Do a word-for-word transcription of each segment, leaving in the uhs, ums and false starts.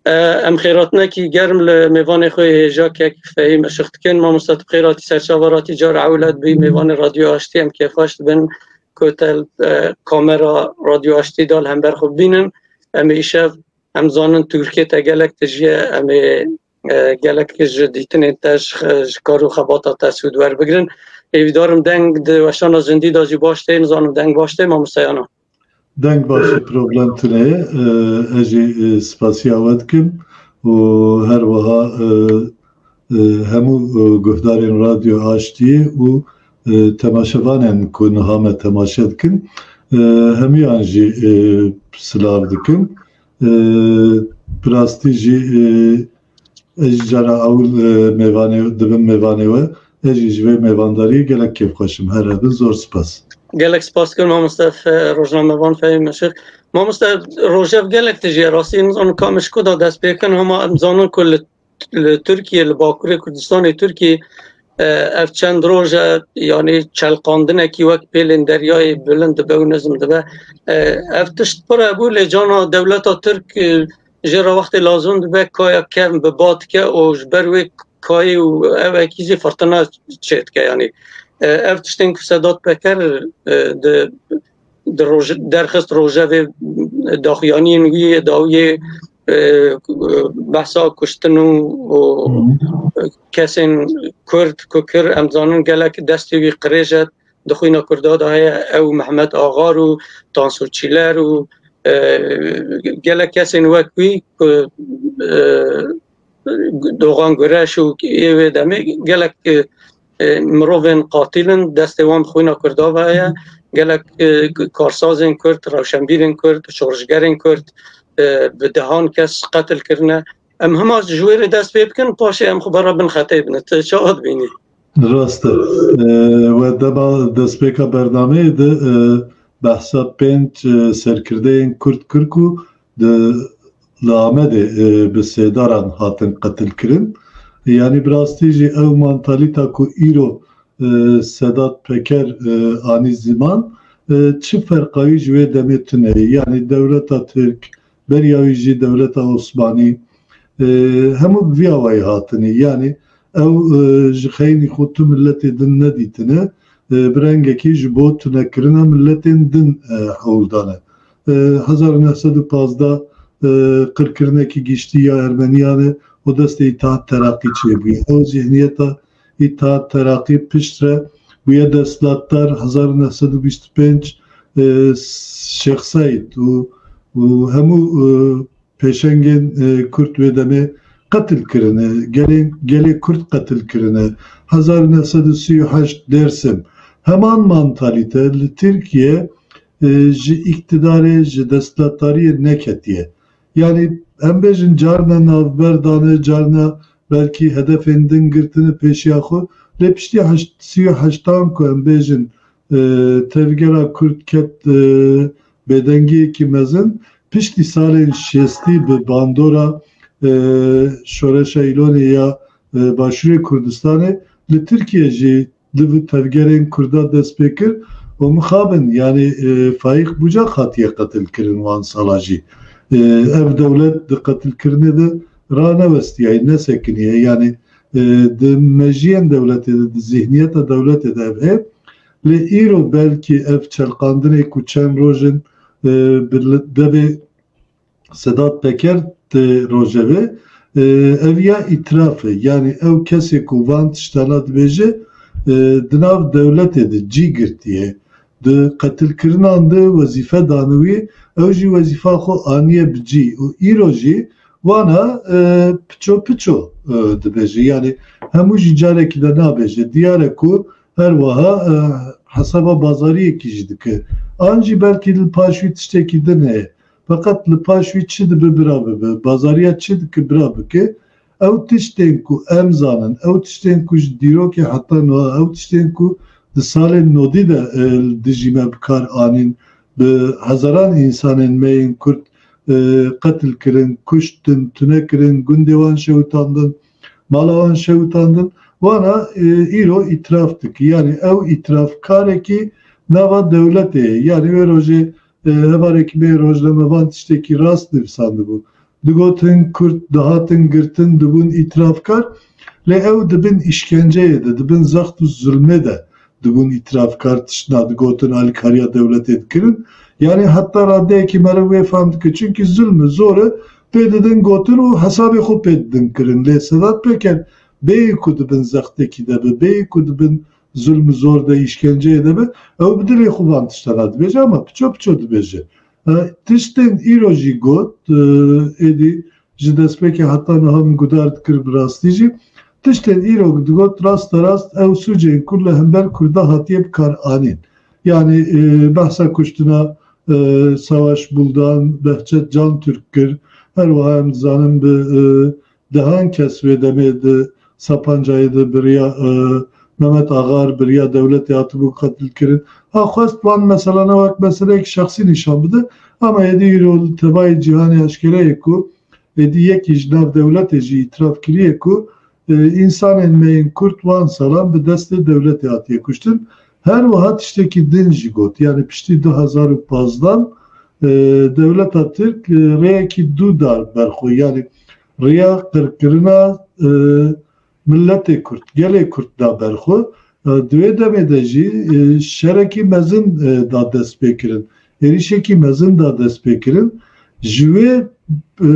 Em xêratinekî germ li mêvanê xwe hêja kek Fehîm Işık dikin. Mamoste, tu xêratî serçava ratî car ewlet bî mêvanê Radyo Aştî, em kêfxweş dibin ku te, e, kamera Radyo Aştî da li hember xwe bibînin. Em ê îşev, em zanin tu û kê te gelek tijî ye, em ê, e, gelek ji dîtinên te, ji, ji kar û xebata te sûd werbigirin. Hêvîdarim deng di weşana zindî de jî baş tê, nizanim deng baş tê, mamosteyana. Deng baş e, problem tune ye. E, ez jî, e, spasiya we dikim û her wiha, e, e, hemû, e, guhdarên Radyo Aştiyê û, e, temaşevanên ku niha me temaşe dikin, e, hemûyan jî, e, silav dikim. E, bi rastî jî, e, ez jî cara ewil, e, mêvanê, dibim mêvanê we. Ez jî ji vê mêvandariyê gelek kêfxweş im. Her hebin, zor spas. Gelek spas dikim mamoste Fe-, rojnamevan Fehîm Işık. Mamoste, rojev gelek tijî ye. Rastî nizanim ka min ji ku da dest pê kin, hema em zanin ku li, li Tirkiye, li Bakurê Kurdistanê Tirkiyê, e, ev çend roj e, yanî çelqandinekî wek pêlên deryayê bilind dibe û nizm dibe. E, ev tişt pir hebû, lê cana dewleta Tirk, e, jê re wextê lazim dibe kaya kevn bi ba dike û ji ber wê kayê û ewekî jî firtina çêdike. Yanî, e, ev tiştên ku Sedat Peker, e, di, di roj-, derxist rojevê daxuyaniyên wî yê dawiyê, e, behsa kuştin û, û Hı hı. kesên Kurd ku kir, em zanin gelek destê wî qirêj e, di xwîna Kurda de heye, ew Mehmet Axar û Tansu Çiller û, e, gelek kesên wek wî ku, e, Dogan Gureş û ê wê demê gelek, e, e, mirovên qatîl in, destê wan bi xwîna Kurda ve heye, gelek, e, karsazên Kurd, rewşenbîrên Kurd, şorişgerên Kurd, e, bi dehan kes qetil kirine. Em hema ji wê re dest pê bikin, paşê em xwe bera bin xetê bine. Tu çawa dibînî? Rast e. E, we dema destpêka bernameyê de, e, behsa pênc, e, serkirdeyên Kurd kir ku di, li Amedê, e, bi sêdaran hatin qetilkirin. Yanî bi rastî jî ew mantalîta ku îro, e, Sedat Peker, e, anî ziman, e, çi ferqa wî ji wê demê tune ye? Yanî dewleta Tirk, beriya wî jî dewleta Osmanî, e, hemû bi vî awayî hatine. Yanî ew, e, ji xeynî xwe tu miletê din nedîtine, e, bi rengekî ji bo tunekirina miletên din, e, hewl dane. E, hezar û neh sed û pazdeh, e, qirkirinekî giştî ya Ermeniyan e û destê Îtihat Teraqî çêbûye. Ew zihniyeta Îtihat Teraqî piştre bûye desthilatdar, hezar û neh sed û bîst û pênc, e, Şêx Seîd û, û hemû, e, pêşengên, e, Kurd wê demê qetil kirine, gelê, gelê Kurd qetil kirine. Hezar û neh sed û sî û heşt Dêrsim. Heman mantalîte li Tirkiye, e, ji îktidarê, ji desthilatdariyê neketiye. Yanî em bêjin carna navber dane, carna belkî hedefên din girtine pêşiya xwe. Lê piştî heşt, sî û heştan ku em bêjin, e, tevgera Kurd ket, e, bêdengiyekî mezin, piştî salên şêstî bi bandora, e, Şoreşa Îlonê ya, e, Başûrê Kurdistanê li Tirkiye jî di vî tevgerên Kurda dest pê kir û mixabin, yanî, e, Faîq Bucak hatiye qetilkirin wan sala jî. E, ev dewlet di qetilkirinê de ranewestiyaye, nesekiniye. Yanî, e, di mejiyên dewletê de, di zihniyeta dewletê de ev heye. Lê îro belkî ev çelqandinê ku çend roj in, e, bi li-, devê Sedat Peker tê rojevê, e, ev ya îtiraf e. Yanî ew kesê ku van tiştana dibêje, e, di nav dewletê de cî girtiye. Di qetilkirinan de wezîfe dane wî, ew jî wezîfa xwe aniye bi cî. Û îro jî wana, e, piço piço, e, dibêje. Yanî hemû jî carekî de nabêje. Diyar e ku her wiha, e, hesaba bazariyekî jî dike. An jî belkî li paş wî tiştekî din heye. Feqet li paş wî çi dibe bira bibe, bazariya çi dike bira bike, ew tiştên ku em zanin, ew tiştên ku ji dîrokê heta niha, ew tiştên ku di salên nodî de, e, li dijî me bi kar anîn, bi hezaran însanên me yên Kurd, e, qetil kirin, kuştin, tune kirin, gundê wan şewitandin, mala wan şewitandin. Wana, e, îro îtiraf dike. Yanî ew îtirafkarekî nava dewletê ye. Yanî wê rojê, e, hevalekî me yê rojnamevan tiştekî rast nivîsandibû. digotin Kurd dihatin girtin, dibûn îtirafkar. Lê ew di bin îşkenceyê de, di bin zext û zulmê de dibûn îtirafkar, tiştna digotin alîkariya dewletê dikirin. Yanî heta radeyekî meriv wê fehm dike. Çimkî zulm û zor e pê didin gotin û hesabê xwe pê didin kirin. Lê Sedat Peker bêyî ku di bin zextekî de be, bêyî ku di bin zulm û zor de, îşkenceyê de be, ew bi dilê xwe van tiştana dibêje, ama piço piço dibêje. E, tiştên îro jî got, e, êdî ji destpêkê heta niha min guhdar dikir bi rastî jî. Tiştên îro digot, raste rast ew sûcên ku li hember Kurda hatiye bi kar anîn. Yanî, e, behsa kuştina, e, Savaş Buldan, Behçet Can Türk kir. Her wiha em dizanin bi, e, dehan kes wê demê di Sapancayê de bi riya, e, Mehmet Agar, bi riya dewletê hatibû qetilkirin. Ha xwest van meselana wek meseleyek şexsî nîşan bide, ama êdî îro li tevayê cîhanê eşkere ye ku êdî yekî ji nav dewletê jî îtiraf kiriye ku, e, însanên me yên Kurd wan salan bi destê dewletê hatiye kuştin. Her wiha tiştekî din jî got, yanî piştî du hezar û pazdeh, e, dewleta Tirk, e, rêyekî dû dar ber xwe, yanî riya qirkirina, e, miletê Kurd, gelê Kurd da ber xwe. E, di wê demê de jî, e, şerekî mezin, e, da destpêkirin, êrîşekî mezin da destpêkirin. Ji wê, e,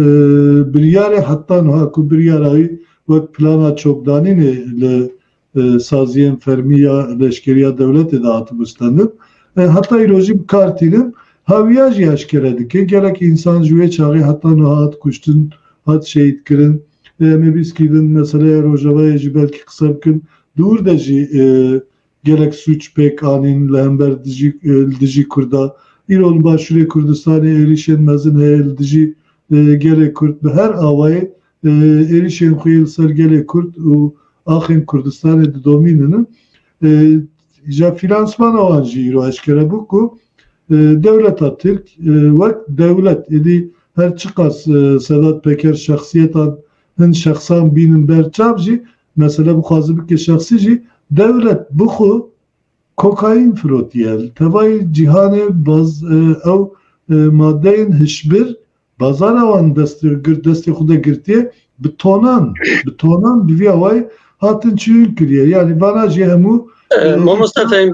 biryarê heta niha ku biryara wî wek plana çokdanînê li, e, saziyên fermî ya leşkeriya dewletê de hatibû stendin, e, heta îro jî bi kar tînin. Hawiya jî eşkere dike. Gelek însan ji wê çaxê heta niha hat kuştin, hat şehîd kirin. E, em ê bîskî din meseleya Rojavayê jî belkî qise bikin. Di wir de jî, e, gelek sûc pêk anîn li hember dijî, e, li dijî Kurda. Îro li Başûrê Kurdistanê êrîşên mezin heye li dijî, e, gelê Kurd. Bi her awayê, e, êrîşên xwe yê li ser gelê Kurd û axên Kurdistanê didomînin. E, ja fînansmana wan jî îro eşkere bû ku, e, dewleta Tirk, e, wek dewlet, êdî her çiqas, e, Sedat Peker şexsiyetan, hin şexsan bînin ber çav jî, mesele bixwaze bike şexsî jî, dewlet bi xwe kokaîn firotiye. Li tevayê cîhanê baz, e, ew, e, madeyên hişbir bazara wan destê, gir-, destê xwe de girtiye, bi tonan, bi tonan bi vî awayî hatin çûyîn kiriye. Yanî vana jî hemû, e, mamoste Fehîm,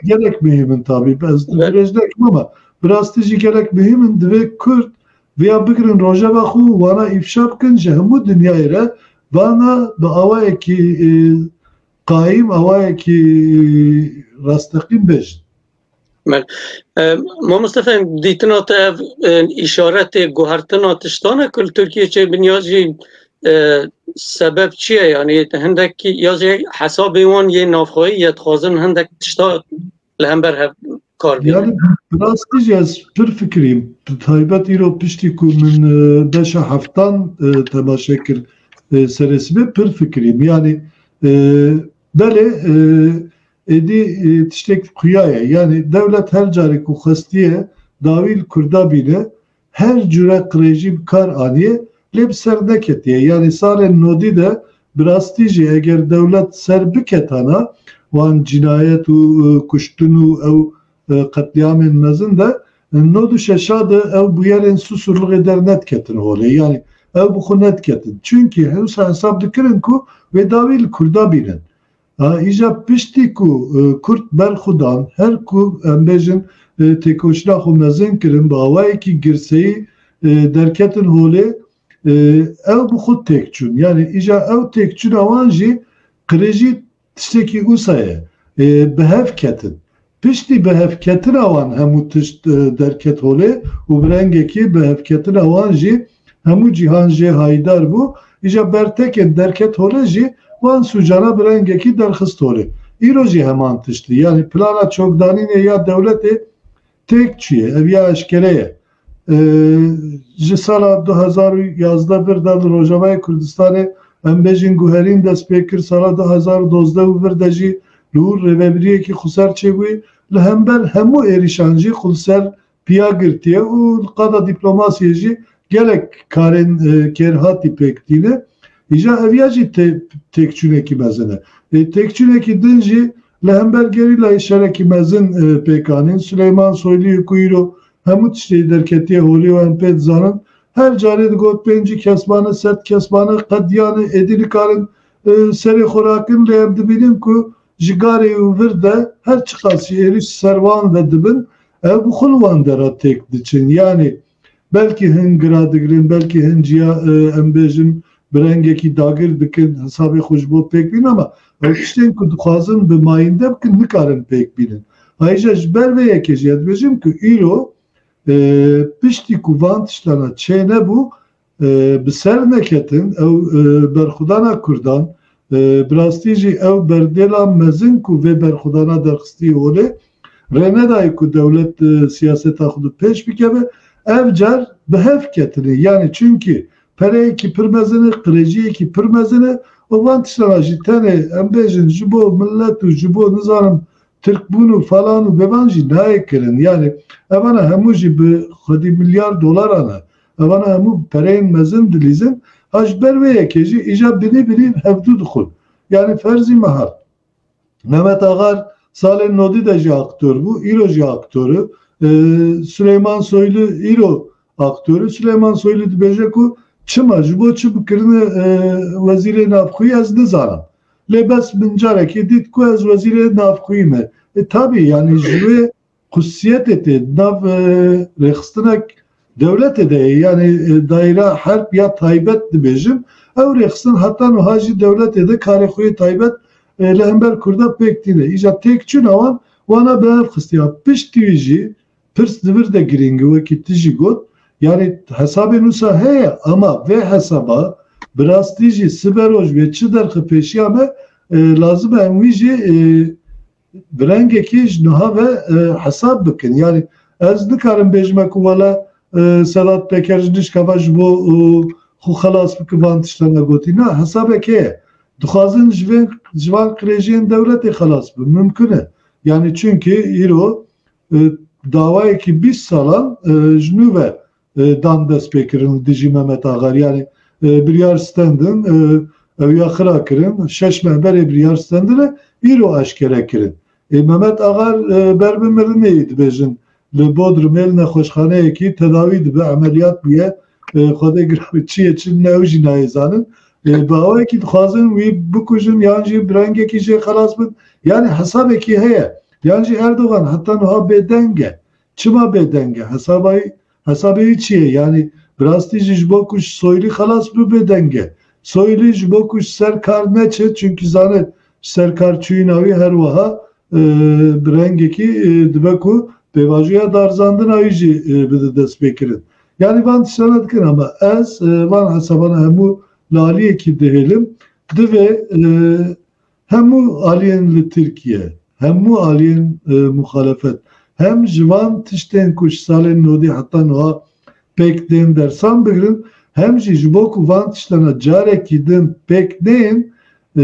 gelek muhîm in tabî. Ez dirêj nekim ama bi rastî jî gelek muhîm in. Divê Kurd viya bigirin rojeva xwe û wana îfşa bikin ji hemû dinyayê re. Vana bi awayekî, e, qaîm, awayekî rasteqîn bêjin. Belê. E, mamoste Fehîm, dîtina te ev, e, îşaretê guhertina tiştan e ku li Tirkiye çêbin ya jî, e, sebeb çi ye? Yanî hindekî ya jî hesabê wan yê navxweyî ye, dixwazin hindek tişta li hember hev kar bînin. Yanî bi rastî jî ez pir fikirîm. Bi taybet îro piştî ku min, e, beşa heftan, e, temaşe kir, e, serê sibê pir fikirîm. Yanî, e, belê, e, êdî, e, tiştek xuya ye. Yanî dewlet her carê ku xwestiye dawî li Kurda bîne, her cure qirêjî bi kar aniye, lê bi ser neketiye. Yanî salên nodî de bi rastî jî eger dewlet ser biketana wan cînayet û, e, kuştin û ew, e, qetlîamên mezin de, e, nod û şeşa de ew bûyerên Susurluxê dernediketin holê. Yanî ew bi xwe nediketin. Çunkî hewsa hesab dikirin ku wê dawî li Kurda bînin. Ha, îja piştî ku, e, Kurd berxwedan, her ku em bêjin, e, têkoşîna xwe mezin kirin, bi awayekî girseyî, e, derketin holê, e, ew bi xwe têk çûn. Yanî îja ew têkçûna wan jî qirêjî tiştekî wisa ye. E, bi hev ketin. Piştî bi hevketina wan hemû tişt, e, derket holê û bi rengekî bi hevketina wan jî hemû cîhan jê hayîdar bû. Îja bertekên derket holê jî wan sûcana bi rengekî derxist holê. Îro jî heman tişt e. Yanî plana çokdanînê ya dewletê têk çûye. Ev ya eşkere ye. E, ji sala du hezar û yazdeh vir de li Rojavayê Kurdistanê, em bêjin, guherîn dest pê kir. Sala du hezar û dozdeh û vir de jî li wir rêvebiriyekî xweser çêbûyî. Li hember hemû êrîşan jî xwe li ser piya girtiye û li qada dîplomasiyê jî gelek karên, e, kêrhatî pêk tîne. Îja eviya jî tê-, têkçûnekî mezin e. E, têkçûnekî din jî li hember gerîlayê şerekî mezin, e, pêk anîn. Sileyman Soylûyê ku îro hemû tiştê derketiye holê û em pê dizanin, Her carê digot pêncî kes mane, sed kes mane, qediyane, êdî nikarin, e, serê xwe rakin, lê em dibînin ku ji garê û vir de her çiqas jî êrîş ser wan ve dibin, ew bi xwe li wan dera têk diçin. Yanî belkî hin gira digirin, belkî hin ciya, e, em bêjin bi rengekî dagir dikin, hesabê xwe ji bo pêk bînin, ama ew tiştên ku dixwazin bi mayînde bikin, nikarin pêk bînin. Ayrıca ji ber vê yekê jî ez dibêjim ku îro, e, piştî ku van tiştana çê nebû, e, bi ser neketin, ew, e, berxwedana Kurdan, e, bi rastî jî ew berdêla mezin ku vê berxwedana derxistî holê, rê nedayê ku dewlet, e, siyaseta xwe di pêş bikeve, ev car bi hev ketine. Yanî çunkî pereyekî pir mezin e, qirêjiyekî pir mezin e û van tiştana jî tenê, em bêjin, ji bo milet û ji bo, nizanim, Tirkbûn û falan û bevan jî nayê kirin. Yanî evana hemû jî bi xwedî milyar dolaran e. Evana hemû pereyên mezin dilîzin. Ha ji ber vê yekê jî îja binî binî hevdû dixwin. Yanî ferzî me hat. Mehmet Agar salên nodî de jî aktor bû, îro jî aktor e. Ee, Süleyman Soylu îro aktor e. Süleyman Soylu dibêje ku çima, ji bo çi bikirine, e, wezîrê navxweyî ez nizanim. Lê bes min carekê dît ku ez wezîrê navxweyî me. E, tabî, yanî ji wê xusûsiyetê tê, nav, e, rêxistinek dewletê de ye. Yanî, e, daîra herb ya taybet dibêjim. Ew rêxistin heta niha jî dewletê de karê xwe yê taybet, e, li hember Kurda pêk tîne. Îja têkçûna wan, wana bi hev xistiya. Piştî wî jî pirs di vir de girîng e, wekî tu jî got. Yanî hesabên wisa heye, ama vê hesaba bi rastî jî siberoj wê çi derxe pêşiya me, e, lazim e em wî jî, e, bi rengekî ji niha ve, e, hesab bikin. Yanî ez nikarim bêjime ku wele, e, Sedat Peker ji nişka ve ji bo, e, xwe xelas bike van tiştan negotî. Na, hesabek heye. Dixwazin ji vê, ji van qirêjiyên dewletê xelas bin. Mimkun e. Yanî çunkî îro, e, dawayekî bîst salan, e, ji nû ve, e, dan destpêkirin li dijî Mehmet Agar. Yanî, e, biryar stendin, e, ew ya xira kirin, şeş meh berê biryar stendine, îro eşkere kirin. E, Mehmet Agar, e, ber bi mirinê yî dibêjin. Li Bodrumê li nexweşxaneyekî tedawî dibe, emeliyat bûye. E, Xwedê giran çi ye çi ne ew jî nayê zanin. E, bi awayekî dixwazin wî bikujin yan jî bi rengekî jê xelas bin. Yanî hesabekî heye. Yan jî Erdogan heta niha bêdeng e. Çima bêdeng e? Hesabay, hesabê wî çi ye? Yanî bi rastî jî ji bo ku ji Soylî xelas bibe deng e. Soylî ji bo ku ji ser kar neçe, çunkî zane ji ser kar çûyîna wî her wiha, e, bi rengekî, e, dibe ku pêvajoya darizandina wî jî, e, bide destpêkirin. Yanî van tiştana dikin, ama ez, e, van hesabana hemû li aliyekî dihêlim. Divê, e, hemû aliyên li Tirkiye, hemû aliyên, e, muxalefet, hem ji van tiştên ku ji salên nodî heta niha pêk tên dersan bigirin, hem jî ji bo ku van tiştana carekî din pêk neyên, e,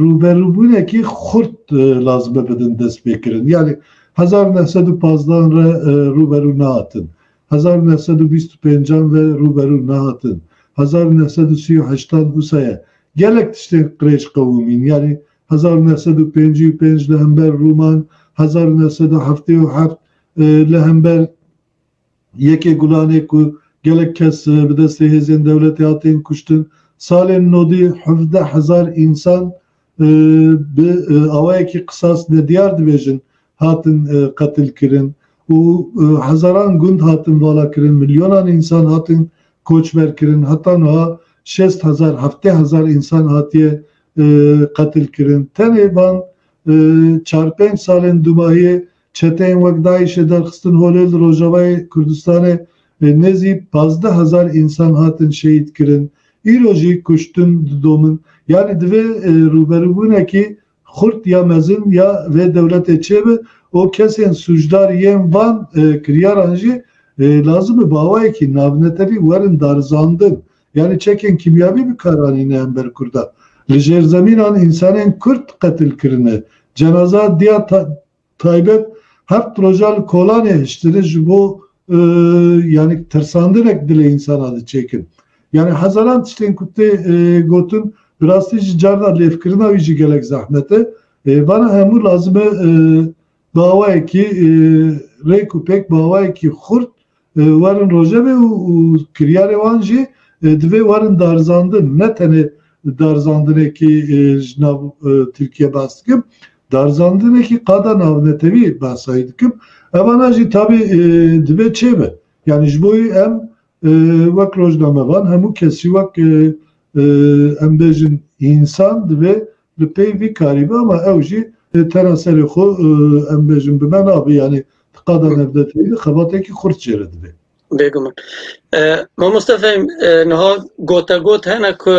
rûberûbûnekî xurt, e, lazim e bidin destpêkirin. Yanî hezar û neh sed û pazdeh re, e, rûberû nehatin. Hezar û neh sed û bîst û pêncan ve rûberû nehatin. Hezar û neh sed û sî û heştan wisa ye. Gelek tiştên qirêj qewimîn. Yanî hezar û neh sed û pêncî û pênc li hember Rûman, hezar û neh sed û heftê û heft, e, li hember Yekê Gulanê ku gelek kes, e, bi destê hêzên dewletê hatin kuştin. Salên nodî hevdeh hezar însan, e, bi, e, awayekî qisas nediyar dibêjin hatin, e, qetil kirin û, e, hezaran gund hatin vala kirin, milyonan însan hatin koçber kirin. Heta niha şêst hezar, heftê hezar însan hatiye, e, qetil kirin. Tenê van, e, çar pênc salên dumahiyê çeteyên wek DAIŞê derxistin holê li Rojavayê Kurdistanê, e, nêzî pazdeh hezar însan hatin şehîd kirin. Îro jî kuştin didomin. Yanî divê, e, rûberûbûnekî xurt ya mezin ya vê dewletê çêbe û kesên sûcdar yên van, e, kiryaran jî, e, lazim e bi awayekî navnetewî werin darizandin. Yanî çekên kîmyavî bi kar anîne hember Kurda. Li jêrzemînan însanên Kurd qetil kirine. Cenaza diya ta-, taybet heft roja li kolanê hiştine ji bo, e, yanî tirsandinek dilê însana diçêkin. Yanî hezaran tiştên ku tê, e, gotin, bi rastî jî carna lêvkirina wî jî gelek zehmet e. E, vana hemû lazim e, e, bi awayekî, e, rêk û pêk, bi awayekî xurt, e, werin rojevê û, û kiryarê wan jî, e, divê werin darizandin. Ne tenê darizandinekî, e, ji nav, e, Tirkiye behs dikim, darizandinekî qada navnetewî behsayî dikim. Evana jî tabî, e, divê çêbe. Yani ji bo wî em, e, wek rojnamevan, hemû kes jî wek, e, e, em bêjin însan divê li pey vî karî be, ama ew jî, e, tena serê xwe, e, em bêjin bi me nabe, yani di qada navnetewî de xebatekî xurt jê re divê. Bêguman. E, mamoste Fehîm, e, niha gotegot hene ku,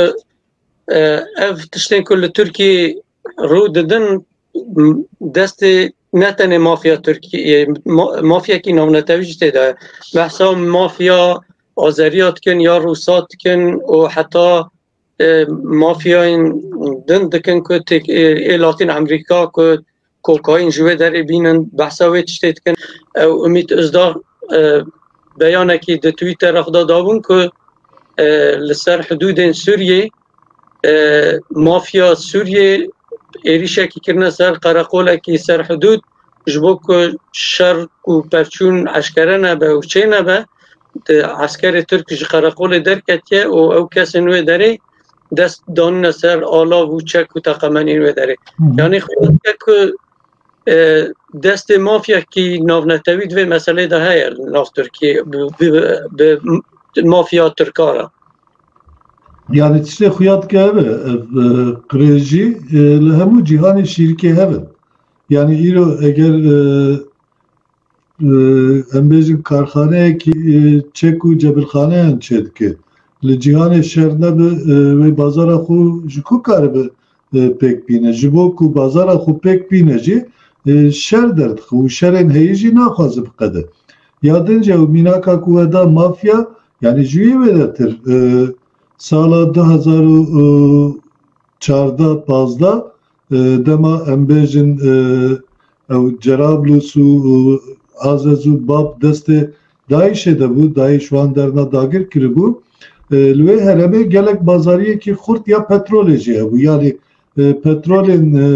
e, ev tiştên ku li Tirkiyê rû didin, m-, destê ne tenê mafya Tirkiyê, ma-, mafyekî navnetewî jî tê de ye. Behsa mafya Azeriya dikin ya Rûsa dikin û heta, e, mafyayên din dikin ku têk-, ê, ê Latîn Amerîka ku kokaîn ji wê derê bînin, behsa wê tiştê dikin. Ew Umît Özdağ, e, beyanekî di Twitter re xwe de dabûn ku, e, li ser hidûdên Sûriyê, e, mafya Sûriyê êrîşekî kirine ser qereqolekî ser hidûd, ji bo ku şer û pevçûn eşkere nebe û çê nebe, di eskerê Tirk ji qereqolê derketiye û ew kesên wê derê dest danîne ser alav û çek û teqemenên wê derê. Hı hı. Yanî xuya dike ku, e, destê mafyekî navnetewî di vê meselê de heye li nav Tirkiyê bi, bi, bi mafya Tirka re. Yani tiştê xuya dike ev e, ev, e, qirêjî, e, li hemû cîhanê şîrikê hev in. Yani îro eger, e, e, em bêjin karxaneyekî, e, çek û cebirxaneyan çêdike. Li cîhanê şer nebe, e, wê bazara xwe ji ku karibe, e, pêk bîne? Ji bo ku bazara xwe pêk bîne jî, e, şer derdixe û şerên heyî jî naxwaze biqede. Ya din jî ew mînaka ku we da mafya, yani ji wî wêdetir, e, sala du hezar û çardeh pazdeh, e, dema em bêjin, e, ew Cerablus û, û Azez û Bab destê DAIŞê de bû, DAIŞ wan derna dagir kiribû. E, li wê herêmê gelek bazariyekî xurt ya petrolê jî hebû. Yani, e, petrolên, e,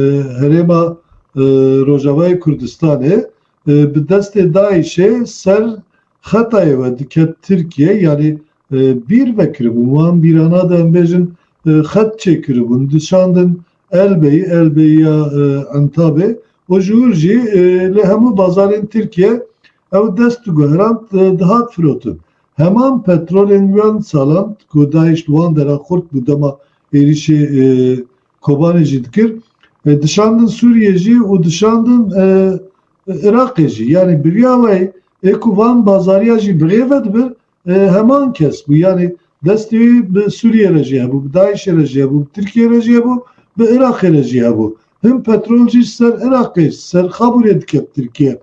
herêma, e, Rojavayê Kurdistanê, e, bi destê DAIŞê ser xetayê we diket Tirkiye, yani, e, bîr vekiribûn. Wan bîrana de em bêjin, e, xet çêkiribûn, dişandin Elbeyî, Elbeyî ya, e, Entabê. Û ji wir jî, e, li hemû bazarên Tirkiye ew dest diguherand, e, dihat firotin. Heman petrolên wan salan ku DAIŞ li wan dera xurt bû dema êrîşê, e, Kobanê jî dikir, e, dişandin Sûriye jî û dişandin, e, Iraqê jî. Yani bi vî awayî ê ku van bazariya jî bi rê ve dibir, e, heman kes bû. Yani destê wî bi Sûriye re jî hebû, bi DAIŞê re jî hebû, bi Tirkiye re jî hebû, bi Iraqê re jî hebû. Hin petrol jî ser Iraqê, ser Xabûrê diket Tirkiye.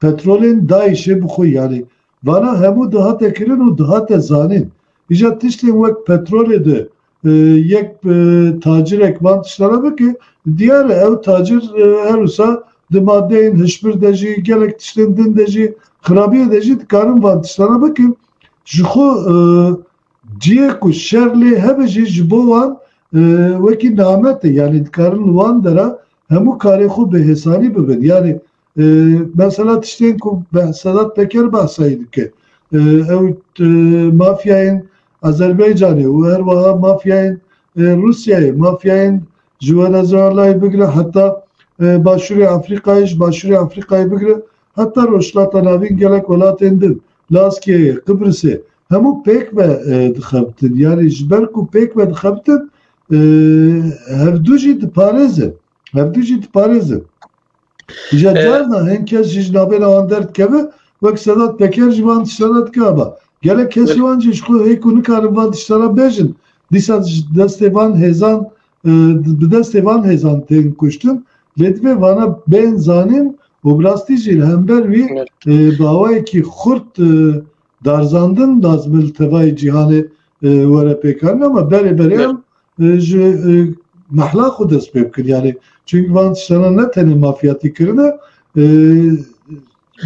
Petrolên DAIŞê bi xwe, yani vana hemû dihate kirin û dihate zanîn. Îja tiştên wek petrolê de, e, yek, e, tacirek van tiştana bike, diyar e ew tacir, e, her wisa di madeyên hişbir de jî, gelek tiştên din de jî, xirabiyê de jî dikarin van tiştana bikin. Ji xwe, e, cihê ku şer lê hebe jî ji bo wan, e, wekî namet e. Yani dikarin li wan dera hemû karê xwe bi hêsanî bibin. Yani, e, mesela tiştên ku be-, Sedat Peker behsayî dike. E, ew, e, mafyayên Azerbaycanê û her wiha mafyayên, e, Rûsyayê, mafyayên ji Wenezuelayê bigire heta, e, Başûrê Afrîkayê, ji Başûrê Afrîkayê bigire heta Rojhilata Navîn gelek welatên din, Laskiyeyê, Qibrisê, hemû pêk ve, e, dixebitin. Yani ji ber ku pêk ve dixebitin, e, hevdu jî diparêzin. Hevdu jî diparêzin. Îja, e, carna hin kes jî ji navbêna wan derdikeve, wek Sedat Peker jî van tiştana dike ama. Gelek kesê, belê, wan jî ji xwe hê ku nikarin van tiştana bêjin, dîsa ji destê van hêzan, e, bi destê van hêzan tên kuştin. Lê divê vana bên zanîn û bi rastî jî li hember wî, belê, e, bi awayekî xurt, e, darizandin lazim e li tevayê cîhanê, e, were pêkanîn ama berê berê, belê, em, e, ji, e, mehla xwe dest pê bikin. Yani, çünkü van tiştana ne tenê mafyatî kirine, e,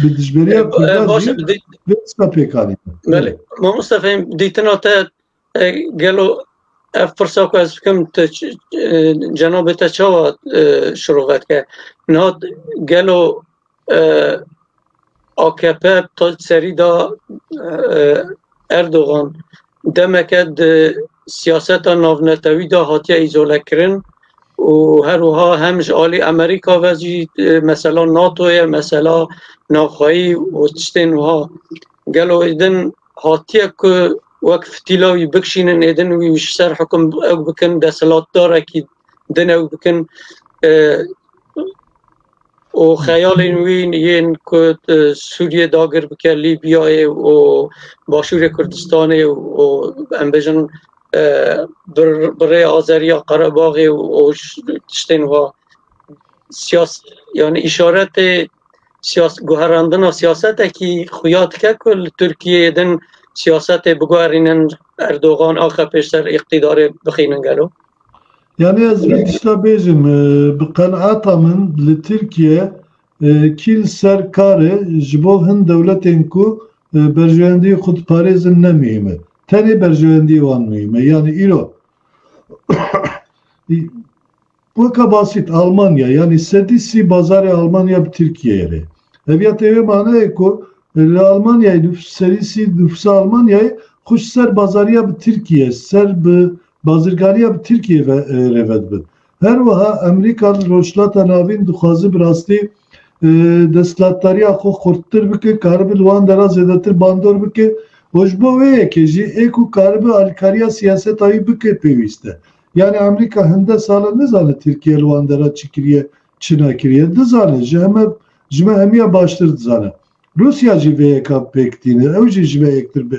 bi dijberiya, e, Kurdan, e, baş jî, e, di-, vê tişta pêkanî. Belê. Belê. Mamoste Fehîm, dîtina te, e, gelo ev pirsa ku ez bikim, te ç-, e, cenabê te çawa, e, şirove dike? Niha gelo, e, A K P ta serî de, e, Erdogan demeke di siyaseta navnetewî de hatiye îzolekirin û her wiha hem ji alî Amerîka ve jî, e, mesela NATO ye, mesela navxweyî û tiştên wiha. Gelo êdin hatiye ku wek fitîla wî bikişînin, êdin wî ji ser hukum ew bikin, desthilatdarekî din ew bikin, e, û xeyalên wî yên ku, e, Sûriyê dagir bike, Lîbyayê û Başûrê Kurdistanê û, û em bêjin, e, bi, bi rê Azeriya Qerebaxê û, û ş-, tiştên wa. Siyas-, yani îşaretê siyas-, guherandina siyasetekî xuya dike ku li Tirkiyeyê din siyasetê biguherînin, Erdogan, A K P ser îqtîdarê bixînin gelo? Yani ez vê tişta bêjim, e, bi qenaeta min li Tirkiye, e, kî li ser kar e, ji bo hin dewletên ku, e, berjewendiyê xwe diparêzin ne muhîm e. Tenê berjewendiyê wan muhîm e. Yani îro weka basît Almanya, yani sedî sî bazarê Almanya bi Tirkiyeyê re. Ev ya tê wê manayê ku li Almanyayê nüfus, sedî sî nüfusa Almanyayê xwe ji ser bazariya bi Tirkiye, ser bi bazirganiya bi Tirkiye ve, e, re vedibin. Her wiha Amerîka li Rojhilata Navîn dixwaze bi rastî, e, desthilatdariya xwe xurttir bike, karibe li wan dera zêdetir bandor bike. Û ji bo wê yekê jî ê ku karibe alîkariya siyaseta wî bike pêwîst e. Yani Amerîka hinde sal e nizane Tirkiye li wan dera çi kiriye, çi nekiriye. Dizane, ji heme, ji me hemiya baştir dizane. Rûsya jî vê yeka pêk tîne. Ew jî ji me yektir bi,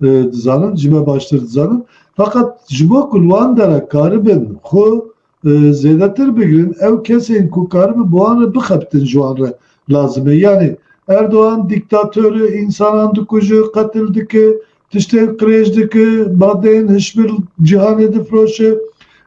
e, dizanin, ji me baştir dizanin. Feqet ji bo ku li wan dera karibin xwe, e, zêdetir bigirin, ew kesên ku karibin bi wan re bixebitin ji wan re lazim e. Yani Erdogan dîktator e, însanan dikuje, qetil dike, tiştên qirêj dike, madeyên hişmir cîhanê difiroşe,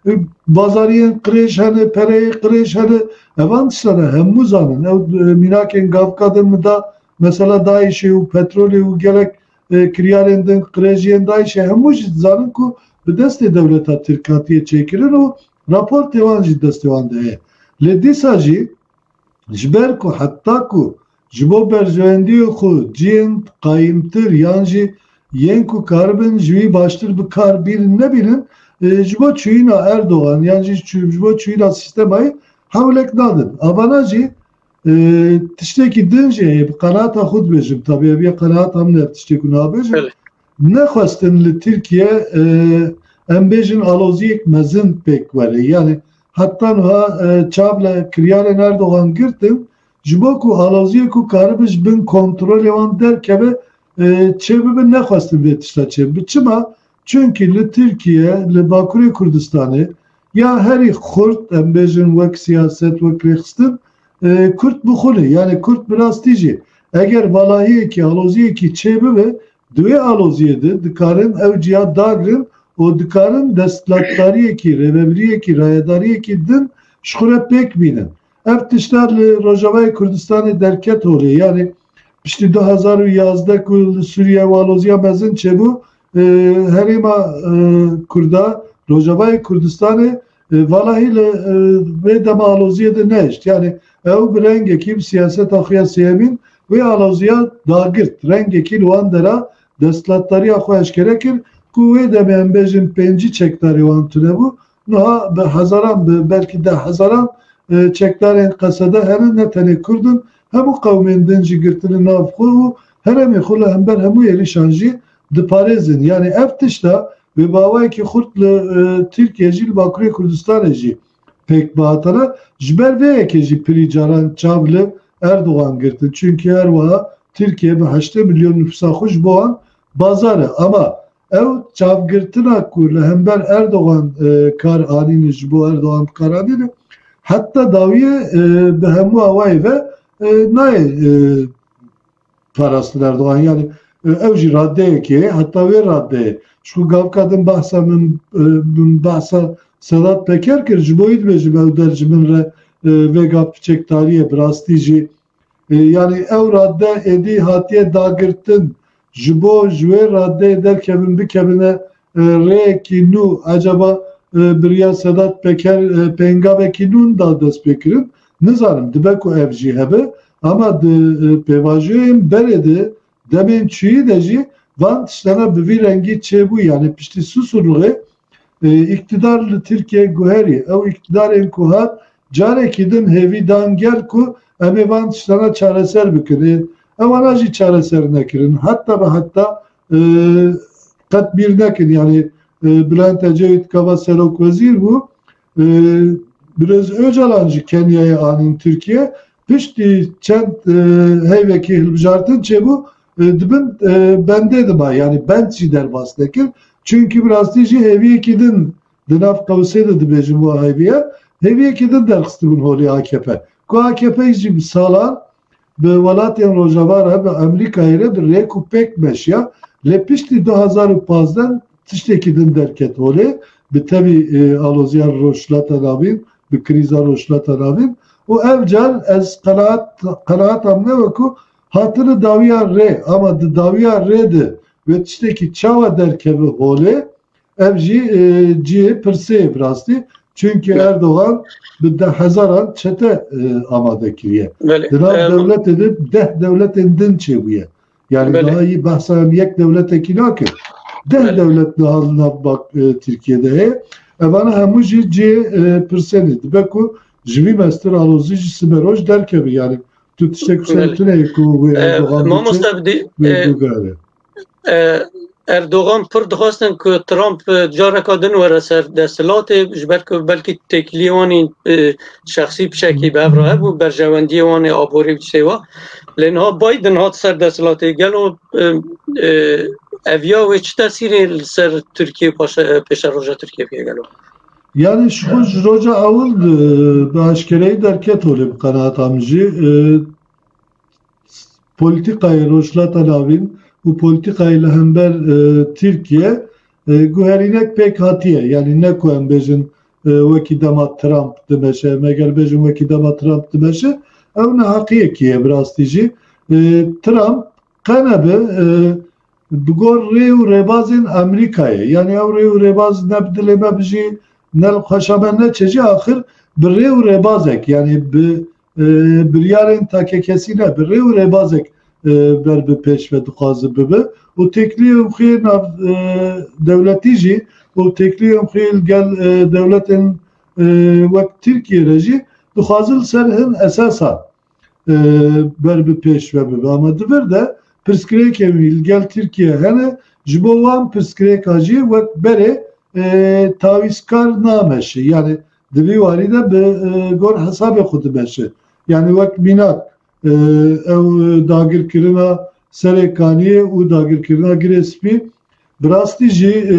e, bazariyên qirêj hene, pereyê qirêj hene. Evan tiştane hemû zanin. Ew, e, mînakên gavka din min da, mesela DAIŞê û petrolê û gelek, e, kiryarên din qirêjiyên DAIŞê hemû jî dizanin ku bi destê dewleta Tirk hatiye çêkirin û raportê wan jî destê wan de heye. Lê dîsa jî ji ber ku heta ku ji bo berjewendiyê xwe cihên qayîmtir yan jî yên ku karibin ji wî baştir bi kar bîrin nebînin, e, ji bo çûyîna Erdogan yan jî çû-, ji bo çûyîna sîstemayê hewlek nadin. Avana jî, e, tiştekî din jî heye, bi qenaeta xwe dibêjim, tabî ev ya qenaeta min e, ev tiştê ku nabêjim. Belê. Nexwestin li Tirkiye, e, em bêjin aloziyek mezin pêk were. Yani heta niha, e, çav li kiryarên Erdogan girtin, ji bo ku aloziyê ku karibe ji bin kontrolê wan derkeve, e, çêbibe, nexwestin vê tişta çêbibe. Çima? Çunkî li Tirkiye, li Bakurê Kurdistanê ya herî xurt, em bêjin wek siyaset, wek rêxistin, e, Kurd bi xwe ne. Yani Kurd bi rastî jî eger valahiyekî, aloziyekî çêbibe, di wê aloziyê de dikarin ew ciya dagrin û dikarin desthilatdariyekî, rêvebiriyekî, rayedariyekî din ji xwe re pêk bînin. Ev tişta li Rojavayê Kurdistanê derket holê. Yani piştî du hezar û yazdeh ku li Sûriye û aloziya mezin çêbû, e, herêma, e, Kurda, Rojavayê Kurdistanê, e, valahî li, e, vê dema aloziyê de nehişt. Yani ew bi rengekî, bi siyaseta xwe ya sêyemîn wê aloziya dagirt. Rengekî li wan dera desthilatdariya xwe eşkere kir ku wê demê em bêjin pêncî çekdarê wan tune bû. Niha bi hezaran, bi belkî deh hezaran, e, çekdarên Qesede hene, ne tenê Kurd in, hemû qewmên din jî girtine nav xwe û herêmê xwe li hember hemû êrîşan jî diparêzin. Yani ev tişta wê bi awayekî xurt li, e, Tirkiye jî, li Bakurê Kurdistanê jî pêk bihatane. Ji ber vê yekê jî pirî caran çav li Erdogan girtin. Çunkî her wiha Tirkiye bi heştê milyon nüfusa xwe ji bo wan bazar e. Ama ew çavgirtina ku li hember Erdogan, e, kar anîne, ji bo Erdogan bi kar anîne, heta dawiyê, e, bi hemû awayê ve, e, nayê, e, parastin Erdogan. Yani, e, ew jî raddeyekê, heta wê raddeyê. Ji xwe gavka din behsa min, e, min behsa Sedat Peker kir, ji bo wî dibêjim ew der ji min re, e, vêga piçekdariyê bi rastî jî, e, yani ew radde êdî hatiye dagirtin, ji bo ji wê raddeyê derkevin bikevine, e, rêyekî nû, ecaba, e, bi riya Sedat Peker, e, pêngavekî nû da destpêkirin? Nizanim, dibe ku ev jî hebe, Ama di, e, pêvajoyên berê de, demên çûyî de jî van tiştana bi vî rengî çêbû. Yani piştî Susurluğê, e, îktidar li Tirkiye guherî. Ew îktidarên ku hat carekî din hêvî dan gel ku em ê van tiştana çareser bikin. E, ewana jî çareser nekirin. Heta bi heta, e, qet bîr nekin. Yani, e, Bülent Ecevit gava serokwezîr bû. E, Birêz Ocalan ji Kenyayê anîn Tirkiye. Piştî çend, e, heyvekî hilbijartin çêbû, e, di bin, e, bendê de ma, yani bend jî derbas nekir. Çünkü bi rastî jî hêviyekî din di nav qewsê de dibêjin wa hêviye. Hêviyekî din derxistibûn holê A K P. Ku A K P jî bi salan bi welatên Rojava re, bi Amerîkayê re bi rêk û pêk meşiya. Lê piştî du hazar û pazdeh tiştekî din derket holê, bi tevî, e, aloziya Rojhilata Navîn, bi krîza Rojhilata Navîn. Û ev car ez qenaat, qenaata min e ku hatine dawiya rê, ama di dawiya rê de wê tiştekî çawa derkeve holê, ev jî, e, cihê pirsê ye bi rastî. Çünkü Erdogan bi deh hezaran çete, e, amade kiriye. Belê. Di nav, e, dewletê de deh dewletên din çêbûye. Yani Belê. Daha iyi behsa em yek dewletekî nakin. Deh Belê. Dewlet niha li nav bak, e, Tirkiye'de heye. Evana hemû jî cihê, e, pirsê ne. Dibe ku ji vî mestir alozî jî sibe roj derkeve. Yani tu tiştek Belê. Ser tune ku wê E, Erdogan biçe, mamoste bi dî-, wê e, bigare. E, Erdogan pir dixwestin ku Trump, e, careka din were ser desthilatê, ji ber ku belkî têkiliyê wan ên, e, şexsî pişekî bi hev re hebû, berjewendiyê wan ê aborî bi tiştê wa. Lê niha Biden hat ser desthilatê. Gelo, e, e, eviya wê çi tesîrê li ser Tirkiye paşe-, e, pêşeroja Tirkiye bike gelo? Yani ji xwe ji roja ewil, e, bi aşkereyî derket holê bi qenaeta min jî. E, polîtîkayê Rojhilata Navîn û polîtîkayê li hember, e, Tirkiye, e, guherînek pêk hatiye. Yani ne ku em bêjin, e, wekî dema Trump dimeşe, em eger bêjin wekî dema Trump dimeşe, ew neheqiyekî ye bi rastî jî. E, Trump qe nebe, e, bi gor rê û rêbazên Amerîkayê. Yani ew rê û rêbaz ne bi dilê me bijî, ne li xweşa me neçe jî, axir bi rê û rêbazek, yani bi e, biryarên takekesî ne, bi rê û rêbazek, e, ber bi pêş ve dixwaze bibe. Û têkiliyên xwe nav, e, dewletî jî û têkiliyên xwe li gel, e, dewletên, e, wek Tirkiye re jî dixwaze li ser hin esasa, e, ber bi pêş ve bibe. Ama di vir de pirsgirêkên wî li gel Tirkiye hene, ji bo wan pirsgirêka jî wek berê, e, tawîzkar nameşe. Yani di vî warî de bi, e, gor hesabê xwe dimeşe. Yani wek mînak, e, ew, e, dagirkirina Serê Kaniyê û dagirkirina Girê Spî bi rastî jî, e,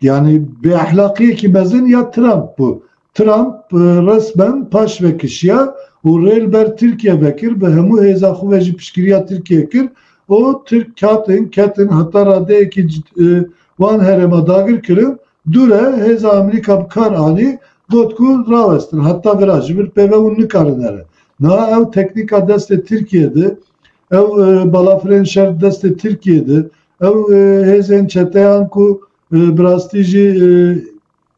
yani bêehlaqiyekî mezin ya Trump bû. Trump, e, resmen paş vekişiya û rê li ber Tirkiye vekir, bi hemû hêza xwe ve jî piştgiriya Tirkiye kir. Û Tirk hatin, ketin heta radeyekî c-, e, wan herêma dagir kirin. Dû re hêza Amerîka bi kar anî, got ku rawestin, heta vira ji vir pê ve hûn nikarin herin. Niha ew teknîka destê Tirkiye de, ew, e, balafirên şer destê Tirkiye de, ew, e, hêzên çeteyan ku, e, bi rastî jî, e,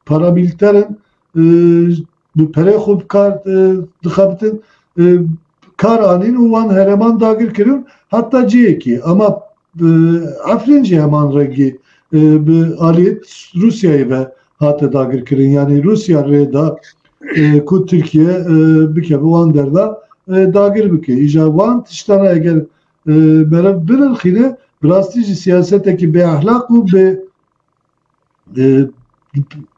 paramîlîter in, e, bi perê xwe bi kar, e, dixebitin, e, kar anîn û wan herêman dagir kirin, heta cihekî. Ama, e, Efrîn jî heman rengî, e, bi aliyê Rûsyayê ve hate dagirkirin. Yani Rûsya rê da, e, ku Tirkiye, e, bikeve wan derda, e, dagir bike. Îja wan tiştana eger, e, meriv binirxîne, bi rastî jî siyasetekî bêehlaq û bê E,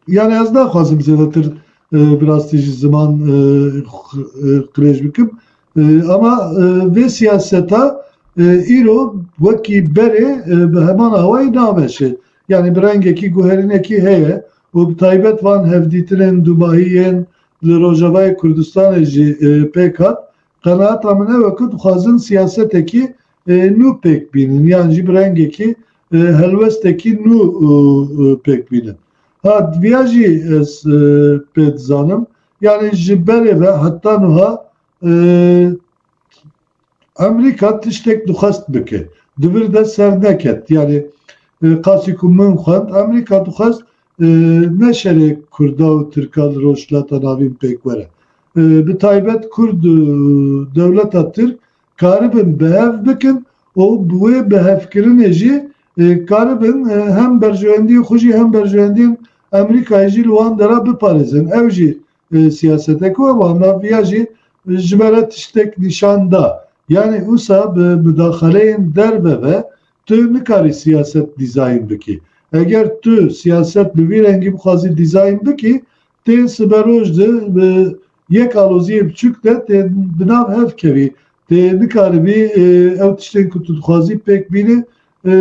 yani ez naxwazim zêdetir, e, bi rastî jî ziman, e, x-, e, qirêj bikim. E, ama, e, vê siyaseta, e, îro wekî berê, e, bi heman awayî nameşe. Yani bi rengekî guherînekî heye û bi taybet van hevdîtinên dumahî yên li Rojavayê Kurdistanê jî, e, pêk hat. Qenaeta min ew e ku dixwazin siyasetekî, e, nû pêk bînin, yan jî bi rengekî, e, helwestekî nû, e, e, pêk bînin. Ha, viya jî ez, e, pê dizanim, yani ji berê ve heta nuha, e, Amerîka tiştek dixwest bike. Di vir de ser neket. Yani, e, qasî ku min xwend, Amerîka dixwest, e, ne şerê Kurda û Tirka li Rojhilata Navîn pêk were. e, bi taybet Kurd, e, dewleta Tirk karibin bi hev bikin û bi wê bihevkirinê jî, e, karibin, e, hem berjewendiyê xwe jî hem berjewendiyên Amerîkayê jî li wan dera biparêzin. Ew jî, e, siyasetek e, wana viya jî ji me re tiştek nîşan da. Yani wisa bi mudaxaleyên derve ve tu nikarî siyaset dîzayn bikî. Eger tu siyaset bi vî rengî bixwazî dîzayn bikî, tê siberoj de bi yek aloziyê biçûk de tê bi nav hev kevî. Tê nikaribî, e, ew tiştên ku tu dixwazî pêk bînî, e,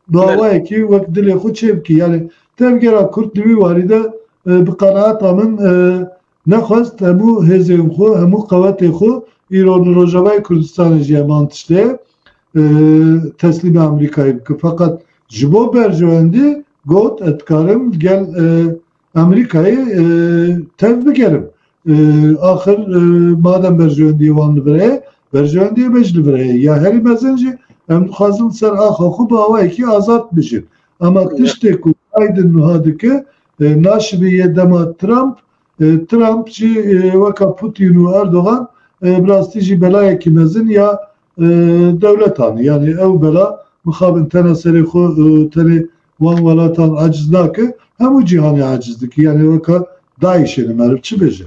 bi awayekî wek dilê xwe çêbikî. Yani tevgera Kurd di wî warî de, e, bi qenaeta min, e, nexwest hemû hêzên xwe, hemû qewetê xwe îro li Rojavayê Kurdistanê jî heman tiştê, e, teslîmê Amerîkayê bike. Feqet ji bo berjewendî got, ez dikarim gel, e, Amerîkayê, e, tev bigerim. E, axir, e, madem berjewendiyê wan li vir heye, berjewendiyê me jî li vir heye. Ya herî mezin jî em dixwazin ser axa xwe bi awayekî azad bijîn. Ama tiştê ku Biden niha dike, e, naşibî yê dema Trump, e, Trump jî, e, weka Putin û Erdogan, e, bi rastî jî belayekî mezin ya, e, dewletan e. Yani ew bela mixabin tena serê xwe, e, tenê wan welatan aciz nake, hemû cîhanê aciz dike. Yani weka DAIŞ'ê li meriv çi bêje?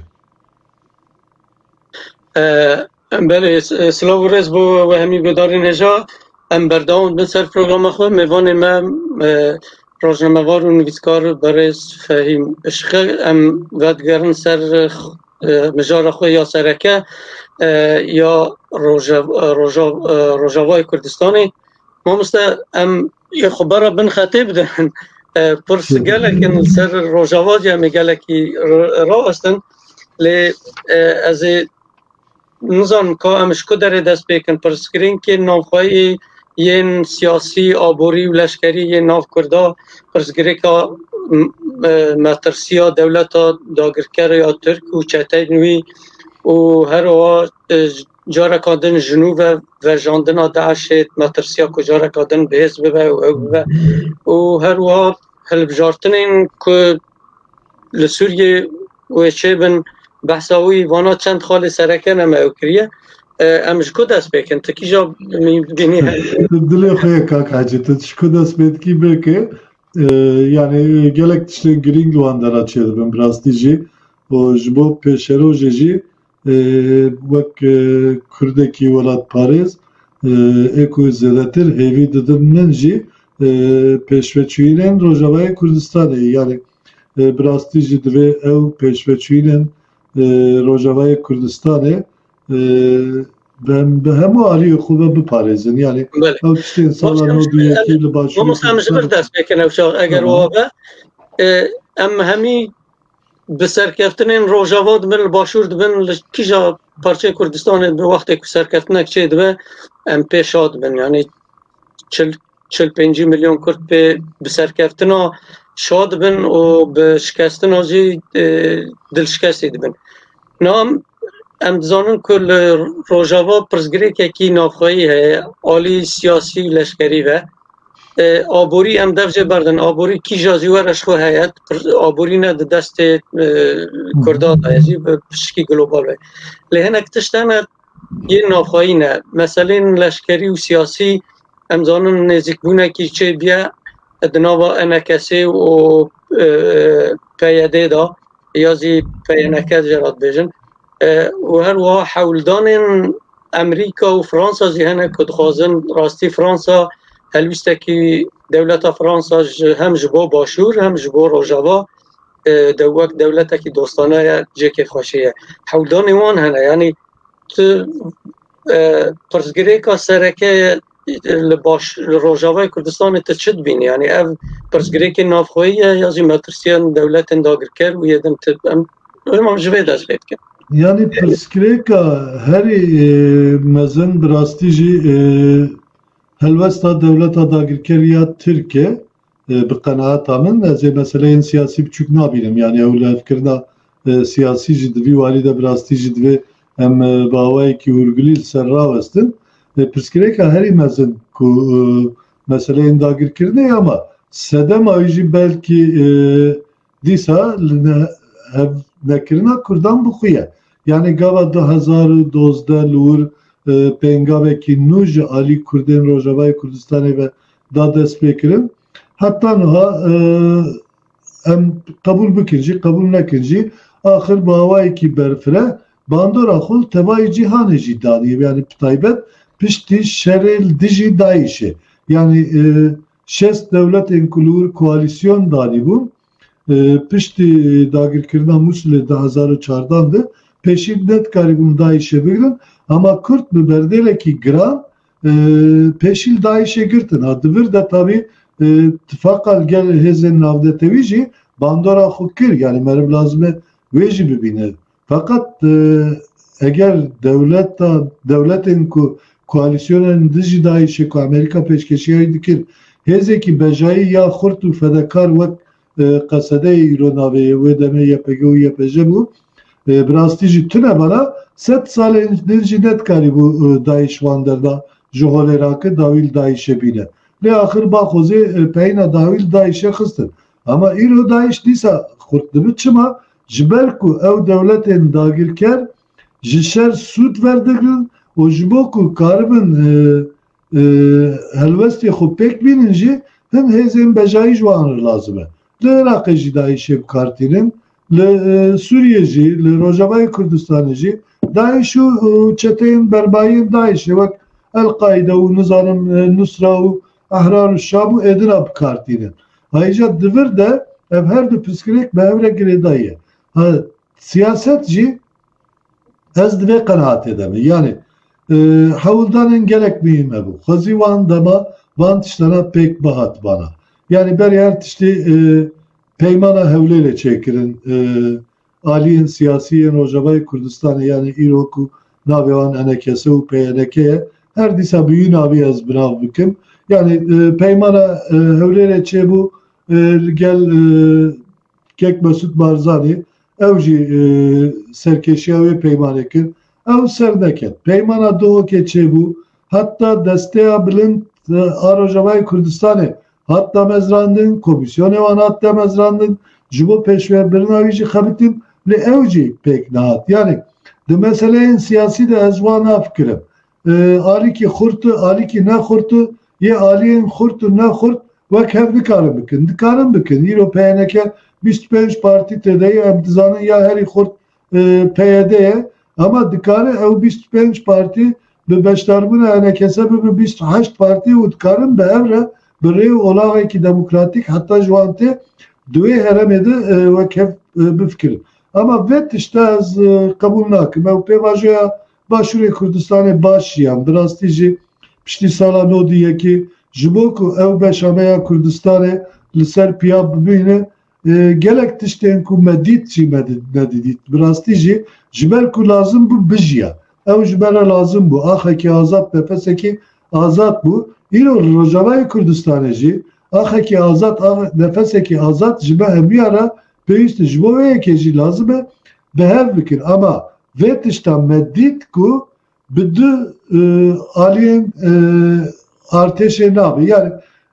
E, belê, s-, silav û rêz bo we hemî guhdarên hêja. Em berdewam dibin ser programa xwe. Mêvanê me, e, rojnamevar û nivîskar berêz Fehîm Işiq e. Em vedigerin ser, e, mijara xwe ya sereke, e, ya roje-, e, roja-, e, Rojavayê Kurdistanê. Mamoste, em yê xwe bera bin xetê bidin. E, pirs gelek in li ser Rojava jî em ê gelekî r-, rawestin. Lê, e, ez ê nizanim ka em ji ku derê dest pê kin. Pirsgirêkên navxweyî yên siyasî, aborî û leşkerî yên nav Kurda, pirsgirêka, m-, e, metirsiya dewleta dagirker ya Tirk û çeteyên wî û her wiha, e, careka din ji nû ve vejandina DAIŞ'ê, metirsiya ku careka din bihêz bibe û ew bibe. Û her wiha hilbijartinên ku li Sûriyê wê çêbin, behsa wî vana çend xalê sereke ne me ew kiriye. E, em ji ku dest pê kin? Tu kîja bînî heye? Dilê xwe ye kak Hecî, tu ji ku dest pê dikî bike. E, yani gelek tiştên girîng li wan dera çêdibin bi rastî jî. Û ji bo pêşerojê jî, e, wek, e, Kurdekî welatparêz, e, ê ku zêdetir hêvî didin min jî, e, pêşveçûyînên Rojavayê Kurdistanê, yani, e, bi rastî jî divê ew pêşveçûyînên, e, Rojavayê Kurdistanê, e, bi, bi hemû aliyê xwe ve biparêzin. Yani, belê, ew tiştên sala nod û yekî li Başûrê Kurdistan. Mamoste, em ji vir dest pê kin ew çax, eger wiha be. E, em hemî bi serkeftinên Rojava dibin, li Başûr dibin, li kîja parçeyê Kurdistanê bi wextê ku serkeftinek çê dibe, em pê şa dibin. Yani çil, çil pêncî milyon Kurd pê bi serkeftina şa dibin û bi şikestina jî, e, dilşikestî dibin. Niha em dizanin ku li Rojava pirsgirêkekî navxweyî heye, alî siyasî û leşkerî ve. E, aborî em dev jê berdin. Aborî kîja jî were ji xwe heye. Pir-, aborî ne di destê, e, Kurda de ye jî, bi pişikî global ve. Lê hinek tişt hene yên navxweyî ne. Meselên leşkerî û siyasî em zanin nêzîkbûnekî çêbiye di nava E N K S û, e, P Y D de ya jî P Y N K jê re dibêjin. E, û her wiha hewldanên Amerîka û Fransa jî hene ku dixwazin rastî Fransa helwîstekî dewleta Fransa ji, hem ji bo Başûr hem ji bo Rojava, e, de wek dewletekî dostane ye, cihekê xweşê ye. Hewldanê wan hene, yanî tu, e, pirsgirêka sereke ye, e, li baş, li Rojavayê Kurdistanê tu çi dibînî? Yanî ev pirsgirêkên navxweyî ye ya jî metirsiyan dewletên dagirker û yê din tu, em, em ji vê dest pê dikin. Yani pirsgirêka herî, e, mezin bi rastî jî, e, helwesta dewleta dagirker ya Tirk e, e, bi qenaeta min. Ez ê meseleyên siyasî biçûk nabînim. Yani ew lihevkirina, e, siyasî jî di vî warî de bi rastî jî divê em, e, bi awayekî hûrgulî li ser rawestin. E, pirsgirêka herî mezin ku, e, meseleyên dagirkirinê ye, ama sedema wî jî belkî, e, dîsa li ne-, hev-, nekirina Kurdan bi xwe ye. Yani gava du hezar û dozdeh li wir, e, pêngavekî nû ji alî Kurdên Rojavayê Kurdistanê ve da destpêkirin. Heta niha, e, em qebûl bikin jî, qebûl nekin jî, axir bi awayekî berfireh bandora xwe li tevayê cîhanê jî daniye. Yani bi taybet piştî şerê li dijî DAIŞ'ê. Yani, e, şêst dewletên ku li wir koalîsyon danîbûn, e, piştî dagirkirina Mûsilê du hezar û çardan de pêşî nedikarîbûn DAIŞ'ê bigirin, ama Kurd bi berdêlekî giran, e, pêşî li DAIŞ'ê girtin. Ha, di vir de tabî, e, tifaqa li gel hêzên navnetewî jî bandora xwe kir. Yani meriv lazim e wê jî bibîne. Feqet, e, eger dewleta, dewletên ku koalîsyonên dijî DAIŞ'ê ku Amerîka pêşkêşiya wî dikir, hêzekî bejayî ya xurt û fedekar wek, e, Qesedeyê îro navê ye, wê demê Y P G û Y P J bû, e, bi rastî jî tune bana, sed salên din jî nedikarîbû, e, DAIŞ wan derda ji holê rakir, dawî li DAIŞ'ê bîne. Lê axir Baxozê, e, peyna dawî li DAIŞ'ê xistin. Ama îro DAIŞ dîsa xurt dibe. Çima? Ji ber ku ew dewletên dagirker ji şer sûd verdigrin û ji bo ku karibin, e, e, helwestê xwe pêk bînin jî hin hêzên bejayî ji wan re lazim e. Li Iraqê jî DAIŞ'ê bi kar tînin, li, e, Sûriyê jî, li Rojavayê Kurdistanê jî DAIŞ û, û çeteyên berbayiyên DAIŞ'ê wek El-Qaîde û nizanim, e, Nusra û Ehrar û Şam û êdina bi kar tînin. Ayrıca di vir de ev her du pirsgirêk bi hev re girêdayî ye. Ha, siyaset jî ez di vê qenaatê de me. Yani, e, hewldanên gelek muhîm hebû. Xwezî wan dema van tiştana pêk bihat bana. Yani berê her tiştê, e, peymana Hewlêrê çêkirin, e, aliyên siyasî yên Rojavayê Kurdistanê, yani îro ku navê wan E N K S û P Y N K ye, her dîsa bi wî navî ez bi nav bikim. Yani, e, peymana, e, Hewlêrê çêbû, e, li gel, e, Kek Mesûd Barzanî, ew jî, e, serkêşiya wê peymanê kir. Ew ser neket. Peymana Duhokê çêbû. Heta desteya bilind, e, a Rojavayê Kurdistanê hat damezrandin, komîsyonê wan hat damezrandin, ji bo pêşvebirina wî jî xebitin, lê ew jî pêk nehat. Yani di meseleyên siyasî de ez wan nafikirim. E, alîkî xurt, alîkî ne xurt, yê aliyên xurt û ne xurt wek hev nikarin bikin. Dikarin bikin. Îro P Y N K bîst û pênc partî tê de ye, em dizanin ya herî xurt, e, P Y D ye. Ama dikare ew bîst û pênc partî bi beşdarbûna E N K S bibe bîst û heşt partî û dikarin bi hev re bi rê û olaxekî demokratîk heta ji wan tê di wê herêmê de, e, wek hev, e, bifikirin. Ama vê tişta ez, e, qebûl nakim. Ew pêvajoya Başûrê Kurdistanê baş jiyan. Bi rastî jî piştî sala nod û yekê ji bo ku ew beşa me ya Kurdistanê li ser piya bimîne, e, gelek tiştên ku me dît jî me di-, nedidît. Bi rastî jî ji ber ku lazim bû bijiya. Ew ji me re lazim bû. Axekî azad, nefesekî azad bû. Îro li Rojavayê Kurdistanê jî axekî azad, axe-, nefesekî azad ji me hemiya re pêwîst e. Ji bo wê yekê jî lazim e bi hev bikin. Ama vê tişta me dît ku bi du, e, aliyên, e, artêşê nabe. Yani,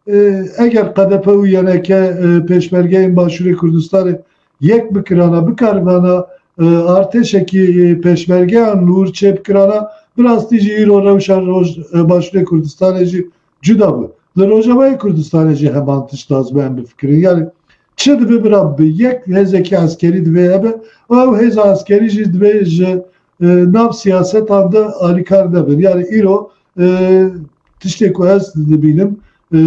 e, eger Q D P û Y N K, e, pêşmergeyên Başûrê Kurdistanê yek bikirana, bikaribana, e, artêşekî, e, pêşmergeyan li wir çêbikirana, bi rastî jî îro rewşa roj-, e, Başûrê Kurdistanê jî cuda bû. Li Rojavayê Kurdistanê jî heman tişt lazim e em bifikirin. Yani çi dibe bira bi yek hêzekî eskerî divê hebe û ew hêza eskerî jî divê ji, e, nav siyasetan de alîkar nebin. Yani îro, e, tiştê ku ez dibînim, e,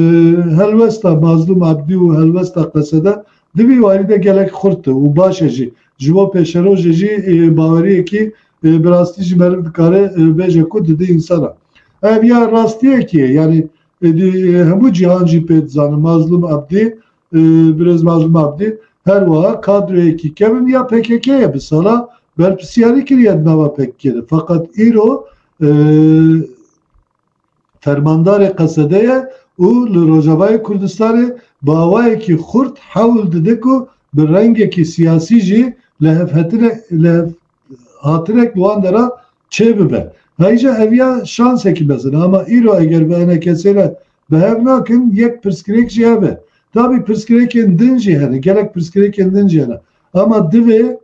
helwesta Mazlûm Ebdî û helwesta Qesede di vî warî de gelek xurt e û baş e jî. Ji bo pêşerojê jî, e, baweriyekî, e, bi rastî jî meriv dikare, e, bêje ku dide însana. Ev ya rastiyekî ye. Yani, e, di, e, hemû cîhan jî pê dizane. Mazlûm Ebdî, e, birêz Mazlûm Ebdî her wiha kadroyekî kevin ya P K K ye. Bi sala berpirsiyarî kiriye di nava P K K de. Feqet îro, e, fermandarê Qesede ye û li Rojavayê Kurdistanê bi awayekî xurt hewl dide ku bi rengekî siyasî jî lihevhatine-, lihev-, hatinek li wan dera çêbibe. Heyja ev ya şansekî mezin e, ama îro eger bi E N K S'ê re bi hev nakin, yek pirsgirêk jî hev e. Tabî pirsgirêkên din jî hene, gelek pirsgirêkên din jî hene. Ama divê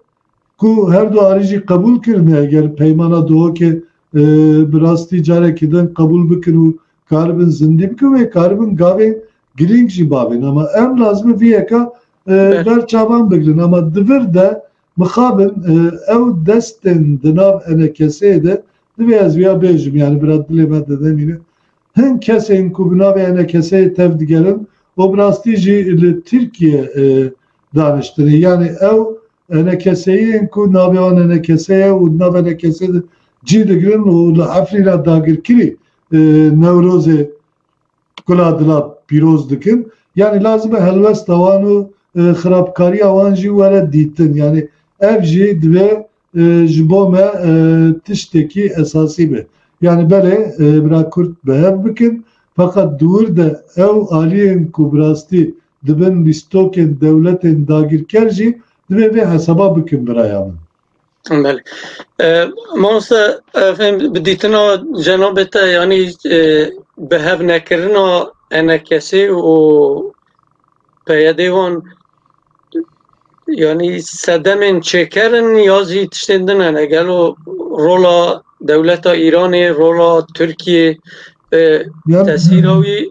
ku her du alî jî qebûl kirine, eger peymana Duhokê, e, bi rastî carekî din qebûl bikin û karibin zindî bikin, wê karibin gavên girîng jî bavên. Ama em lazim e vî yeka, e, Evet. ber çavan bigirin. Ama di vir de mixabin, e, ew destên di nav enekeseyê de, divê ez viya bêjim, yani bira dilê me de demîne. Hin kesên ku bi navê enekeseyê tev digerin, û bi rastî jî li Tirkiye, e, daniştine. Yani ew enekeseyên ku navê wan enekese ye û di nav enekesê de cî digirin û li Efrîna dagirkirî, e, Newrozê kula dila pîroz dikin. Yani lazim e helwesta wan û, e, xirabkariya wan jî were dîtin. Yani ev jî divê, e, ji bo me, e, tiştekî esasî be. Yani belê, e, bira Kurd bi hev bikin, feqet di wir de ew aliyên ku bi rastî di bin lîstokên dewletên dagirker jî divê vê hesaba bikin biraya min. Belê. E, mamoste, e, fêm bi dîtina cenabê te, yanî, e, bi hev nekirina enekesê û P Y D wan, yanî sedemên çêker in ya jî tiştên din hene? Gelo rola dewleta Îranê, rola Tirkiyê, e, Yani tesîra wî,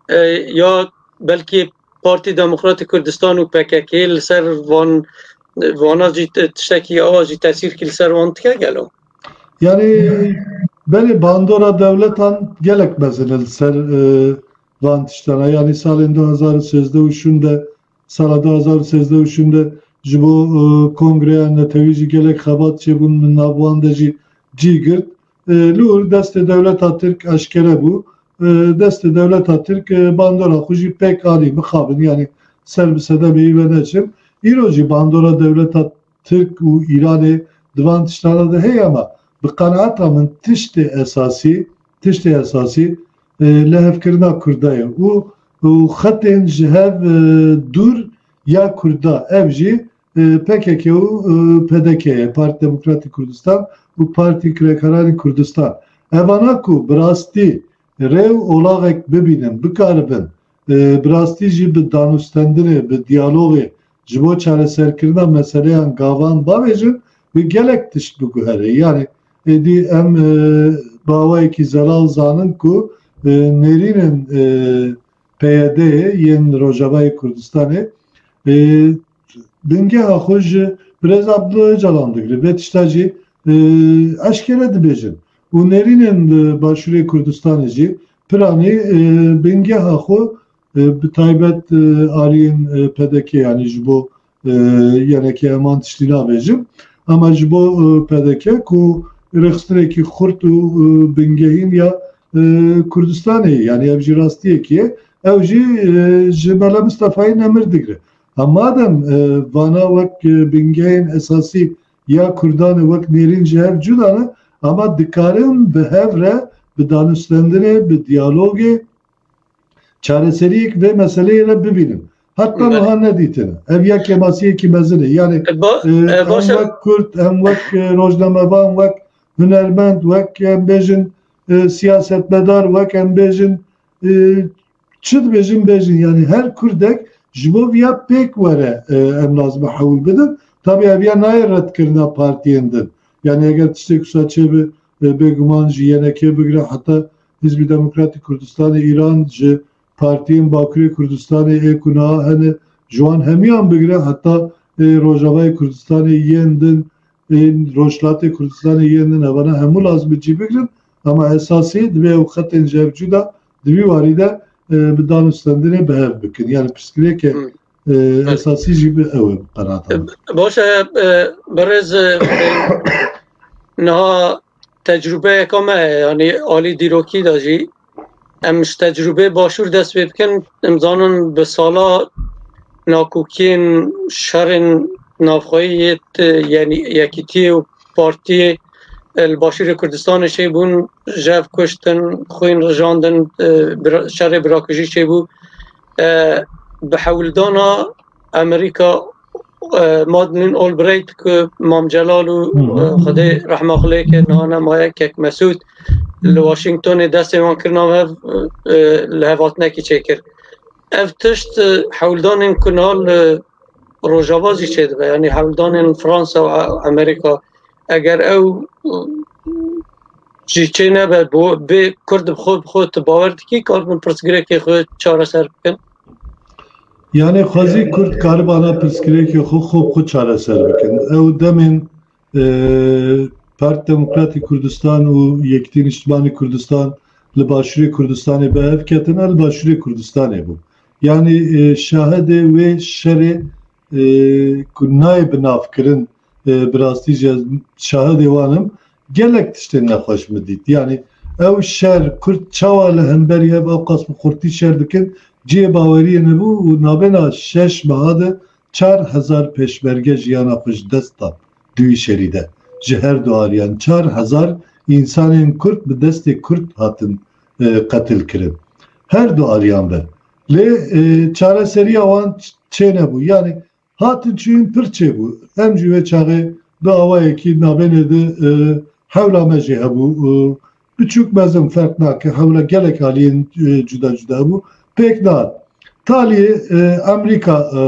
e, ya belkî Partî Demokratîk Kurdistan û P K K li ser van, vana jî te-, tiştekî awa jî tesîrkî li ser wan dike gelo? Yani belê bandora dewletan gelek mezin e li ser, e, van tiştana. Yani salên du hazar û sêzdeh û şûn de, sala du hazar û sêzdeh û şûn de ji bo, e, kongreya netewî jî gelek xebat çêbûn, min nav wan de jî cî girt. E, li wir destê dewleta Tirk eşkere bû. E, destê dewleta Tirk, e, bandora xwe jî pêk alî, mixabin, yani ser bi sedemê wî ve neçim. Îro jî bandora dewleta Tirk û Îranê di van tiştana de heye, ama bi qenaeta min tiştê esasî, tiştê esasî, e, lihevkirina Kurda ye û, û xetên ji hev, e, dûr ya Kurda, ev jî, e, P K K û, e, P D K ye, Partî Demokratîk Kurdistan û Partî Kirekaranî Kurdistan. Evana ku bi rastî rê û olaxek bibînin, bikaribin, e, bi rastî jî bi danûstendinê, bi diyalogê ji bo çareserkirina meseleyan gavan bavêjin, bi gelek tişt biguhere. Yani êdî em, e, bi awayekî zelal zanin ku, e, nêrînên, e, P Y D'ê yên Rojavayê Kurdistanê, e, bingeha xwe ji Birêz Abdullah Ocalan digire. Vê tişta jî, e, eşkere dibêjin. Û nêrînên li Başûrê Kurdistanê jî piranî, e, bingeha xwe, e, bi taybet, e, aliyên, e, P D K, yani ji bo, e, Y N K heman tiştî nabêjim. Ama ji bo, e, P D K ku rêxistinekî xurt û, e, bingehîn ya, e, Kurdistanê ye. Yani ev jî rastiyekî ye. Ew jî, e, ji Mela Mistefayê Nemir digire. Ha madem, e, vana wek, e, bingehên esasî ya Kurdan e, wek nêrîn ji hev cuda ne, ama dikarin bi hev re bi danûstendinê, bi diyalogê, çareseriyek vê meseleyê re bibînin. Heta Belê. niha nedîtine. Ev ya kêmasiyekî mezin e. Yani, E, ba-, e, e, em baş e. wek Kurd, em wek, e, rojnamevan, wek hunermend, wek, em bêjin, e, siyasetmedar, wek, em bêjin, e, çi dibêjin bêjin. Yani her Kurdek ji bo viya pêk were, e, em lazim e hewil bidin. Tabii ev ya nayê redkirina partiyên din. Yani eger tiştek wisa çêbe, e, bêguman ji Y N K bigire heta Hizbî Demokratîk Kurdistanê Îran, ji partiyên Bakurê Kurdistanê ê ku niha hene, ji wan hemiyan bigire heta, e, Rojavayê Kurdistanê yên din, ên Rojhilatê Kurdistanê yên din, evana hemû lazim e cî bigrin, ama esasî divê ew xetên ji hev cuda di vî warî de, e, bi danûstendinê bi hev bikin. Yani pirsgirêke, Hmm. e, Evet. esasî jî bi ew e bi qenaata min. Baş e, e, birêz, e, niha tecrûbeyeka me heye, yanî alî dîrokî de jî em ji tecrûbê başûr dest pê bikin. Em zanin bi sala nakokiyên şerên navxweyî yê, yanî Yekîtiyê û Partiyê, e, li Başûrê Kurdistanê çêbûn, jev kuştin, xwîn rijandin, e, bira-, şerê birakujî çêbû. E, bi hewldana Amerîka, e, Madeleine Albright ku Mam Celal û, Hı hı. e, Xwedê rehma xwe lê ke niha nemaye, kek Mesûd li Washingtonê destê wan kirina hev, e, li hev hatinekî çêkir. Ev tişt, e, hewldanên ku niha li Rojava jî çêdibe. Yanî hewldanên Fransa û Amerîka, eger ew jî çê nebe, bo bê Kurd bi xwe, bi xwe tu bawer dikî, karibin pirsgirêkê xwe çareser bikin? Yanî xwezî Kurd karibana pirsgirêkê xwe, xwe bi xwe çareser bikin. Ew demên, e, Parti Demokratî Kurdistan û Yekîtî Niştimanî Kurdistan li Başûrê Kurdistanê bi hev ketine, li Başûrê Kurdistanê bû. Yanî, e, şahidê wê şerê, e, ku nayê bi nav kirin, e, bi rastî jî ez şahidê wan im, gelek tiştên nexweş min dît. Yanî ew şer Kurd çawa li hemberî hev ewqas bi xurtî şer dikin, cihê baweriyê nebû û nabêna şeş meha de çar hezar pêşmerge jiyana xwe ji dest dan di wî şerî de. Ji her du aliyan çar hezar însanên Kurd bi destê Kurd hatin, e, qetil kirin. Her du aliyan be. Lê, e, çareseriya wan ç-, çê nebû. Yanî hatin çûyîn pir çêbû. Em jî wê çaxê bi awayekî nabênê de, e, hewla me jî hebû. E, biçûk mezin ferq nake. Hewla gelek aliyên, e, cuda cuda hebû. Pêk nehat. Taliyê, e, Amerîka, e,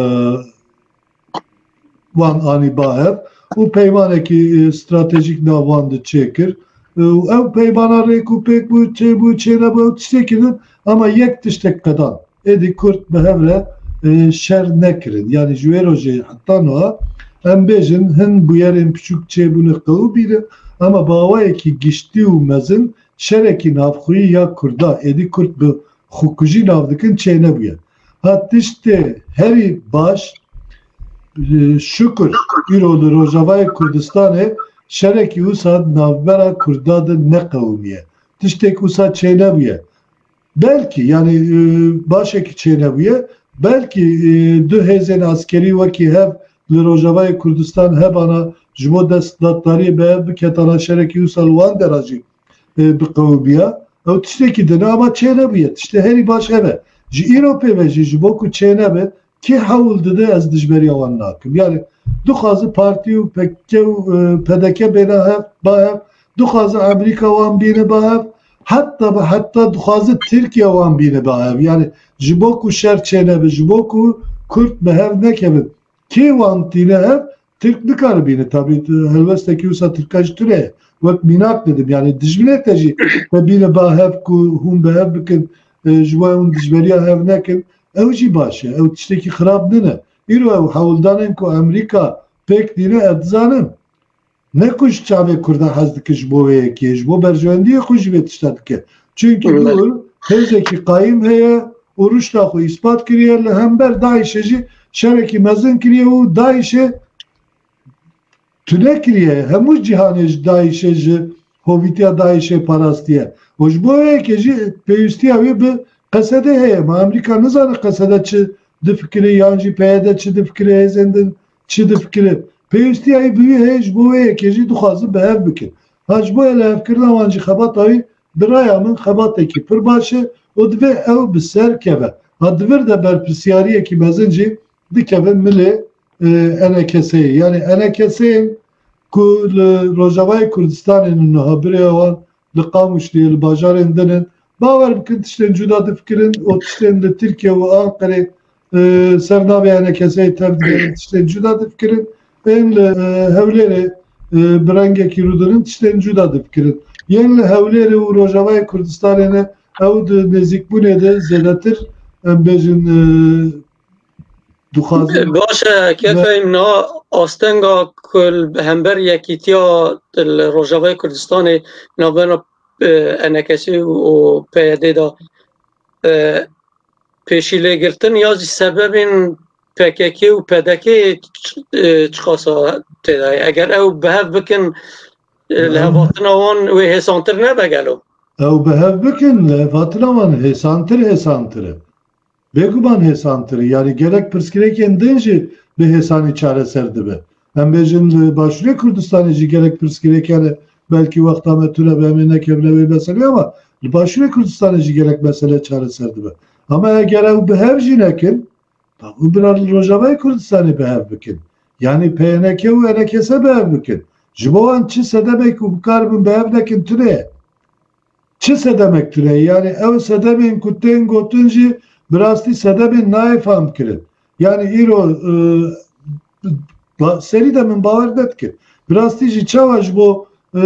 wan anî ba hev û peymanekî, e, stratejîk nav wan de çêkir. E, û ew peymana rêk û pêk bû, çêbû, çênebû, ew tiştekî din. Ama yek tiştek qedan. Êdî Kurd bi hev re, e, şer nekirin. Yanî ji wê rojê heta niha em bêjin hin bûyerên piçûk çêbûne qewî bîne, ama bi awayekî giştî û mezin şerekî navxweyî ya Kurda, êdî Kurd bi xwekujî nav dikin, çênebûye. Ha tiştê herî baş, e, şukur, îro li Rojavayê Kurdistanê şerekî wisa navbera Kurda de neqewimiye. Tiştek wisa çênebûye. Belkî, yanî, e, başekî çênebûye, belkî, e, du hêzên askerî wekî hev li Rojavayê Kurdistan hebana ji bo desthilatdariyê bi hev biketana şerekî wisa li wan dera jî, e, biqewimiya. Ew tiştekî din e, ama çênebûye. Tiştê herî baş ev e. Ji îro pê ve jî ji bo ku çênebe, kê hewl dide, ez dijberiya wan nakim. Yanî dixwaze partî û P K K û, e, P D K bêne hev, ba hev, dixwaze Amerîka wan bîne ba hev, heta bi heta dixwaze Tirkiye wan bîne ba hev. Yanî ji bo ku şer çênebe, ji bo ku Kurd bi hev nekevin. Kê wan tîne hev? Tirk nikare bîne. Tabî tu helwestekî wisa Tirka ji tune ye. Wek mînak didim. Yanî dijminê te jî te bîne ba hev ku hûn bi hev bikin, e, ji bo hûn dijberiya hev nekin. Ew jî baş e. Ew tiştekî xirab nine. Îro ew hewldanên ku Amerîka pêk dîne, ez dizanim. Ne ku ji çavê Kurda hez dike, ji bo wê yekê, ji bo berjewendiyê xwe jî vê tişta dike. Çunkî Evet. dûr hêzekî qayîm heye û ruşta xwe îspat kiriye, li hember DAIŞ'ê jî şerekî mezin kiriye û DAIŞ'ê tune kiriye. Hemû cîhanê ji DAIŞ'ê, ji hovîtiya DAIŞ'ê parastiye. Û ji bo wê yekê jî pêwîstiya wî bi Qesedê heye. Ma Amerîka nizane Qesede çi difikire, yan jî P Y D çi difikire, hêzên din çi difikire. Pêwîstiya wî bi wî heye, ji bo wê yekê jî dixwaze bi hev bikin. Ha, ji bo lihevkirina wan jî xebata wî, bi raya min, xebatekî pir baş e û divê ew bi ser keve. Ha, di vir de berpirsyariyekî mezin jî dikeve milê, e, ENKS'ê. Yanî ENKS'ên ku li Rojavayê Kurdistanê ne niha, birêya wan li Qamişliyê, li bajarên din in. Bawer bikin, tiştên cuda difikirin û tiştên li Tirkiye û Anqerê, e, ser navê ENKS'ê tev digerin, tiştên cuda difikirin. Ên li, e, Hewlêrê, e, bi rengekî rû dirin, tiştên cuda difikirin. Yên li Hewlêrê û Rojavayê Kurdistanê ne, ew di nêzîkbûnê de zêdetir, em bêjin, e, dixwazin. Baş e, Kefeyim, niha astenga ku li hember yekîtiya li Rojavayê Kurdistanê navbera, e, ENKS'ê û PYD'ê de, e, pêşîlêgirtin ya jî sebebên PKK û PDK'ê ç-, e, çiqasa tê de ye? Eger ew bi hev bikin, e, lihevhatina wan wê hêsantir nebe gelo? Ew bi hev bikin, lihevhatina wan hêsantir, hêsantir e. Bêguman hêsantir e. Yanî gelek pirsgirêkên din jî bi hêsanî çareser dibe. Em bêjin li Başûrê Kurdistanê jî gelek pirsgirêk hene, belkî wexta me tune be, em ê nekevine wê meselê, ama li Başûrê Kurdistanê jî gelek mesele çareser dibe. Ama eger ew bi hev jî nekin, tabi bira li Rojavayê Kurdistanê bi hev bikin. Yanî PYNK û ENKS bi hev bikin. Ji bo wan çi sedemê ku bikaribin bi hev nekin tune ye. Çi sedemek tune ye? Yanî ew sedemên ku tên gotin jî bi rastî sedemên nayê fam kirin. Yanî îro, e, Ba- serî de min bawer nedikir. Bi rastî jî çawa ji bo e,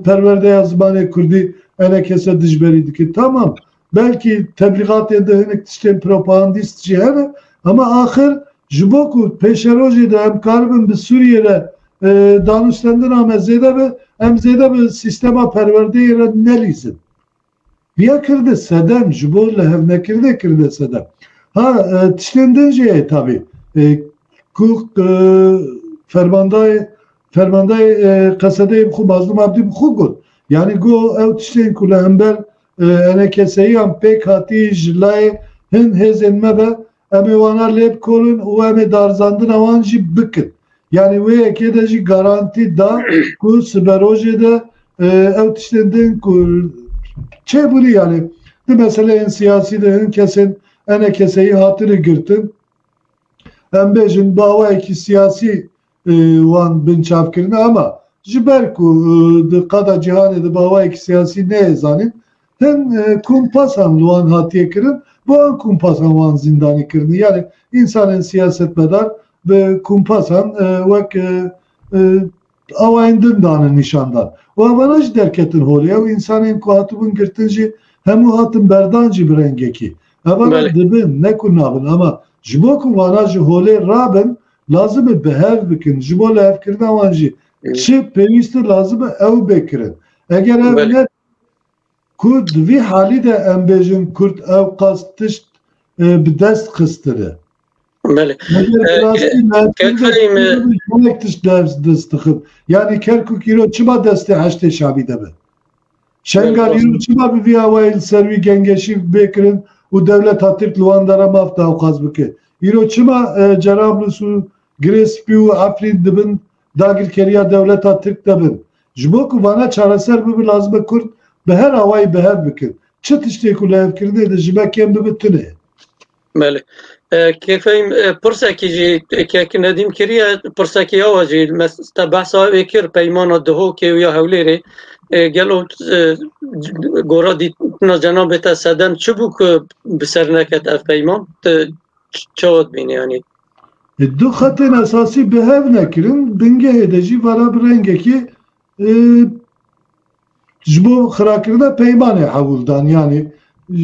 perwerdeya zimanê kurdî enekese dijberî dike? Tamam, belkî teblîxatê de hinek tiştên propagandîst jî hene, ama axir ji bo ku pêşerojê de em karibin bi Sûriyê re e, danûstendina me zêde be, em zêde bi sîstema perwerdeyê re nelîzin. Viya kirine sedem, ji bo lihevnekirinê kirine sedem. Ha, e, tiştên din jî heye tabî. E, ku, e, fermandayê, fermandayê, e, Qesedeyê bi xwe, Mazlûm Abdî bi xwe got. Yanî got, ew tiştên ku li hember, e, enekeseyî yan pêk hatî ji layê hin hêzên me be, em ê wana lê bikorin û em ê darizandina wan jî bikin. Yanî wê yekê de jî garantî da ku siberojê de, e, ew tiştên din ku çêbûrî, yanî di meseleyên siyasî de hin kesên enekeseyî hatine girtin. Em bêjin bi awayekî siyasî, e, wan binçav kirine, ama ji ber ku, e, di qada cîhanê de bi awayekî siyasî neyê zanîn, hin, e, kompasan li wan hatiye kirin, bi wan kompasan wan zîndanî kirine. Yanî însanên siyasetmedar bi kompasan, e, wek, e, e, awayên din dane nîşandan. Û evana jî derketin holê. Ew însanên ku hatibûn girtin jî hemû hatin berdan jî bi rengekî. Evana Belê. dibin, ne ku nabin. Ama ji bo ku vana ji holê rabin, lazim e bi hev bikin. Ji bo lihevkirina wan jî çi pêwîst e, lazim e ew bê kirin. Eger ev Belê. ne ku di vî halî de em bêjin Kurd ew qas tişt, e, bi dest xistine. Belê. Eger E, bi rastî ke-, Merkez de Kekayî me- gelek tişt dest, dest dixin. Yanî Kerkûk îro çima destê Heşdê Şabî de be? Şengal Belê. îro çima bi vî awayî li ser wî gengeşî bê kirin û dewleta Tirk li wan dera maf dawxwaz bike? Îro çima, e, Cerablus û Girê Spî û Efrîn dibin dagirkeriya dewleta Tirk de bin? Ji bo ku vana çareser bibe, lazim e Kurd bi her awayî bi hev bikin. Çi tiştê ku lihevkirinê de ji me kêm bibe tune ye. Belê. E, Kêfeyim, e, pirsekî jî, e, kek Nedîm kiriye, pirsekî ew e jî, mes-, te behsa wê kir, peymana Duhokê û ya Hewlêrê, e, gelo, e, gora dîtina cenabê te sedem çi bû ku bi ser neket ev peyman? Tu ç-, çawa dibînî yanî? E, du xetên esasî bi hev nekirin, bingehê de jî vana bi rengekî, e, ji bo xirakirina peymanê hewldan, yanî, e,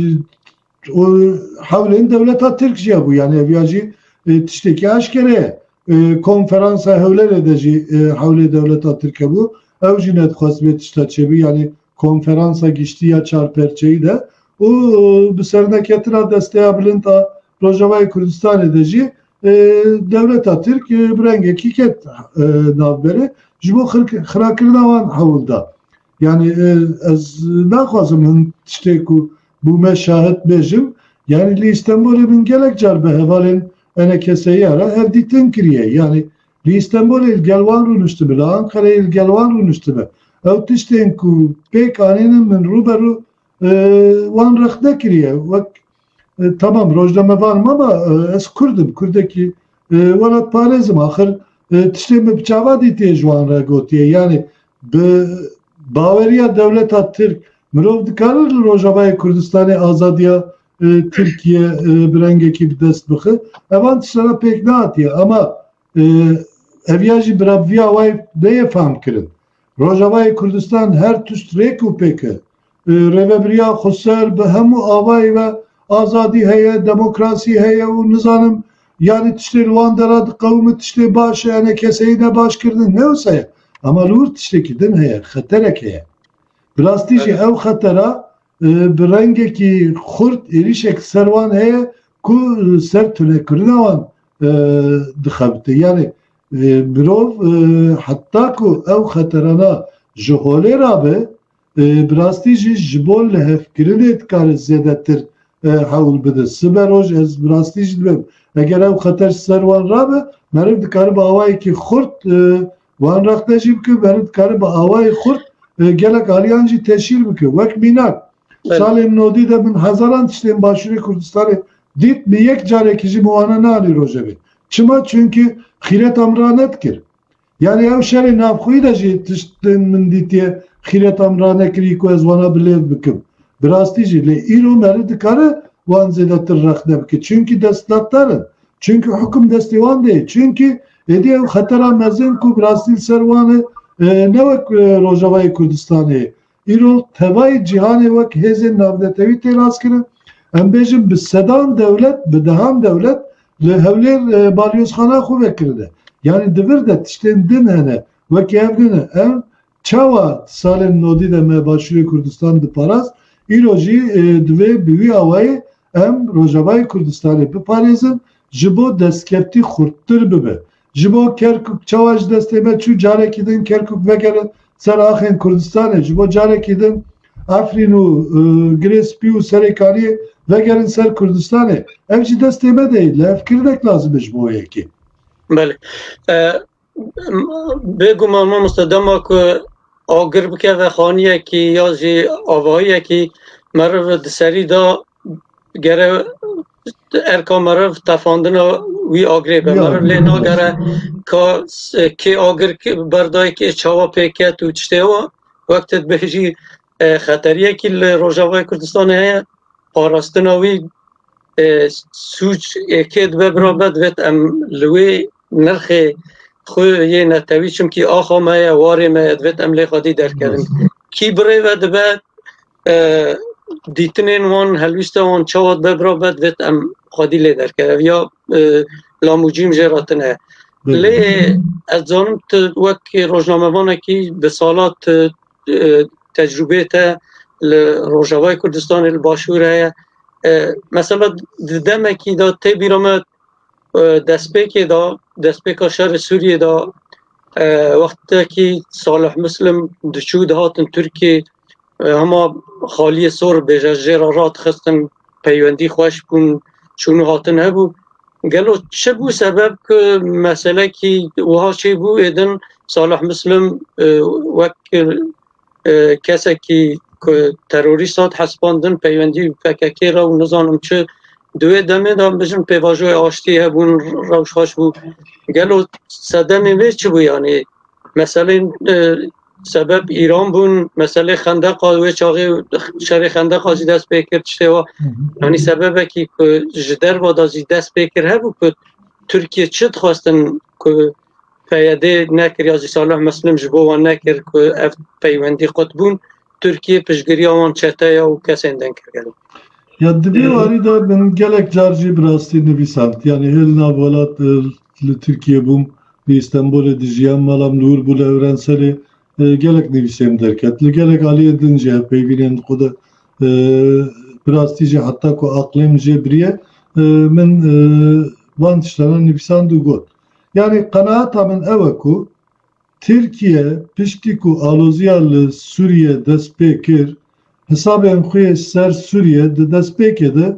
û hewlên dewleta Tirk jî hebû, yanî ev ya jî, e, tiştekî eşkere ye. E, konferansa Hewlêrê de jî, e, hewlê dewleta Tirk hebû. Ew jî nedixwest vê tişta çêbî, yanî konferansa giştî ya çar perçeyî de û bi serneketina desteya bilind a Rojavayê Kurdistanê de jî, e, dewleta Tirk, e, bi rengekî ket, e, navberê ji bo xir-, xirakirina wan hewl da. Yanî, e, ez naxwazim hin tiştê ku bûme şahid bêjim. Yanî li Îstenbolê min gelek car bi hevalên enekeseyî re hevdîtin kiriye. Yanî li Îstenbolê li gel wan rûniştime, li Anqereyê li gel wan rûniştime. Ew tiştên ku pêk anînin min rû be rû, e, wan rex nekiriye. Wek, e, tamam, rojnamevan im ama, e, ez Kurd im, Kurdekî, e, welatparêz im. Axir, e, tiştê min bi çava dîtiye ji wan re gotiye. Yanî bi baweriya dewleta Tirk mirov dikare li Rojavayê Kurdistanê azadiya, e, Tirkiye, e, bi rengekî bi dest bixe. Evan tiştana pêk nehatiye. Ama, e, ev ya jî bira bi vî awayî neyê fam kirin. Rojavayê Kurdistan her tişt rêk û pêk e. E, rêvebiriya xweser bi hemû awayî ve azadî heye, demokrasî heye û nizanim, yanî tiştê li wan dera diqewime, tiştê baş e, enekeseyî ne baş kirine, ne wisa ye. Ama li wir tiştekî din heye, xeterek heye. Bi rastî jî Evet. ew xetera, e, bi rengekî xurt êrîşek ser wan heye ku ser tunekirina wan, e, dixebite. Yanî, e, mirov, e, heta ku ew xeterana ji holê rabe, e, bi rastî jî ji bo lihevkirinê dikare zêdetir, e, hewl bide. Sibe roj ez bi rastî jî dibêm. Eger ew xeter ji ser wan rabe, meriv dikare bi awayekî xurt, e, wan rexne jî bike, meriv dikare bi awayê xurt, e, gelek aliyan jî teşhîr bike. Wek mînak, Belê. salên nodî de min hezaran tiştên Başûrê Kurdistanê dît, min yek carekî jî min wana neanî rojevê. Çima? Çunkî xîreta min ranedikir. Yanî ew şerê navxweyî de jî tiştên min dîtiye xîreta min ranekirî ku ez wana bi lêv bikim. Bi rastî jî lê îro meriv dikare wan zêdetir rexne bike. Çunkî desthilatdar in. Çunkî hukum destê wan de ye. Çunkî Êdî ew xetera mezin ku bi rastî li ser wan e, e, ne wek, e, Rojavayê Kurdistanê. Îro tevayê cîhanê wek hêzên navnetewî tê naskirin. Em bêjin bi sedan dewlet, bi dehan dewlet li Hewlêr, e, balyozxana xwe vekirine. Yanî di vir de tiştên din hene, wekî ev din e. Em çawa salên nodî de me Başûrê Kurdistan diparast, îro jî, e, divê bi wî awayî em Rojavayê Kurdistanê biparêzin, ji bo destkeftî xurttir bibe. Ji bo Kerkûk çawa ji destê me çû, carekî din Kerkûk vegerin ser axên Kurdistanê, ji bo carekî din Efrîn û, e, Girê Spî û Serêkaniyê vegerin ser Kurdistanê. Ev jî destê me de ye, lihevkirinek lazim e ji bo yekê. Belê. E, Bêguman mamoste, dema ku agir bikeve xaniyekî ya jî avahiyekî, meriv di serî de gere erka meriv tefandina wî agirê be. Ya. Meriv lê nagere ka s-, kê agir ki-, berdayê kê çawa pê ket û tiştê wa. Wek tu dibêjî, e, xeteriyekî li Rojavayê Kurdistanê heye, parastina wî, e, sûc êkê dibe bira be, divêt em li wê nirxê xwe yê netewî, çimkî axa me ye, warê me ye, divêt em lê xwedî derkevin. Kî birê ve dibe, e, dîtinên wan, helwîsta wan çawa dibe bira be, divêt em xwedî lê derkevin. Ya, e, lamûcîm jê re tune. Lê ez dizanim tu wek rojnamevanekî bi sala tu, e, tecrûbê te li Rojavayê Kurdistanê, li Başûr heye. E, mesela di demekî de tê bîra me, e, destpêkê de, destpêka şerê Sûriyê de, e, wextekî Salih Muslim diçû dihatin Tirkiyê, e, hema xaliyê sor bêje jê re radixistin, peywendî xweş bûn, çûn û hatin hebû. Gelo çi bû sebeb ku meselekî wiha çêbû, êdin Salih Muslim, e, wek, e, kesekî ku terorîst hat hesibandin, peywendî P K K re û nizanim çi, di wê demê de bijin pêvajoyê aştî hebûn, rewş xweş bû. Gelo sedemê wê çi bû, yanî meselên, e, sebeb Îran bûn, meselê Xendeqa, wê çaxê şerê Xendeqa jî dest pê kir, tiştê wa. Hı hı. Yanî sebebekî ku ji derva de jî dest pê kir hebû ku Tirkiye çi dixwestin ku P Y D nekir ya jî Salih Muslim ji bo wan nekir ku ev peywendî qut bûn, Tirkiye piştgiriya wan çeteya û kesên din kir gelo. Ya di vê warî de min gelek car jî bi rastî nivîsand. Yanî hê li nav welat, e, li Tirkiye bûm, li Îstenbolê dijiyam, mala min li wir bû li Ewrenselê, e, gelek nivîsê min derket. Li gelek aliyê din jî hevpeyvînên xwe de, e, bi rastî jî heta ku aqlê min jê biriye, e, min, e, van tiştana nivîsand û got. Yanî qenaeta min ew e ku Tirkiye piştî ku aloziya li Sûriye dest pê kir, hesabên xwe yê ser Sûriye di destpêkê de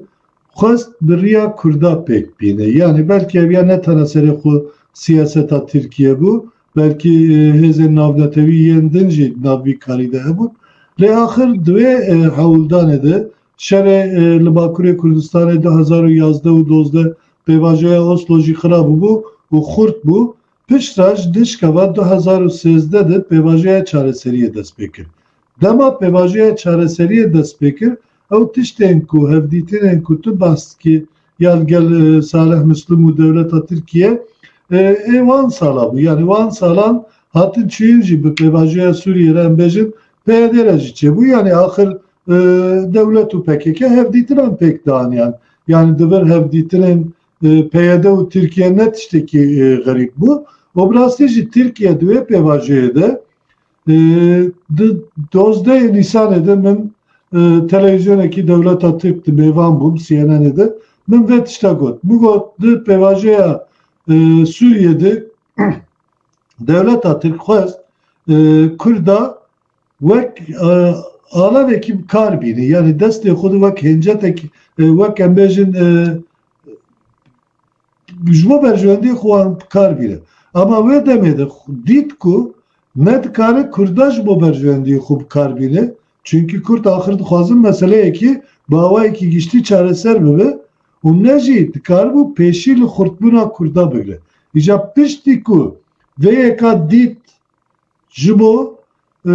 xwest bi riya Kurda pêk bîne. Yanî belkî ev ya ne tena serê xwe siyaseta Tirkiye bû, belkî, e, hêzên navnetewî yên din jî di nav vî karî de hebûn. Lê axir di wê, e, hewldanê de şerê, e, li Bakurê Kurdistanê du hezar û yazdeh û dozdeh pêvajoya Oslo jî xira bûbû û xurt bû. Piştre ji dişkeva du hezar û sêzdeh de pêvajoya çareseriyê dest pê kir. Dema pêvajoya çareseriyê dest pê kir, ew tiştên ku hevdîtinên ku tu behs dikî ya li gel, e, Salih Muslim û dewleta Tirkiye, e, ê wan sala bû. Yanî wan salan hatin çûyîn jî bi pêvajoya Sûriyê re em bêjin P Y D re jî çêbû. Yanî axir, e, dewlet û P K K hevdîtinan pêk dianiyan. Yanî di vir hevdîtinên, e, P Y D û Tirkiye ne tiştekî, e, xerîb bû. Û bi rastî jî Tirkiye di wê pêvajoyê de, e, di dozdehê Nîsanê de min, e, televîzyonekî dewleta Tirk di mêvan bûm, C N N'ê de. Min vê tişta got. Min got di pêvajoya, e, Sûriyê de dewleta Tirk xwest, e, Kurda wek, e, alavekî bi kar bîne. Yanî destê xwe de wek hêncetek, e, wek em bêjin, e, ji bo berjewendiyê xwe wan bi kar bîne. Ama wê demê de dît ku nedikare Kurda ji bo berjewendiyê xwe bi kar bîne. Çunkî Kurd axir dixwazin meseleyekî bi awayekî giştî çareser bibe û ne jî dikaribû pêşî li xurtbûna Kurda bigre. Îca piştî ku vê yeka dît, ji bo, e,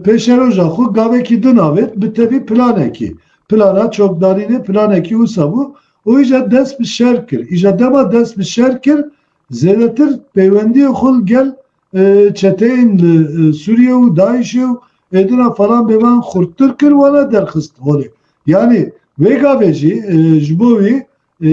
pêşeroja xwe gavekî din avêt, bi tevî planekî. Plana çokdanînê planekî wisa bû û îja dest bi şer kir. Îja dema dest bi şer kir, Zêdetir peywendiyê xwe li gel, e, çeteyên li, e, Sûriye û DAIŞê û êdina falan bêvan xurttir kir, wana derxist holê. Yanî vê gavê jî, e, ji bo wî, e,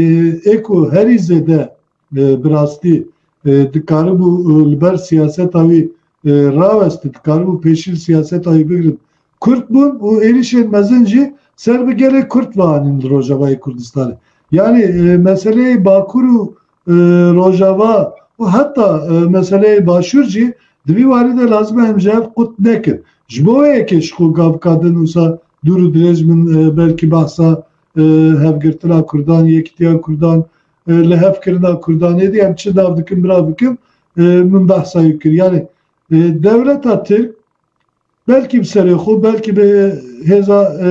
ê ku herî zêde, e, bi rastî, e, dikaribû, e, li ber siyaseta wî, e, rawestî, dikaribû pêşî li siyaseta wî bigirin. Kurd bûn û êrişên mezin jî ser bi gelê Kurd ve anîn li Rojavayê Kurdistanê. Yanî, e, meseleyê Bakur û, e, Rojava û heta, e, meseleyê Başûr jî di vî warî de lazim e em ji hev qut nekin. Ji bo wê yekê ji xwe gavka din wisa dûr û dirêj min, e, belkî behsa, e, hevgirtina Kurdan, yekîtiya Kurdan, e, li hev kirina Kurdan êdî em çi nav dikin, bira bikin, e, min behsa wî kir. Yanî, e, dewleta Tirk belkî bi serê xwe, belkî bi hêza, e,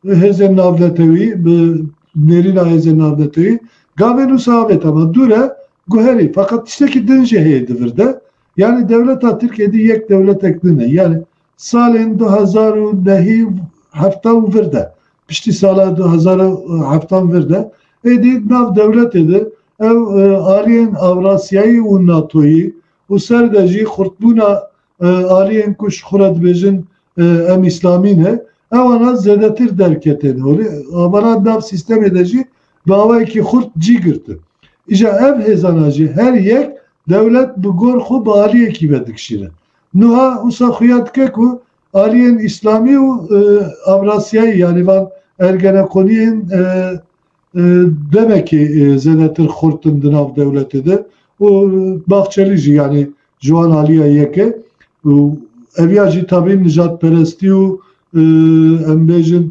hêzên navnetewî, bi nêrîna hêzên navnetewî, gavên wisa avêt, ama dû re guherî. Feqet tiştekî din jî heye di vir de. Yanî dewleta Tirk êdî yek dewletek din e. Yanî salên du hezar û nehî, hefta û vir de, piştî sala du hezar û heftan vir de, êdî nav dewletê de ew, e, aliyên Avrasyayî û NATOyî û ser de jî xurtbûna, e, aliyên ku ji xwe re dibêjin, e, em îslamî ne, ewana zêdetir derketên holê. Avara nav sîstemê de jî bi awayekî xurt cî girtin. Îja ev hêzana jî her yek dewlet bi gor xwe bi aliyekî ve dikişîne. Nuha wisa xuya dike ku aliyên îslamî û, e, Avrasyayî, yanî van Ergenekoniyên, e, e, demekî, e, zêdetir xurt in di nav dewletê de û Bahçelî jî, yanî ji wan aliya yek e û eviya jî tabî nijadperestî û, e, em bêjin,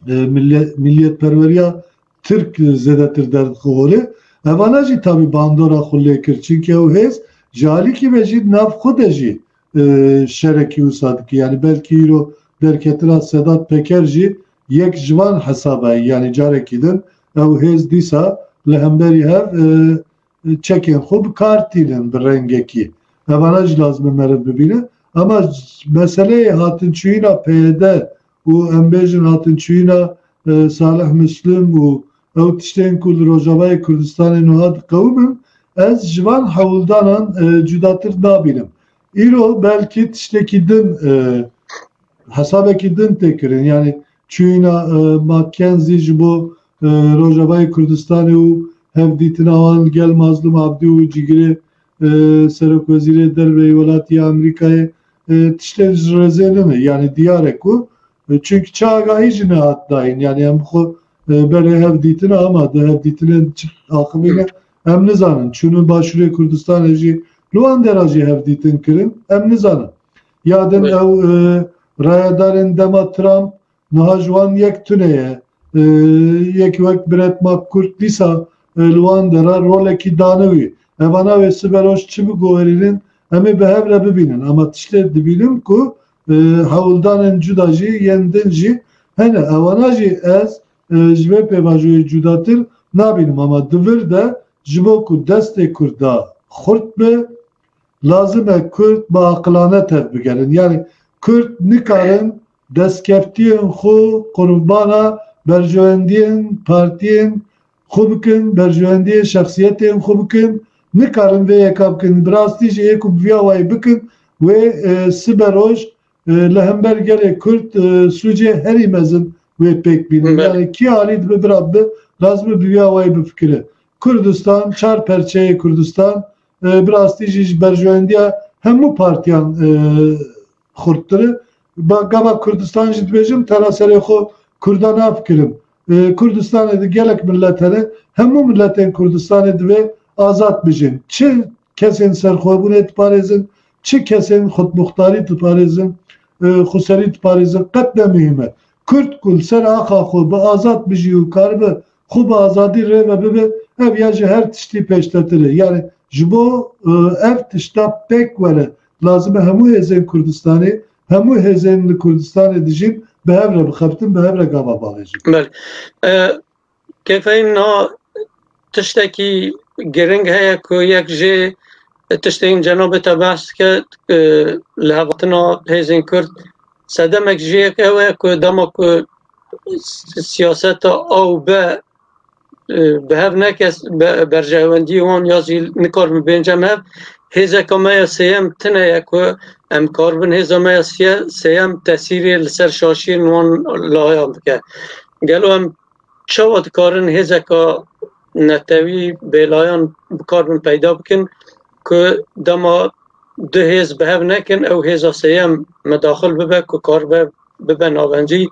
e, millet-, milliyetperweriya Tirk zêdetir derdixwe holê. Evana jî tabî bandora xwe lê kir. Çimkî ew hêz ji alîkî ve jî nav xwe de jî, e, şerekî wisa dike. Yanî belkî îro derketina Sedat Peker jî yek ji van hesaba ye. Yanî carekî din ew hêz dîsa li hemberî hev, e, çekên xwe bi kar tînin bi rengekî. Evana jî lazim e meriv bibîne. Ama meseleyê hatinçûyîna P Y D û em bêjin hatinçûyîna, e, Salih Muslim û ew tiştên ku li Rojavayê Kurdistanê niha diqewimin, ez ji van hewldanan, e, cudatir nabînim. Îro belkî tiştekî din, e, hesabekî din tê kirin. Yanî çûyîna, e, McKenzie ji bo, e, Rojavayê Kurdistanê û hevdîtina wan li gel Mazlûm Abdî û cîgirê, e, serokwezîrê derve yê welatî ya Amerîkayê, e, tiştên ji rêzê nine. Yanî diyar e ku, e, çimkî çi agahî jî nehat dayîn. Yanî em xwe, e, berê hevdîtina, ama di hevdîtinê çi axivîne em nizanin. Çûnin Başûrê Kurdistanê jî li wan dera jî hevdîtin kirin, em nizanin. Ya din ew, e, rayedarên dema Trump niha ji wan yek tune ye. E, yek wek Brett McCourt dîsa, e, li wan dera rolekî dane wî. Evana wê sibe roj çi biguherînin, em ê bi hev re bibînin. Ama tiştê dibînim ku, e, hewldanên cuda jî, yên din jî hene. Ewana jî ez, e, ji vê pêvajoyê cudatir nabînim. Ama di vir de ji bo ku destê Kurda xurt be, lazim e Kurd bi aqilane tevbigerin. Yanî Kurd nikarin destkeftiyên xwe qurbana berjewendiyên partiyên xwe bikin, berjewendiyê şexsiyetên xwe bikin. Nikarin vê yeka bikin. Bi rastî jî ê ku bi vî awayî bikin, wê, e, sibe roj, e, li hember gelê Kurd, e, sûcê herî mezin wê pêk bîne. Belê. Yanî kî alî dibe bira bibe, lazim e bi vî awayî bifikire. Kurdistan, çar perçeyê Kurdistan, e, bi rastî jî ji berjewendiya hemû partiyan, e, xurttir e. Ba-, gava Kurdistan jî dibêjim, tera serê xwe Kurda nafikirim. E, Kurdistanê de gelek millet hene, hemû milletên Kurdistanê divê azad bijîn. Çi kesên serxwebûnê diparêzin, çi kesên xudmuxtarî diparêzin, e, xweserî diparêzin, qet ne muhîm e. Kurd ku li ser axa xwe bi azad bijî û karibe xwe bi azadî rê ve bibe, ev ya ji her tiştî pêştetir e. Yanî ji bo, e, ev tişta pêk were, lazim e hemû hêzên Kurdistanê, hemû hêzên li Kurdistanê dijîn bi hev re bixebtin, bi hev re gava bavêjin. Belê. E, Kêfeyî niha tiştekî giring heye ku yek jê tiştên cenabê te behs dike, e, li hevatina hêzên Kurd sedemek ji yek ew e ku dema ku si-, siyaseta A û B e, bi hev neke, be-, berjewendiyê wan ya jî nikar bibênce me hev. Hêzeka me ya sêyem tine ye ku em karibin hêza me ya siye-, sêyem tesîrê li ser şaşiyên wan layan bike. Gelo em çawa dikarin hêzeka netewî bêlayan bikarbin peyda bikin ku dema du hêz bi hev nekin, ew hêza sêyem medaxil bibe ku karibe bibe navencî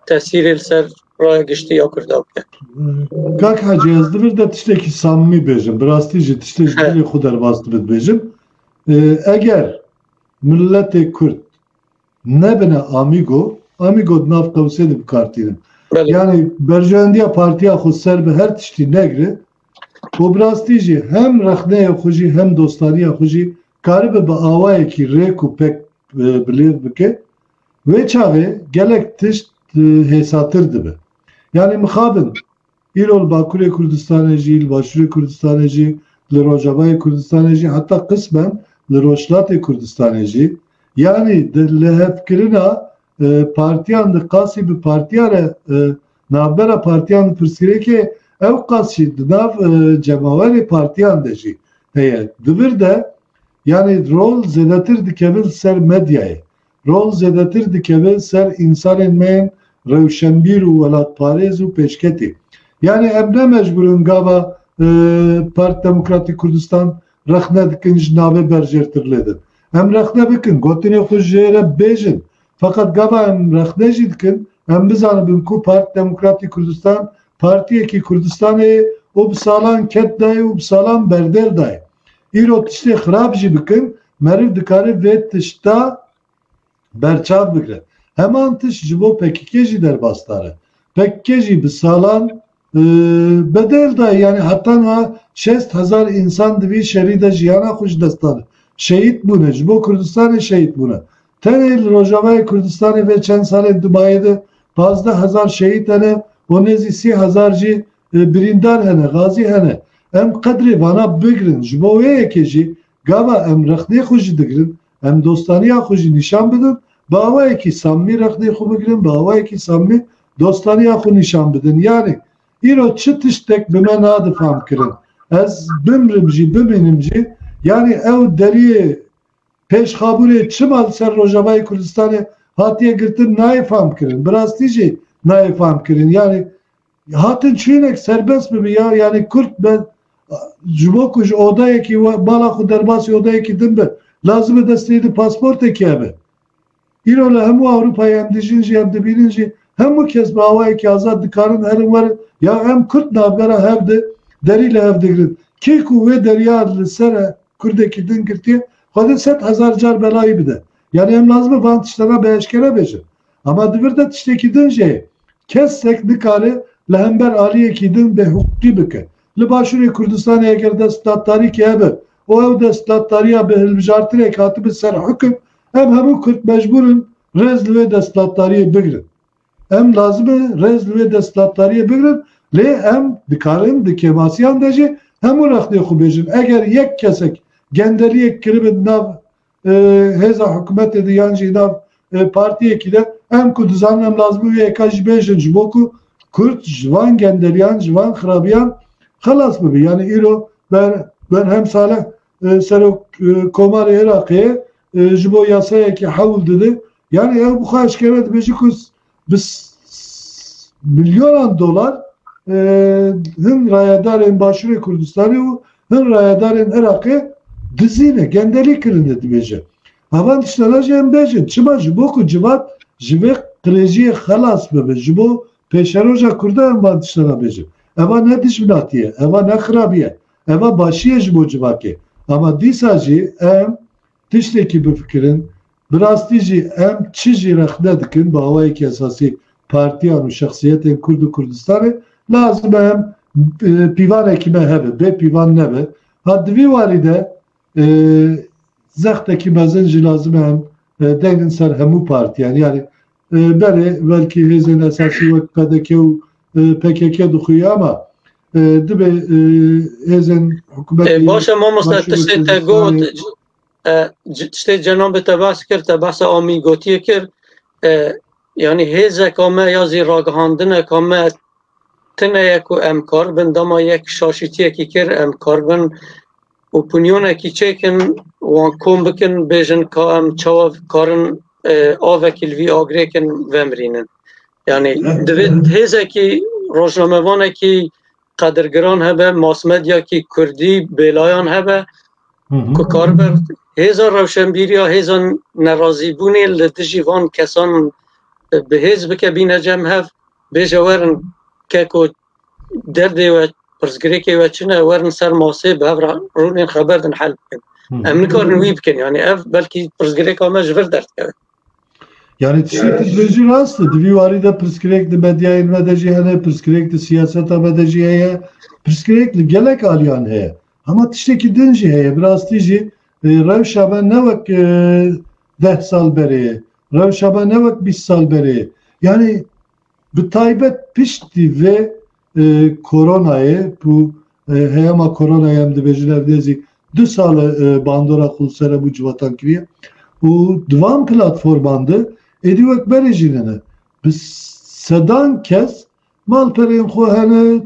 tesîrê li ser raya giştî ya Kurda bike. Kak Hecî, ez di vir de tiştekî samimî bêjim. Bi rastî jî tiştê ji He. dilê xwe derbas dibe dibêjim. E, eger miletê Kurd nebine amigo, amigo di nav qewsê de bi kar tînin. Belê. Yani berjewendiya partiya xwe ser bi her tiştî negire û bi rastî jî hem rexneya xwe jî hem dostaniya xwe jî karibe bi awayekî rêk û pek, e, bilêv bike. Wê çaxê gelek tişt, e, hêsatir dibe. Yani mixabin îro li Bakurê Kurdistanê jî, li Başûrê Kurdistanê jî, li Rojavayê Kurdistanê jî, heta qismen li Rojhilatê Kurdistanê jî, yani di lihevkirina, e, partiyan di qasî bi partiya re, e, navbera partiyan di pirsgirêkê ew qas jî di nav, e, cemawerê partiyan de jî heye. Di vir de yani rol zêdetir dikeve li ser medyayê. Rol zêdetir dikeve ser însanên me yên rewşenbîr û welatparêz û pêşketî. Yani em ne mecbûr in gava, e, Parti Demokratîk Kurdistan rexne dikin ji navê berjêrtir lê din. Em rexne bikin, gotinê xwe jê re bêjin. Feqet gava em rexne jî dikin, em bizanibin ku Parti Demokratîk Kurdistan partiyekî Kurdistanê ye û bi salan ked dayê û bi salan berdêl dayê. Îro tiştê xirab jî bikin, meriv dikare vê tişta berçav bigire. Heman tişt ji bo P K K jî derbasdar e. P K K jî bi salan, e, bedel dayê, yani heta niha şêst hezar însan di vî şerî de jiyana xwe ji dest dane. Şehîd bûne, ji bo Kurdistanê şehîd bûne. Tenê li Rojavayê Kurdistanê vê çend salên dimayê de pazdeh hezar şehîd hene û nêzî sî hezar jî, e, birîndar hene, gazî hene. Em qedrê vana bigirin. Ji bo wê yekê jî gava em rexnê xwe jî digirin, em dostaniya xwe jî nîşan bidin, bi awayekî samimî rexnê xwe bigirin, bi awayekî samimî dostaniya xwe nîşan bidin. Yani îro çi tiştek bi me nade fam kirin. Ez bimrim jî, bimînim jî, yani ew deriyê pêşxabûrê çima li ser Rojavayê Kurdistanê hatiye girtin nayê fam kirin. Bi rastî jî nayê fam kirin. Yani hatin çûyînek serbest bibe ya. Yani Kurd be, ji bo ku ji odayekî we, mala xwe derbasî odayekî din be, lazim e destê de pasportekî hebe. Îro li hemû Ewropayê em dijîn jî, em dibînin jî, hemû kes bi awayekî azad dikarin herin werin. Ya em Kurd navbera hev de derî li hev digirin. Kê ku wê deriya li ser Kurdekî din girtiye, Xwedê sed hezar car belayî bide. Yani em lazim e van tiştana bi eşkere bêjin. Ama di vir de tiştekî din jî heye. Kesek nikare li hember aliyekî din bêhiqûqî bike. Li Başûrê Kurdistanê eger desthilatdarîkê hebe û ew desthilatdariya bi hilbijartinê hatibe ser hukim, em hemû Kurd mecbûr in rêz li wê desthilatdariyê bigirin. Em lazim e rêz li wê desthilatdariyê bigirin, lê em dikarin di kêmasiyan de jî hemû rexnê xwe bêjin. Eger yek kesek gendeliyek kiribe di nav, e, hêza hikûmetê de yan jî nav, e, partiyekî de, em ku dizanin em lazim e wê yeka jî bêjin, ji bo ku Kurd ji van gendeliyan, ji van xirabiyan xelas bibe. Yani îro ber, Berhem Salih, e, serok, e, komarê Iraqê, e, ji bo yasayekî hewl dide. Yani ew bi xwe eşkere dibêje ku s-, bi s-, s-, milyonan dolar, e, hin rayedarên Başûrê Kurdistanê û hin rayedarên Iraqê dizîne, gendelî kirine dibêje. Hevan tiştana jî em bêjin. Çima? Ji bo ku civat ji vê qirêjiyê xelas bibe. Ji bo pêşeroja Kurda em van tiştana bêjin. Eva ne dijminatî ye, eva ne xirabî ye. Eva başî ye ji bo civakê. Ama dîsa jî em tiştekî bifikirin. Bi rastî jî em çi jî rexne dikin bi awayekî esasî partiyan û şexsiyetên Kurd û Kurdistanê, lazim e em, e, pîvanekî me hebe, bê pîvan nebe. Ha di vî warî de, e, zextekî mezin jî lazim e em, e, deynin ser hemû partiyan. Yani, e, berê belkî hêzên esasî wek P D K û, e, P K K dixuye ama, e, dibe, e, hêzên hikûmetê E, baş e mamoste, Başûrê tiştê te got, Kurdistanê e, c-, tiştê cenabê te behs kir, te behsa amîgotiyê kir. E, yani hêzeka me ya zî ragihandineka me tune ye ku em karibin dema yek şaşîtiyekî kir, em karibin opiniyonekî çêkin, wan kom bikin, bêjin ka em çawa karin, e, avekî li vî agirêkin vemirînin. Yani divê hêzekî, rojnamevanekî qedirgiran hebe, masmedyakî kurdî bêlayan hebe, Hı hı. ku karibe hêza rewşenbîriya, hêza nerazîbûnê li dijî van kesan, e, bi hêz bike bîne cem hev, bêje werin keko derdê we, pirsgirêkê we çi ne, werin ser masê bi hev re rûnên xeber din hel bikin. Hı hı. Em nikarin wî bikin, yani ev belkî pirsgirêka me ji vir derdikeve. Yani tiştekî tu dibêjî rast e. Di vî warî de pirsgirêk di medyayên me de jî hene, pirsgirêk di siyaseta me de jî heye, pirsgirêk li gelek aliyan heye. Ama tiştekî din jî heye. Bi rastî jî, e, rewşa me ne wek, e, deh sal berê ye. Rewşa me ne wek bîst sal berê ye. Yani bi taybet piştî vê, e, koronayê, bu, e, heyama koronayê em dibêjin ev nêzî du sal e, bandora xwe li ser hemû civatan kiriye. Û di van platforman de êdî wek berê jî nene. Bi sedan kes malperên xwe hene,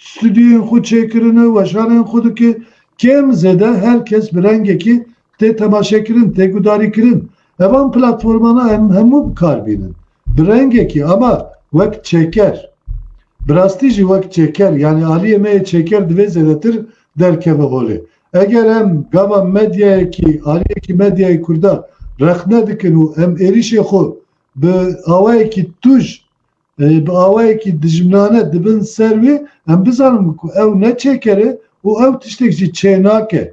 stûdyoyên xwe çêkirine, weşanên xwe dike. Kêm zêde her kes bi rengekî tê temaşekirin, tê gudarîkirin. Evan platformana em hemû bi kar bînin. Bi rengekî ama wek çêker. Bi rastî jî wek çêker, yani aliyê me yê çêker divê zêdetir derkeve holê. Eger em gava medyayekî, aliyekî medyayê kurda rexne dikin û em êrîşê xwe bi awayekî tûj, e, bi awayekî dijminane dibin ser wî, em bizanin ku ew ne çêker e û ew tiştek jî çênake.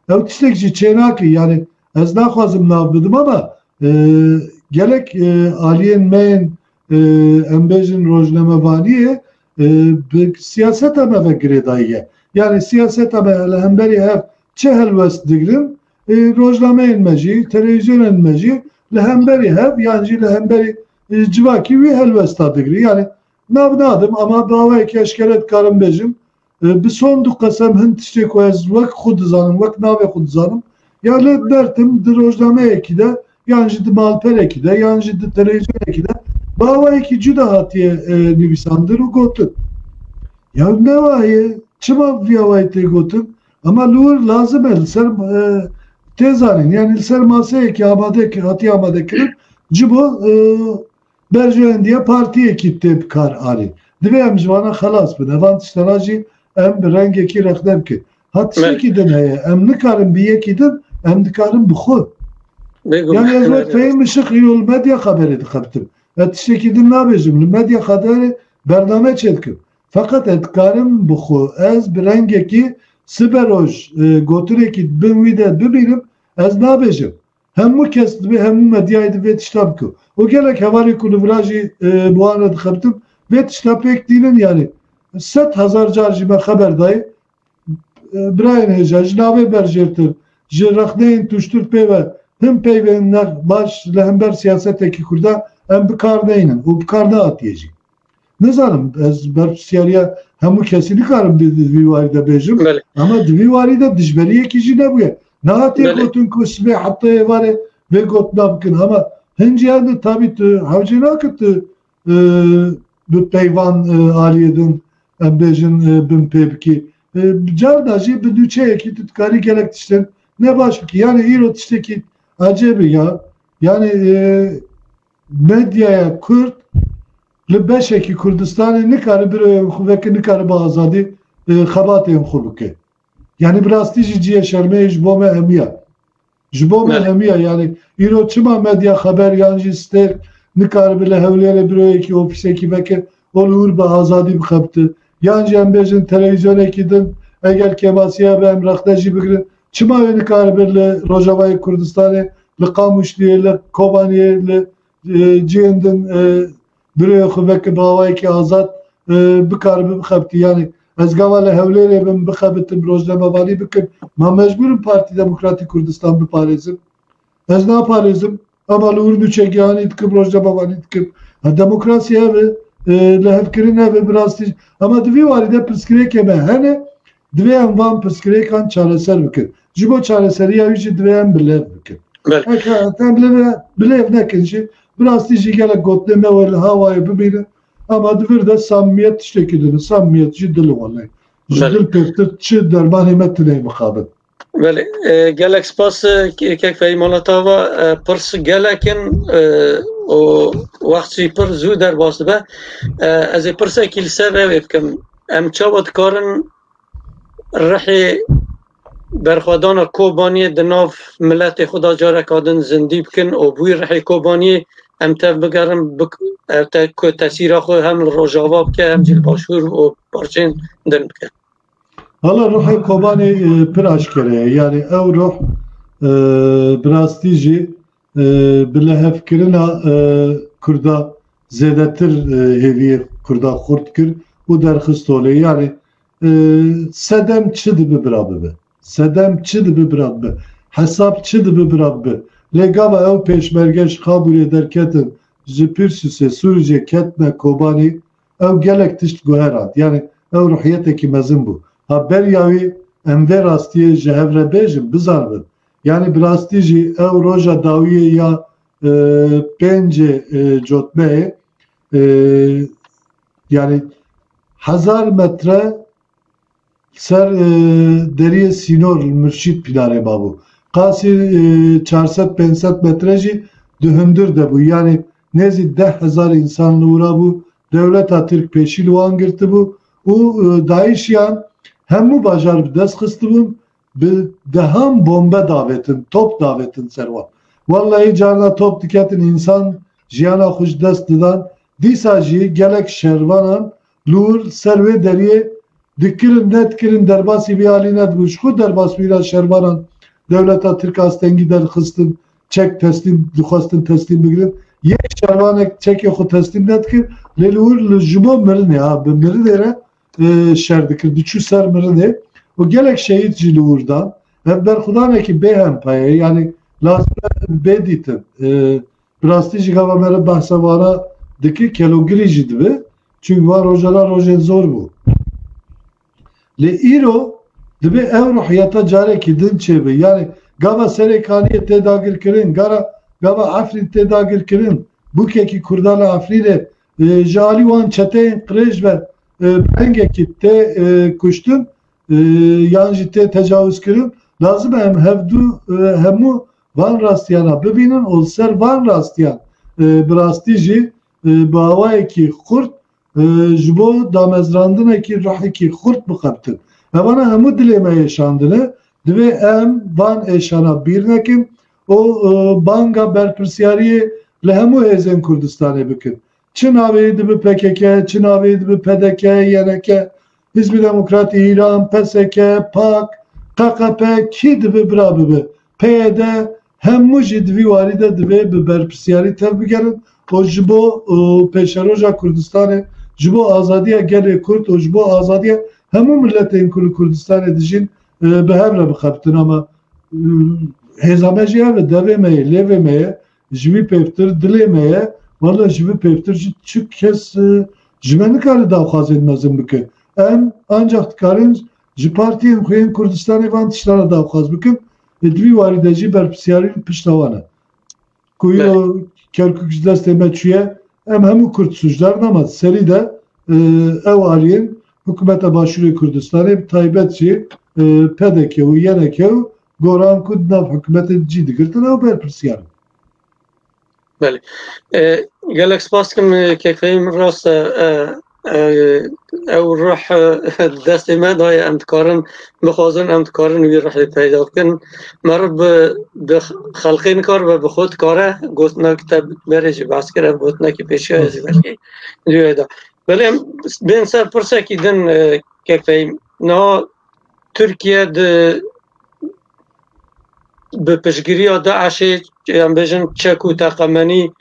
Ew tiştek jî çênake. Yani ez naxwazim nav bidim ama, e, gelek, e, aliyên me yên, e, em bêjin rojnamevaniyê, e, bi siyaseta me ve girêdayî ye. Yani siyaseta me li hemberî hev çi helwest digirin, e, rojnameyên me jî, televîzyonên me jî li hemberî hev yan jî li hemberî, e, civakî wî helwesta digirin. Yani nav nadim ama bi awayekî eşkere dikarim bêjim, e, bi sond û qesem hin tiştê ku ez wek xwe dizanim, wek navê xwe dizanim, ya li dertim di rojnameyekî de, yan jî di malperekî de, yan jî di televîzyonekî de bi awayekî cuda hatiye, e, nivîsandin û gotin. Ya ne wayê, çima vî awayî tê gotin? Ama li wir lazim e, li ser, e, tê zanîn, yani li ser maseyekî amade ki-, hatiye amadekirin, ji bo, e, berjewendiya partiyekî tê bi kar anîn. Divê em ji vana xelas bin. Evan tiştana jî em bi rengekî rexne bikin. Ha tiştekî din heye. Em nikarin bi yekî din, em dikarin bi xwe. Bêguman. Yani ez wek Fehîm Işık îro li medya xeberê dixebitim. Ez tiştekî din nabêjim. Li medya xeberê bername çêdikim. Feqet ez dikarim bi xwe, ez bi rengekî siberoj, e, gotinekî bin wî de bibînim, ez nabêjim. Hemû kes divê, hemû medyayê divê tişta bike. Û gelek hevalê ku li vira jî, e, bi wan re dixebitim, vê tişta pêk tînin, yani sed hezar car jî me xeber dayê, e, birayên hêja, ji navê berjêrtir, ji rexneyên tûştir pê ve hin peyvên ne baş li hember siyasetekî Kurda em bi kar neynin û bi kar nehatiyê jî. Nizanim, ez berpirsiyariya hemû kesî nikarim di, di vî warî de bêjim. Belê. Ama di vî warî de dijberiyekî jî nebûye. Nehatiye Belê. gotin ku sibê heta êvarê vê gotina bikin. Ama hin ciyan de tabî tu hewcê nake tu, e, bi peyvan, e, aliyê din, em bêjin, e, bin pê bikî. E, carna jî bi nûçeyekî tu dikarî gelek tiştên ne baş bikî. Yani îro tiştekî ecêb e ya. Yani, e, medyaya Kurd li beşekî Kurdistanê nikare birayên xwe veke, nikare bi azadî, e, xebatên xwe bike. Yani bi rastî jî cihê şermê ye ji bo me hemiya. Ji bo me Belê. hemiya, yani îro çima medya xeber yan jî stêrk nikaribe li Hewlêrê biroyekî, ofîsekî veke û li wir bi azadî bixebite? Yan jî em bêjin televîzyonekî din, eger kêmasiya be em rexne jî bigirin. Çima wê nikaribe li Rojavayê Kurdistanê, li Qamişliyê, li Kobaniyê, li, e, cihên din, e, birê xwe veke bi awayekî azad, e, bikaribe bixebitî? Yani ez gava li Hewlêrê bim, bixebitim, rojnamevanî bikim, ma mecbûr im Partî Demokratîk Kurdistan biparêzim? Ez naparêzim, ama li wir nûçegihanî dikim, rojnamevanî dikim. Ha, demokrasî ev e, e, lihevkirin ev e, bi rastî. Ama di vî warî de pirsgirêkê me hene, divê em van pirsgirêkan çareser bikin. Ji bo çareseriya wî jî divê em bilêv bikin. Belê. Heke em bilêv, bilêv nekin jî, bi rastî jî gelek gotinê me wê li hawayê bibînin. Ama di vir de samimiyet tiştekî din e. Samimiyet jî dil e welê. Ji Belê. dil pêvtir çi dermanê me tune ye mixabin. Belê, e, gelek spas, e, ke-, kek Fehîm Alatava, e, pirs gelek in, e, û wext jî pir zû derbas dibe. E, ez ê pirsekî li ser rewê bikim. Em çawa dikarin rihê berxwedana Kobaniyê di nav miletê xwe de careka din zindî bikin û bi wî rihê Kobaniyê em tev bigerin, bik-, ev te-, ku tesîra xwe hem li Rojava bike, hem jî li Başûr û parçeyên din bike. Hala ruhê Kobanê, e, pir aşkere ye. Yani ew ruh, e, bi rastî jî, e, bi lihevkirina, e, Kurda zêdetir, e, hêviyê Kurda xurt kir û derxist holê. Yani, e, sedem çi dibe bira bibe. Sedem çi dibe bira bibe. Hesab çi dibe bira bibe. Lê gava ew pêşmerge ji Xabûrê derketin, ji Pîrsûsê, Sûricê ketine Kobanê, ew gelek tişt guherand. Yani ew ruhiyetekî mezin bû. Ha beriya wî em vê rastiyê ji hev re bêjin, bizanibin. Yani bi rastî jî ew roja dawiyê ya, e, pêncê, e, cotmeyê, e, yani hezar metre ser, e, deriyê sînor li Murşîd Pînarê mabû. Qasî, e, çar sed pênc sed metre jî di hundir de bû. Yani nêzî deh hezar însan li wira bû. Dewleta Tirk pêşî li wan girtibû û, e, DAIŞiyan hemû bajar bi dest xistibûn, bi dehan bombe davêtin, top davêtin ser wan. Wellahî carna top diketin, însan jiyana xwe ji dest didan. Dîsa jî gelek şervanan li wir ser wê deriyê dikirin, nedikirin, derbasî vî alî nedibû. Ji xwe derbas wîra şervanan dewleta Tirk astengî derxistin, çek teslîm, dixwestin teslîm bigirin. Yek şervanek çekê xwe teslîm nedikir, lê li wir li ji bo mirinê, ha, bi mirinê re, e, şer dikir, diçû ser mirinê û gelek şehîd jî li wir dan. Ev berxwedanekî bê hempayê, yani lazim e bê dîtin. E, bi rastî jî gava me re behsa vana dike, kelogirî jî dibe. Çünkü van rojana rojên zor bû. Lê îro dibe ew ruhiyeta carekî din çêbe. Yani gava Serêkaniyê tê dagirkirin, gara, gava Efrîn tê dagirkirin, bûkekî Kurdan li Efrînê, e, ji alî wan çeteyên qirêj ve, e, bi hengekî tê, e, kuştin, e, yan jî tê tecawizkirin. Lazim e em hevdu, e, hemû van rastiyana bibînin û li ser van rastiyan, e, bi rastî jî, e, bi awayekî xurt, e, ji bo damezrandinekî ruhekî xurt bixebitin. Evana hemû dilê me êşandine, divê em van êşana bîr nekin û, e, banga berpirsiyariyê li hemû hêzên Kurdistanê bikin. Çi navê dibe P K K, çi navê dibe P D K, Y N K, Hizbî Demokratî Îran, P S K, pak, K K P, kî dibe bira bibe. P Y D, hemû jî di vî warî de divê bi berpirsiyarî tev bigerin û ji bo, û pêşeroja Kurdistanê, ji bo azadiya gelê Kurd û ji bo azadiya hemû miletên ku li Kurdistanê dijîn, e, bi hev re bixebitin. Ama, e, hêza me jî ev e, devê me ye, lêvê me ye, ji vî pêvtir dilê me ye. Wele ji vî pêvtir jî çi kes, e, ji me nikare daxwazên mezin bike. Em ancak dikarin ji partiyên xwe yên Kurdistanê van tiştana daxwaz bikin. Ê di vî warî de jî berpirsiyarî li pişta wan e. Ku îro Kerkûk ji destê me çûye, em hemû Kurd sûcdar, nema serî de, e, ew aliyên hikûmeta Başûrê Kurdistanê, bi taybet jî, e, P D K û Y N K û goran ku di nav hikûmetê cî digirtin, ew berpirsiyar in. Belê. E, gelek spas dikim, e, kek Fehîm, rast e, e, e, ew ruh, e, destê me daye, em dikarin bixwazin, em dikarin wî ruhê peyda bikin. Meriv bi, bi xelqê nikaribe, bi xwe dikare, gotinek te berê jî behs kir, ev gotinekî pêşiya jî belkî duyê de. Belê em bên ser pirsekî din, e, kek Fehîm. Niha Tirkiye di bi piştgiriya DAIŞê, em bêjin çek û teqemenî,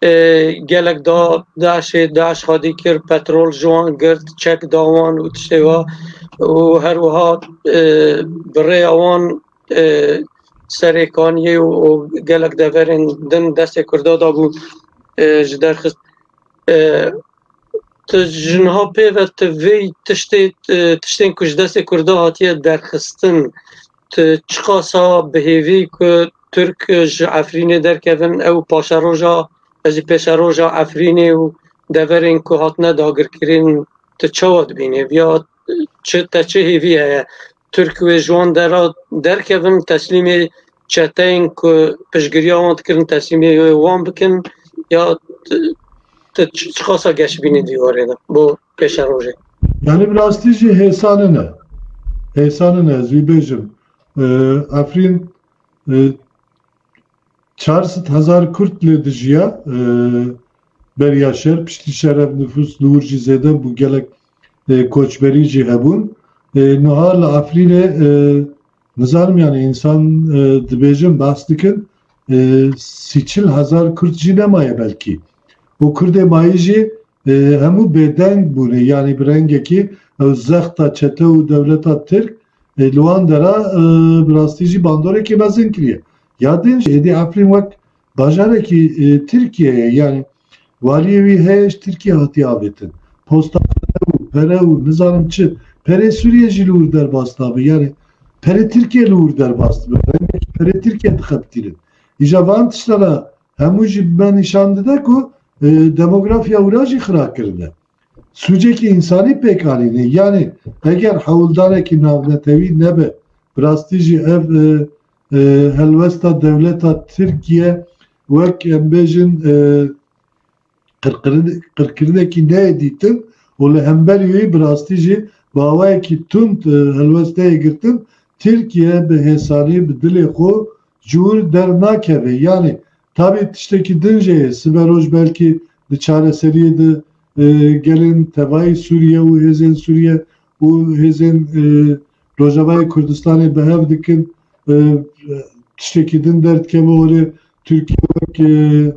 e, gelek da DAIŞê, DAIŞ xwedî kir, petrol ji wan girt, çek da wan û tiştê wa û her wiha, e, bi rêya wan, e, Serêkaniyê û, û gelek deverên din destê Kurda dabû, e, ji derxist. E, tu ji niha pê ve tu vê tiştê, e, tiştên ku ji destê Kurda hatiye derxistin, tu çiqasa bi hêvî ku Tirk ji Efrînê derkevin, ew paşeroja, ez jî pêşeroja Efrînê û deverên ku hatine dagirkirin tu çawa dibînî? Ya çi, te çi hêvî heye? Tirk wê ji wan dera derkevin, teslîmê çeteyên ku piştgiriya wan dikirin, teslîmê wan bikin, ya tu, tu çi, çiqasa geş bînî dîwarê de bo pêşerojê? Yani bi rastî jî hêsa nine. Hêsa nine, ez wî bêjim. Ee, Efrîn, e, çar sed hezar Kurd lê dijiya, e, beriya şer. Piştî şer ev nifûs li wir jî zêde bû, gelek, e, koçberî jî hebûn. E, niha li Efrînê, e, nizanim yani însan, e, dibêjin, behs dikin, e, sî çil hezar Kurd jî nemaye belkî. Û Kurdê mayî jî, e, hemû bêdeng bûne. Yani bi rengekî ew zexta çete û dewleta Tirk, e, li wan dera, e, bi rastî jî bandorekî mezin kiriye. Ya din jî êdî Efrîn wek bajarekî, e, Tirkiye ye. Yani waliyê wî heye ji Tirkiye hatiye avêtin. Posta û pere û nizanim çi. Perê Sûriye jî li wir derbas nabe. Yani perê Tirkiye li wir derbas dibe. Rengekî perê Tirkiye dixebitînin. Îja van tiştana hemû jî bi me nîşan dide ku, e, demografya wira jî xira kirine. Sûcekî însanî pêk anîne. Yani eger hewldanekî navnetewî nebe, bi rastî jî ev, e, e, helwesta dewleta Tirkiye wek em bêjin, e, qirkirin-, qirkirinekî neyê dîtin û li hemberî wî bi rastî jî bi awayekî tund, e, helwest neyê girtin, Tirkiye bi hêsanî, bi dilê xwe ji wir dernakeve. Yani tabî tiştekî din jî ye. Sibe roj belkî di çareseriyê de, e, gelên tevayî Sûriye û hêzên Sûriye û hêzên, e, Rojavayê Kurdistanê bi hev dikin. E, tiştekî din derdikeve holê Tirkiye wek, e,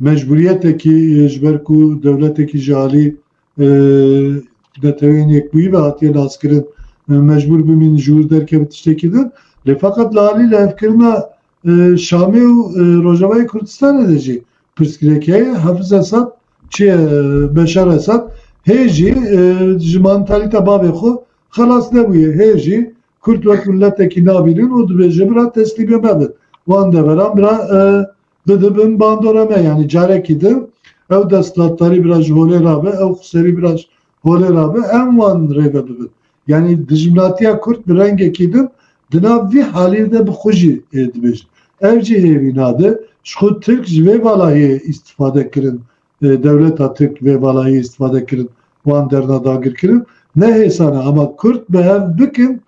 mecbûriyetekî, e, ji ber ku dewletekî ji alî, e, Neteweyên Yekbûyî ve hatiye naskirin, e, mecbûr bimîn ji wir derkeve tiştekî din. Lê feqet li alî lihevkirina, e, Şamê û, e, Rojavayê Kurdistanê de jî pirsgirêk heye. Hafiz Esad, çi, e, Beşar Esad hê jî, e, ji mantalîta bavê xwe xelas nebûye. Hê jî Kurd wek miletekî nabînin û dibêje bira teslîmê me bin. Wan deveran bira, e, bidibin bandora me. Yani carekî din ew desthilatdarî bira ji holê rabe, ew xwesêrî bira ji holê rabe, em wan rêve bibin. Yani dijminatiya Kurd bi rengekî din di nav vî halî de bi xwe jî, e, dibêjin. Ev jî hêvî nade, ji xwe Tirk ji vê valayê îstifade kirin, e, dewleta Tirk vê valayê îstifade kirin, wan derna dagir kirin. Ne hêsan e, ama Kurd bi hev bikin,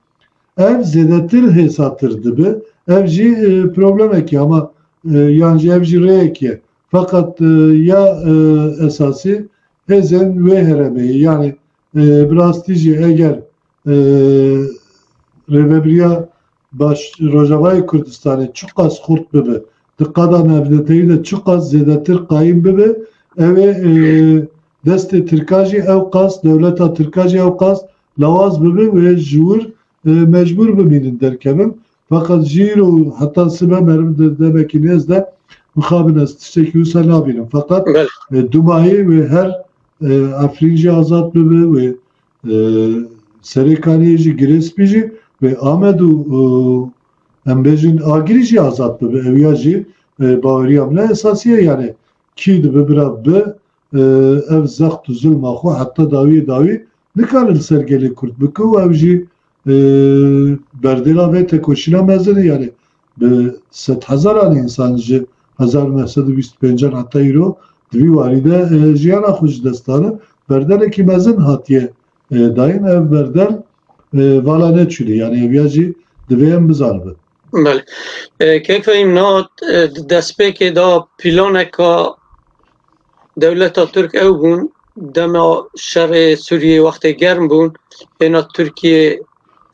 ev zêdetir hêsatir dibe. Ev jî, e, problemekî, ama, e, yan jî ev jî rêyekî ye. Feqet, e, ya, e, esasî hêzên wê herêmê ye. Yani, e, bi rastî jî eger, e, rêvebiriya baş Rojavayê Kurdistanê çiqas xurt bibe, di qada navnetewî de çiqas zêdetir qayîm bibe, ew ê, e, destê Tirka jî ew qas, dewleta Tirka jî ew qas lawaz bibe wê ji wir, e, mecbûr bimînin derkevin. Feqet ji îro û heta sibe meriv di demekî nêz de mixabin ez tiştekî wisa nabînim. Feqet, Belê. e, dumahî wê her, e, Efrîn jî azad bibe, wê, e, Serê Kaniyê jî, Girê Spî jî, wê Amed û, e, em bêjin Agirî jî azad bibe. Ew ya jî, e, baweriya min e esasî ye. Yani kî dibe bira bi, e, ev zext û zulma xwe heta dawiyê dawî nikare li ser gelê Kurd bike û ev jî, e, berdêla vê tekoşîna mezin e. Yani bi sedhezaran însan ji hezar û neh sed û bîst û pêncan heta îro di vî warî de, e, jiyana xwe ji dest dane. Berdelekî mezin hatiye, e, dayîn. Ev berdel, e, vala neçûnê. Yani ev ya jî divê em bizanibin. Belê. E, Kek Fehîm, niha, e, di destpêkê de planeka dewleta Tirk ew bûn, dema şerê Sûriyê wextê germ bûn, hêna Tirkiyê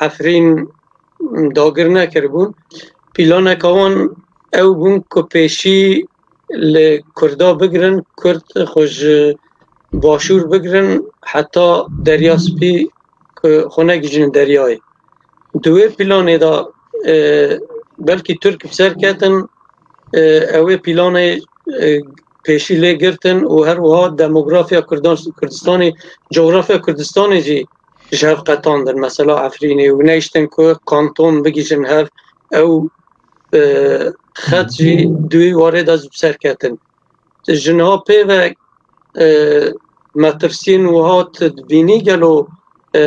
Efrîn dagir nekiribûn. Planeka wan ew bûn ku pêşî li Kurda bigirin, Kurd xwe ji Başûr bigirin heta Derya Spî ku xwe negihîjin deryayê. Di wê planê de, e, belkî Tirk bi ser ketin, e, ew ê planê, e, pêşî lê girtin û her wiha demografiya Kurdan-, Kurdistanê, coğrafya Kurdistanê jî ji hev qetandin. Mesela Efrînê û neyştin ku kanton bigihîjin hev, ew, e, xet jî di wî warê de ji bi ser ketin. Ji niha pê ve e, metirsiyên wiha tu dibînî gelo, e,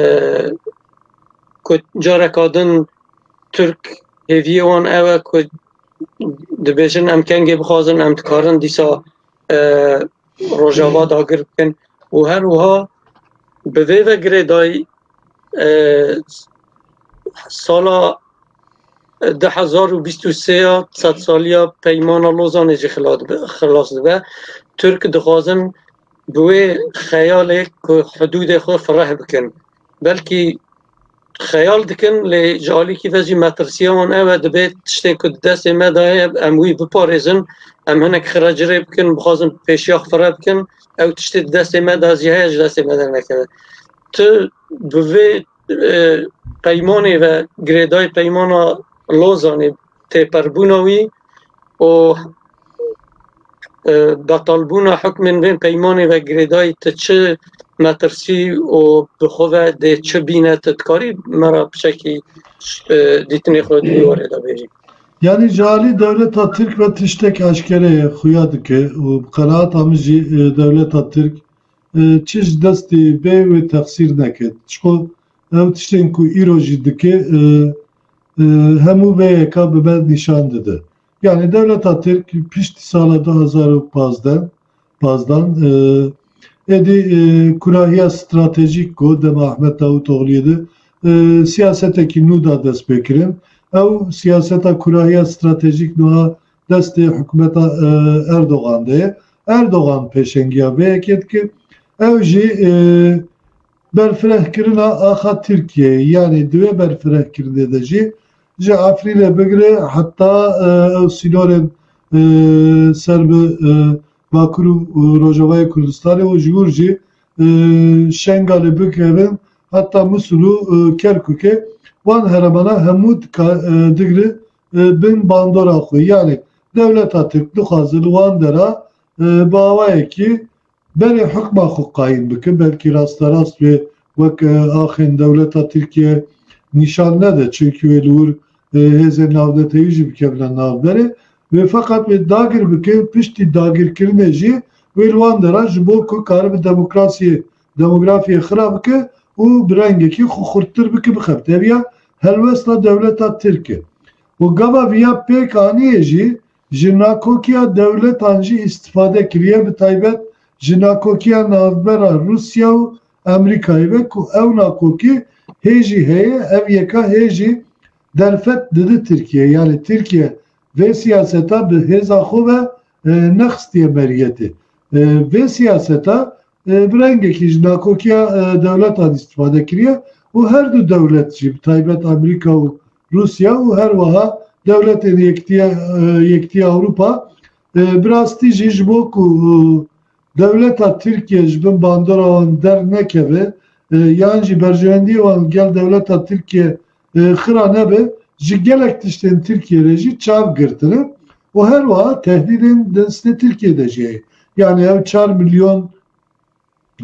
ku careka din Tirk hêviyê wan ew e ku dibêjin em kengê bixwazin, em dikarin dîsa, e, Rojava dagir bikin û her wiha bi vê ve girêdayî, e, sala du hezar û bîst û sê ya sedsaliya Peymana Lozanê jî xilas dibe, xilas dibe. Tirk dixwazin bi wê xeyalê ku hidûdê xwe fireh bikin. Belkî xeyal dikin, lê ji alîkî ve jî metirsiya wan ew e, dibê tiştên ku di destê me de heye, em wî biparêzin, em hinek xira cirê bikin, bixwazin pêşiya xwe fireh bikin, ew tiştê di destê me de jî heye, ji destê me dernekeve. Tu bi vê, e, peymanê ve, girêdayî peymana Lozanê, têperbûna wî û, e, betalbûna hukmên vên peymanê ve girêdayî, tu çi metirsî û bi xwe ve dê çi bîne, tu dikarî me re piçekî, e, dîtinê xwe di wî warê de bêjî? Yanî ji alî dewleta Tirk ve tiştek eşkere ye, xuya dike û bi qenaeta min jî, e, dewleta Tirk, e, çi ji destê bê wê texsîr neke. Çiko ew tiştên ku îro jî dike, e, e, hemû vê yeka bi me nîşan dide. Yanî dewleta Tirk piştî sala du hezar û pazdeh, pazdan, e, êdî, e, kurahiya stratejîk ku dema Ahmet Davutogluyê de, e, siyasetekî nû da dest pê kirin. Ew siyaseta kurahiya stratejîk niha destê hikûmeta, e, Erdogan de ye. Erdogan pêşengiya vê yekê dike. Ew jî, e, berfirehkirina axa Tirkiyeyê, yanî di wê berfirehkirinê de jî ji Efrînê bigire heta, e, ew sînorên, e, ser bi, e, Bakur û, û Rojavayê Kurdistanê û ji wir jî, e, Şengalê bikevin heta Musul û, e, Kerkûkê, wan heremana hemû dika-, e, digire, e, bin bandora xwe. Yanî dewleta Tirk dixwaze li wan dera, e, bi awayekî berê hukma xwe qayîm bike, belkî rasterast wê wek, e, axên dewleta Tirkiye nîşan nede, çimkî wê li wir, e, hêzên navnetewî jî bikevine navberê. Wê feqet wê dagir bike, piştî dagirkirinê jî wê li wan dera ji bo ku karibe demokrasiyê, demografiyê xira bike û bi rengekî xwe xurttir bike bixebite. Ev ya helwesta dewleta Tirk e. Û gava viya pêk aniyê jî ji nakokiya dewletan jî îstifade kiriye, bi taybet ji nakokiya navbera Rûsya û Amerîkayê ve, ku ew nakokî hê jî heye, ev yeka hê jî derfet dide Tirkiye. Yanî Tirkiye vê siyaseta bi hêza xwe ve, e, nexistiye meriyetê. E, vê siyaseta, e, bi rengekî ji nakokiya, e, dewletan îstifade kiriye û her du dewlet jî, bi taybet Amerîka û Rûsya û her wiha dewletên Yekitiya, e, Yekitiya Ewropa, e, bi rastî jî ji bo ku, e, dewleta Tirkiye ji bin bandora wan dernekeve, e, yan jî berjewendiyê wan gel dewleta Tirkiye, e, xira nebe, ji gelek tiştên Tirkiye re jî çav girtine û her wiha tehdîdên destê Tirkiye de jî heye. Yanî ew çar milyon,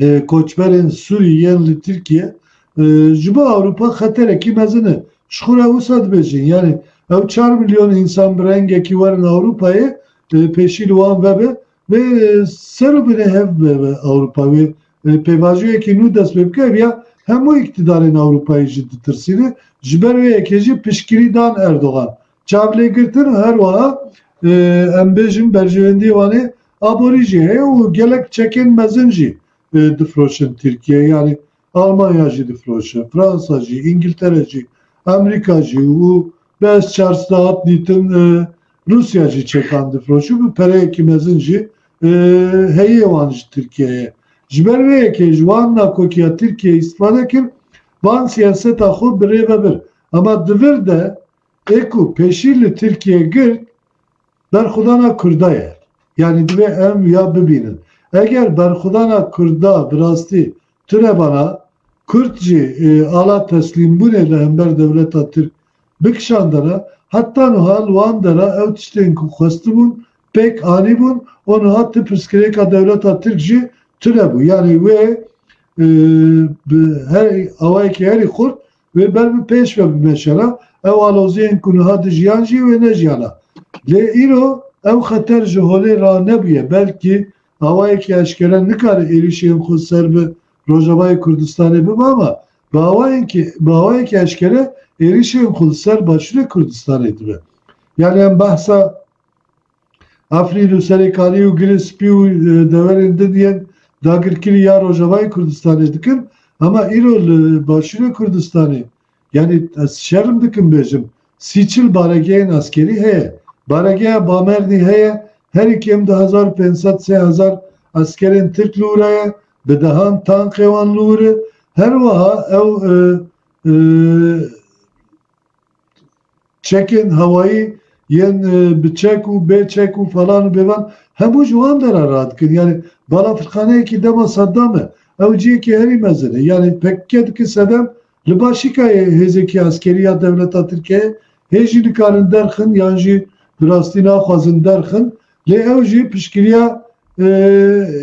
e, koçberên Sûrî yên li Tirkiye, e, ji bo Ewropa xeterekî mezin e. Ji xwe re wisa dibêjin, yanî ew çar milyon însan bi rengekî werin Ewropayê, e, pêşî li wan vebe, vê, e, ser û binê hev be, be Ewropa, wê, e, pêvajoyekî nû dest pê bike, ev ya hemû îktidarên Ewropayê jî ditirsîne. Ji ber wê yekê jî piştgirî dan Erdogan. Çavlêgirtin û her wiha, e, em bêjin berjewendiyê Wanê aborî jî heye û gelek çekên mezin jî, e, difroşin Tirkiye. Yanî Almanya jî difroşe, Fransa jî, Îngiltere jî, Amerîka jî û bi ez çar sed hat dîtin, e, Rûsya jî çekan difroşe, bi pereyekî mezin jî, e, heyê wan ji Tirkiyeyê. Ji ber vê yekê ji wan nakokiya Tirkiye îstifade kir, van siyaseta xwe bi rê ve bir. Ama di vir de ê ku pêşî li Tirkiye girt, berxwedana Kurda ye. Yanî divê em ya bibînin. Eger berxwedana Kurda bi rastî tunebana, Kurd jî, e, ala teslîmbûnê li hember dewleta Tirk bikişandana, heta niha li wan dera ew tiştên ku xwestibûn pêk anîbûn û niha ti pirsgirêka dewleta Tirk jî tune bû. Yanî wê, e, bi her awayekî herî xurt wê ber bi pêş ve bimeşe ra, ew aloziyên ku niha dijiyan jî wê nejiyana. Lê îro ew xeter ji holê ranebûye, belkî awayekî eşkere nikare êrîşên xwe ser bi Rojavayê Kurdistanê bibe, ama bi awayekî, bi awayekî eşkere êrîşên xwe li ser Başûrê Kurdistanê dibe. Yani em behsa Efrîn û Serêkanî û Girê Spî û, e, deverên din yên dagirkirî ya Rojavayê Kurdistanê dikin, ama îro li Başûrê Kurdistanê, yani ez şerm dikim bêjim, sî çil baregehên eskerî heye. Baregeha Bamernî heye, herî kêm du hezar pênc sed sê hezar eskerên Tirk li wir heye, bi dehan tankê wan li wir e. Her wiha ew, e, e, çekên hewayî yên, e, bi çek û bê çek û falan û bêvan hemû ji wan dera radikin. Yani balafirxaneyekî dema Saddam e. Ew cihekî herî mezin e. Yani P K K dike sedem li başîka ye hêzekî eskerî ya dewleta Tirkiye. Hê jî nikarin derxin yan jî bi rastî naxwazin derxin. Lê ew jî piştgiriya, e,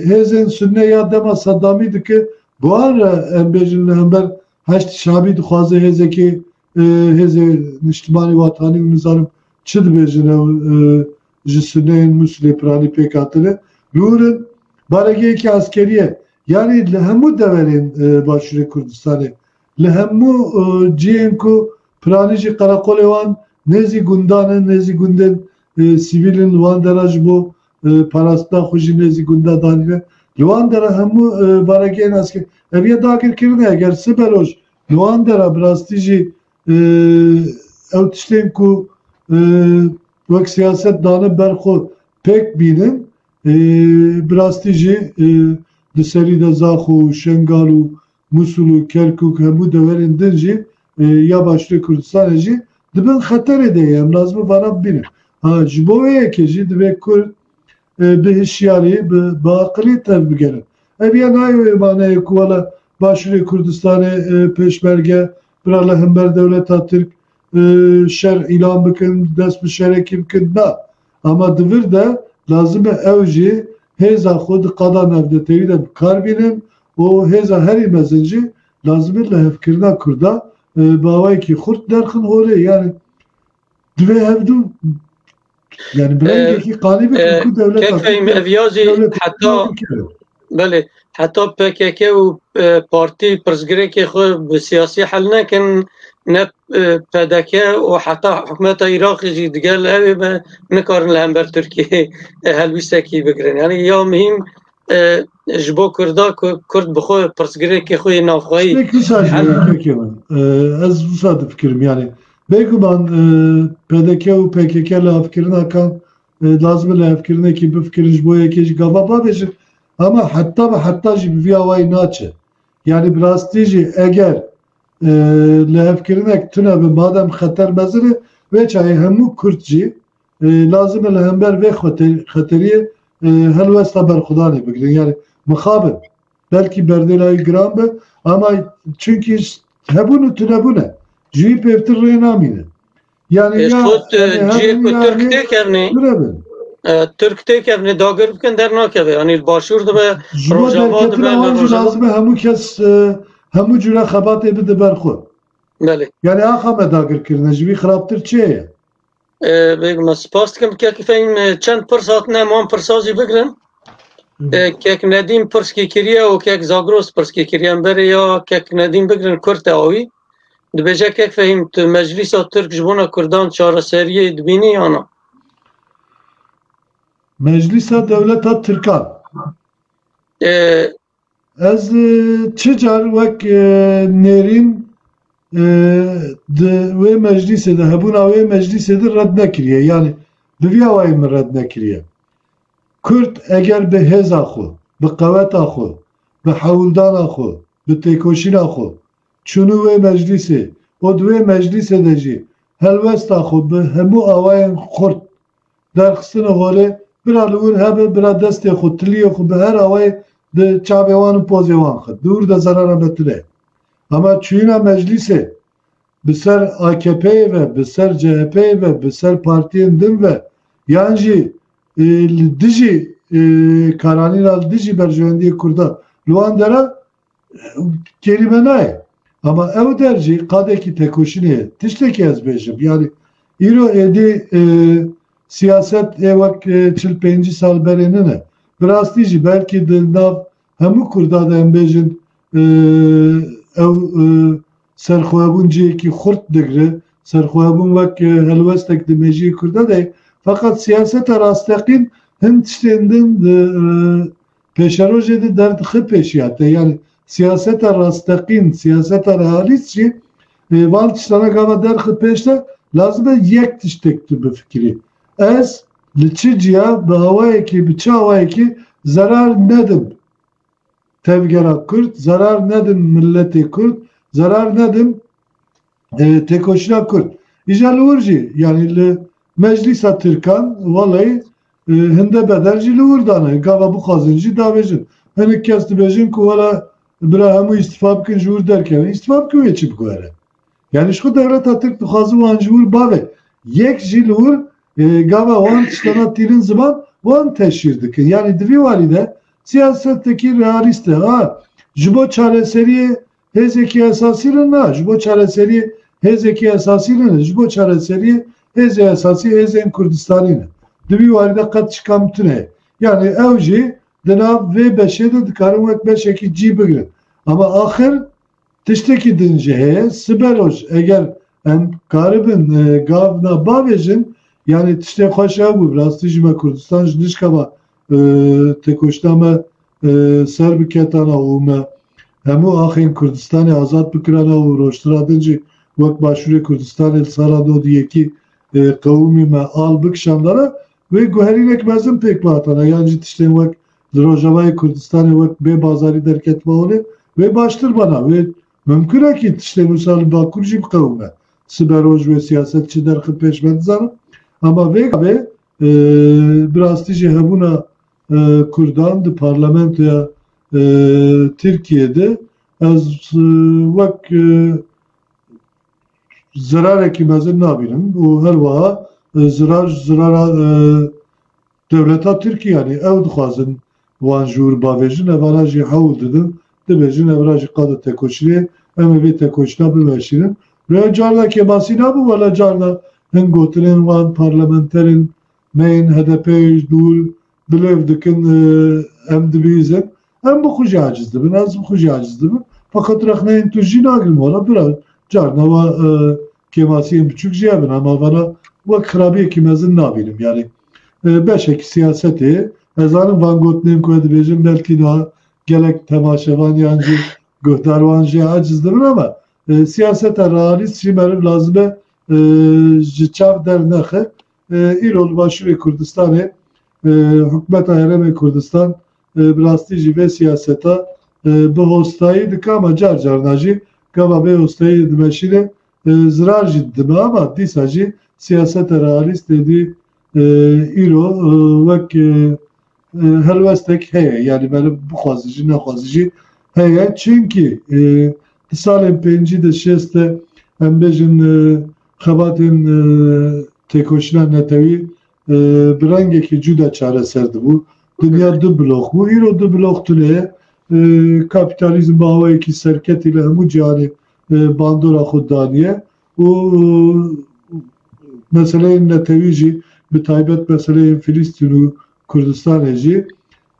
hêzên Sunne ya dema Saddamî dike. Bi wan re em bêjin li hember Heşd Şabî dixwaze hêzekî, e, hêzê Niştimanî Watanî û nizanim çi dibêjin ew, e, ji Sunneyên Mûsilê piranî pêk hatine. Li wir in baregehekî eskerî ye. Yanî li hemû deverên, e, Başûrê Kurdistanê, li hemû, e, cihên ku piranî jî qereqolê wan nêzî gundan in, nêzî gundên, e, sivîl in, li wan dera ji bo, e, parastina xwe jî nêzî gunda danîne. Li wan dera hemû, e, baregehên eskerî. Ev yê dagirkirin e, eger sibe roj li wan dera bi rastî jî, e, ew tiştên ku, e, wek siyaset dane ber xwe pêk bînin, e, bi rastî jî, e, di serî de Zaxo û Şengal û Musul û Kerkûk, hemû deverên din jî, e, ya Başûrê Kurdistanê jî di bin xeterê de ye. Em lazim e vana bibînin. Ha, ji bo wê yekê jî divê Kurd, e, bi hişyarî, bi, bi aqilî tevbigerin. Ev ya nayê wê maneyê ku wela Başûrê Kurdistanê, e, pêşmerge bira li hember dewleta Tirk, e, şer îlan bikin, dest bi şerekî bikin. Na. Ama di vir de lazim e ew jî hêza xwe di qada navnetewî de bi kar bînin û hêza herî mezin jî lazim e lihevkirina Kurda, e, bi awayekî xurt derxin holê. Yani divê hevdu, yani bi E, rengekî qanî bikin e, ku dewleta Kek Fehîm, Tirkiye ev ya jî dewleta heta, Tirkiye bike. Belê, heta P K K û, e, partî pirsgirêkê xwe bi siyasî hel nekin, ne, e, P D K û heta hikûmeta Iraqê jî digel ew ê be nikarin li hember Tirkiyeyê, e, helwîstekî bigirin. Yani ya muhîm, e, ji bo Kurda ku Kurd bi xwe pirsgirêkê xwe yê navxweyî Tiştek wisa ji hel- P K K min. E, ez wisa difikirim yani. Bêguman, e, P D K û P K K lihevkirina kan, e, lazim e lihevkirinekî bifikirin ji bo yekê ji gava bavêjin. Ama heta bi heta jî bi vî awayî naçe. Yani bi rastî jî eger, e, lihevkirinek tune be, madem xeter mezin e, vê çayê hemû Kurd jî, e, lazim e li hember vê xeter-, xeteriyê, e, helwesta berxwedanê bigirin. Yani mixabin. Belkî berdêla wî giran be, ama çunkî hebûn û tunebûn e. Ji wî pêvtir rê namîne. Yani Ê, ya, Xwet, e, yani cihê herin ku ya Tirk hê têkevnê, tunebin. E, Tirk têkevnê dagir bikin dernakeve. Yani li başûr dibe, Ji bo rojava derketina dibe, li wan jî rojava. Lazim e hemû kes, e, hemû cure xebatê bide ber xwe. Belê. Yani axa me dagir kirine, ji wî xirabtir çi ye? E, bêguman spas dikim. Kek Fehîm, e, çend pirs hatine, em wan pirsa jî bigirin. Hı. E, Kek Nedîm pirskî kiriye û Kek Zagros pirskî kiriye. Em berê ya Kek Nedîm bigirin, kurt e awî. Dibêje, Kek Fehîm, tu Meclîsa Tirk ji bona Kurdan çareseriyê dibînî ya na? Meclîsa dewleta Tirkan. E, Ez, e, çi car wek, e, nêrîn, e, di wê meclîsê de, hebûna wê meclîsê de red nekiriye. Yani bi vî awayî min red nekiriye. Kurd eger bi hêza xwe, bi qeweta xwe, bi hewldana xwe, bi têkoşîna xwe çûnû wê meclîsê û di wê meclîsê de jî helwesta xwe bi hemû awayên xurt derxistine holê, bira li wir hebe, bira destê xwe, tiliyê xwe bi her awayê di çavê wan û pozê wan xist. Di wir de zerara me tune ye. Ama çûyîna meclîsê bi ser A K P'yê ve, bi ser C H P'yê ve, bi ser partiyên din ve, yan jî, e, li dijî, e, karanîna li dijî berjewendiyê Kurda li wan dera, e, kerîme nayê. Ama ew der jî qadekî tekoşînê ye. Tiştekî ez bêjim. Yani îro êdî, e, siyaset ê wek, e, çil pêncî sal berê nine. Bi rastî jî belkî di nav hemû Kurda de em bêjin, e, ew, e, serxwebûn cihekî xurt digre, serxwebûn wek, e, helwestek di mejiyê Kurda de ye. Feqet siyaseta rasteqîn hin tiştên din di, e, pêşerojê de derdixe pêşiya te. Yani siyaseta rasteqîn, siyaseta realîst jî, e, van tiştana gava derxi pêş de lazim e yek tiştek tu bifikirî. Ez li çi ciya, bi awayekî, bi çi awayekî zerar nedim tevgera Kurd, zerar nedim milletê Kurd, zerar nedim, e, têkoşîna Kurd. Îja li wir jî, yani li meclîsa Tirkan, welay, e, hinde bedel jî li wir dane. Gava bixwazin jî davêjin. Hinek kes dibêjin ku wela bira hemû îstifa bikin, ji wir derkevin. Îstifa bikin wê çi biguhere? Yani ji xwe dewleta Tirk dixwaze wan ji wir bave. Yek jî li wir, e, gava wan tiştana tînin ziman, wan teşhîr dikin. Yani di vî warî de siyasetekî realîst e. Ha, ji bo çareseriyê hêzekî esasî re na, ji bo çareseriyê hêzekî esasî re ne, ji bo çareseriyê hêzê esasî hêzên Kurdistanî ne. Di vî warî de qet çikan tune ye. Yani ew jî di nav vê beşê de dikarin wek beşekî cî bigrin. Ama axir tiştekî din jî heye. Siberoj eger em karibin, e, gavna bavêjin, yani tiştê xweş ew bû. Bi rastî jî me Kurdistan ji nişkava, e, têkoşîna me, e, ser biketana û me hemû axên Kurdistanê azad bikirana û rojtira din jî wek Başûrê Kurdistanê li sala nod û yekî, e, qewimî me al bikişandana, wê guherînek mezin pêk bihatana. Yan jî tiştên wek li Rojavayê Kurdistanê wek bê bazarî derketma holê, wê baştir bana, wê mimkun e kî tiştên wisa li Bakur jî biqewime. Siberoj wê siyaset çi derxi pêş me dizanim. Ama vê gavê, e, bi rastî jî hebûna, e, Kurdan di parlamentoya, e, Tirkiyê de ez, e, wek, e, zirarekî mezin nabînim û her wiha, e, zirar, zirara, e, dewleta Tirkî, yani ew dixwazin wan ji wir bavêjin, evana jî hewl didin, dibêjin evra jî qada tekoşînê, em ê vê tekoşîna bimeşînin. Rêya carna kêmasî nabin, wela carna hin gotinên wan parlamenterên me yên H D P ji dûr bilêv dikin, e, em dibihîzin. Em bi xwe jî aciz dibin, ez bi xwe jî aciz dibim. Feqet rexneyên tu jî nagrim wala bira. Carna wa, e, kêmasiyên biçûk jî hebin, ama vana wek xirabiyekî mezin nabînim. Yani, e, beşekî siyasetê, ez zanim van gotinên ku ez dibêjim, belkî niha gelek temaşevan yan jî guhdarwan jî aciz dibin, ama, e, siyaseta realîst jî meriv lazim e, e, ji çav dernexe. E, îro li Başûrê Kurdistanê, e, hikûmeta Herêmê Kurdistan, e, bi rastî jî vê siyaseta, e, bi hostayî dike, ama car carna jî gava vê hostayî dimeşîne, e, zirar jî didime, ama dîsa jî siyaseta realîst êdî, e, îro, e, wek, e, e, helwestek heye. Yani meriv bixwaze jî, nexwaze jî heye. Çimkî, e, di salên pêncî de, şêst de, em bêjin, e, xebatên, e, têkoşîna netewî, e, bi rengekî cuda çareser dibû. Dinya du blox bû. Îro du blox tune ye. E, kapîtalîzm bi awayekî serketî li hemû cîhanê, e, bandora xwe daniye. Û, e, meseleyên netewî jî, bi taybet meseleyên Filîstîn û Kurdistanê jî,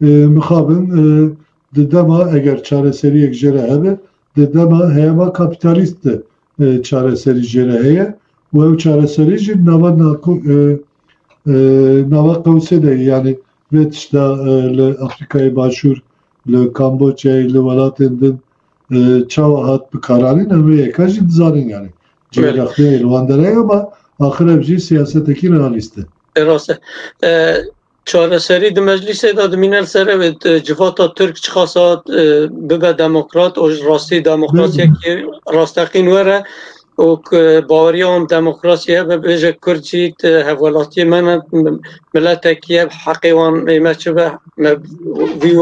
e, mixabin, e, di dema eger çareseriyek jê re hebe, di dema heyama kapîtalîst de, e, çareserî jê re heye û ew çareserî jî nava nako-, e, e, nava qewsê de, yani vê tişta, e, li Afrîkayê Başûr, li Kamboçyayê, li welatên din, e, çawa hat bikaranîn, em vê yeka jî dizanin yani. Belê. Cihê rexneyê li wan derê ye, ama axir ev jî siyasetekî realîst e. E, rast e. E, çareserî di meclîsê de dimîne li ser ev, e, civata Tirk çiqasa, e, bibe demokrat, û ji rastî demokrasiyekî rasteqîn were û ku baweriya wan demokrasî hebe, bêje Kurd jî, e, hevwelatiyê me ne, miletekî ye, heqê wan ê me çi be, me vî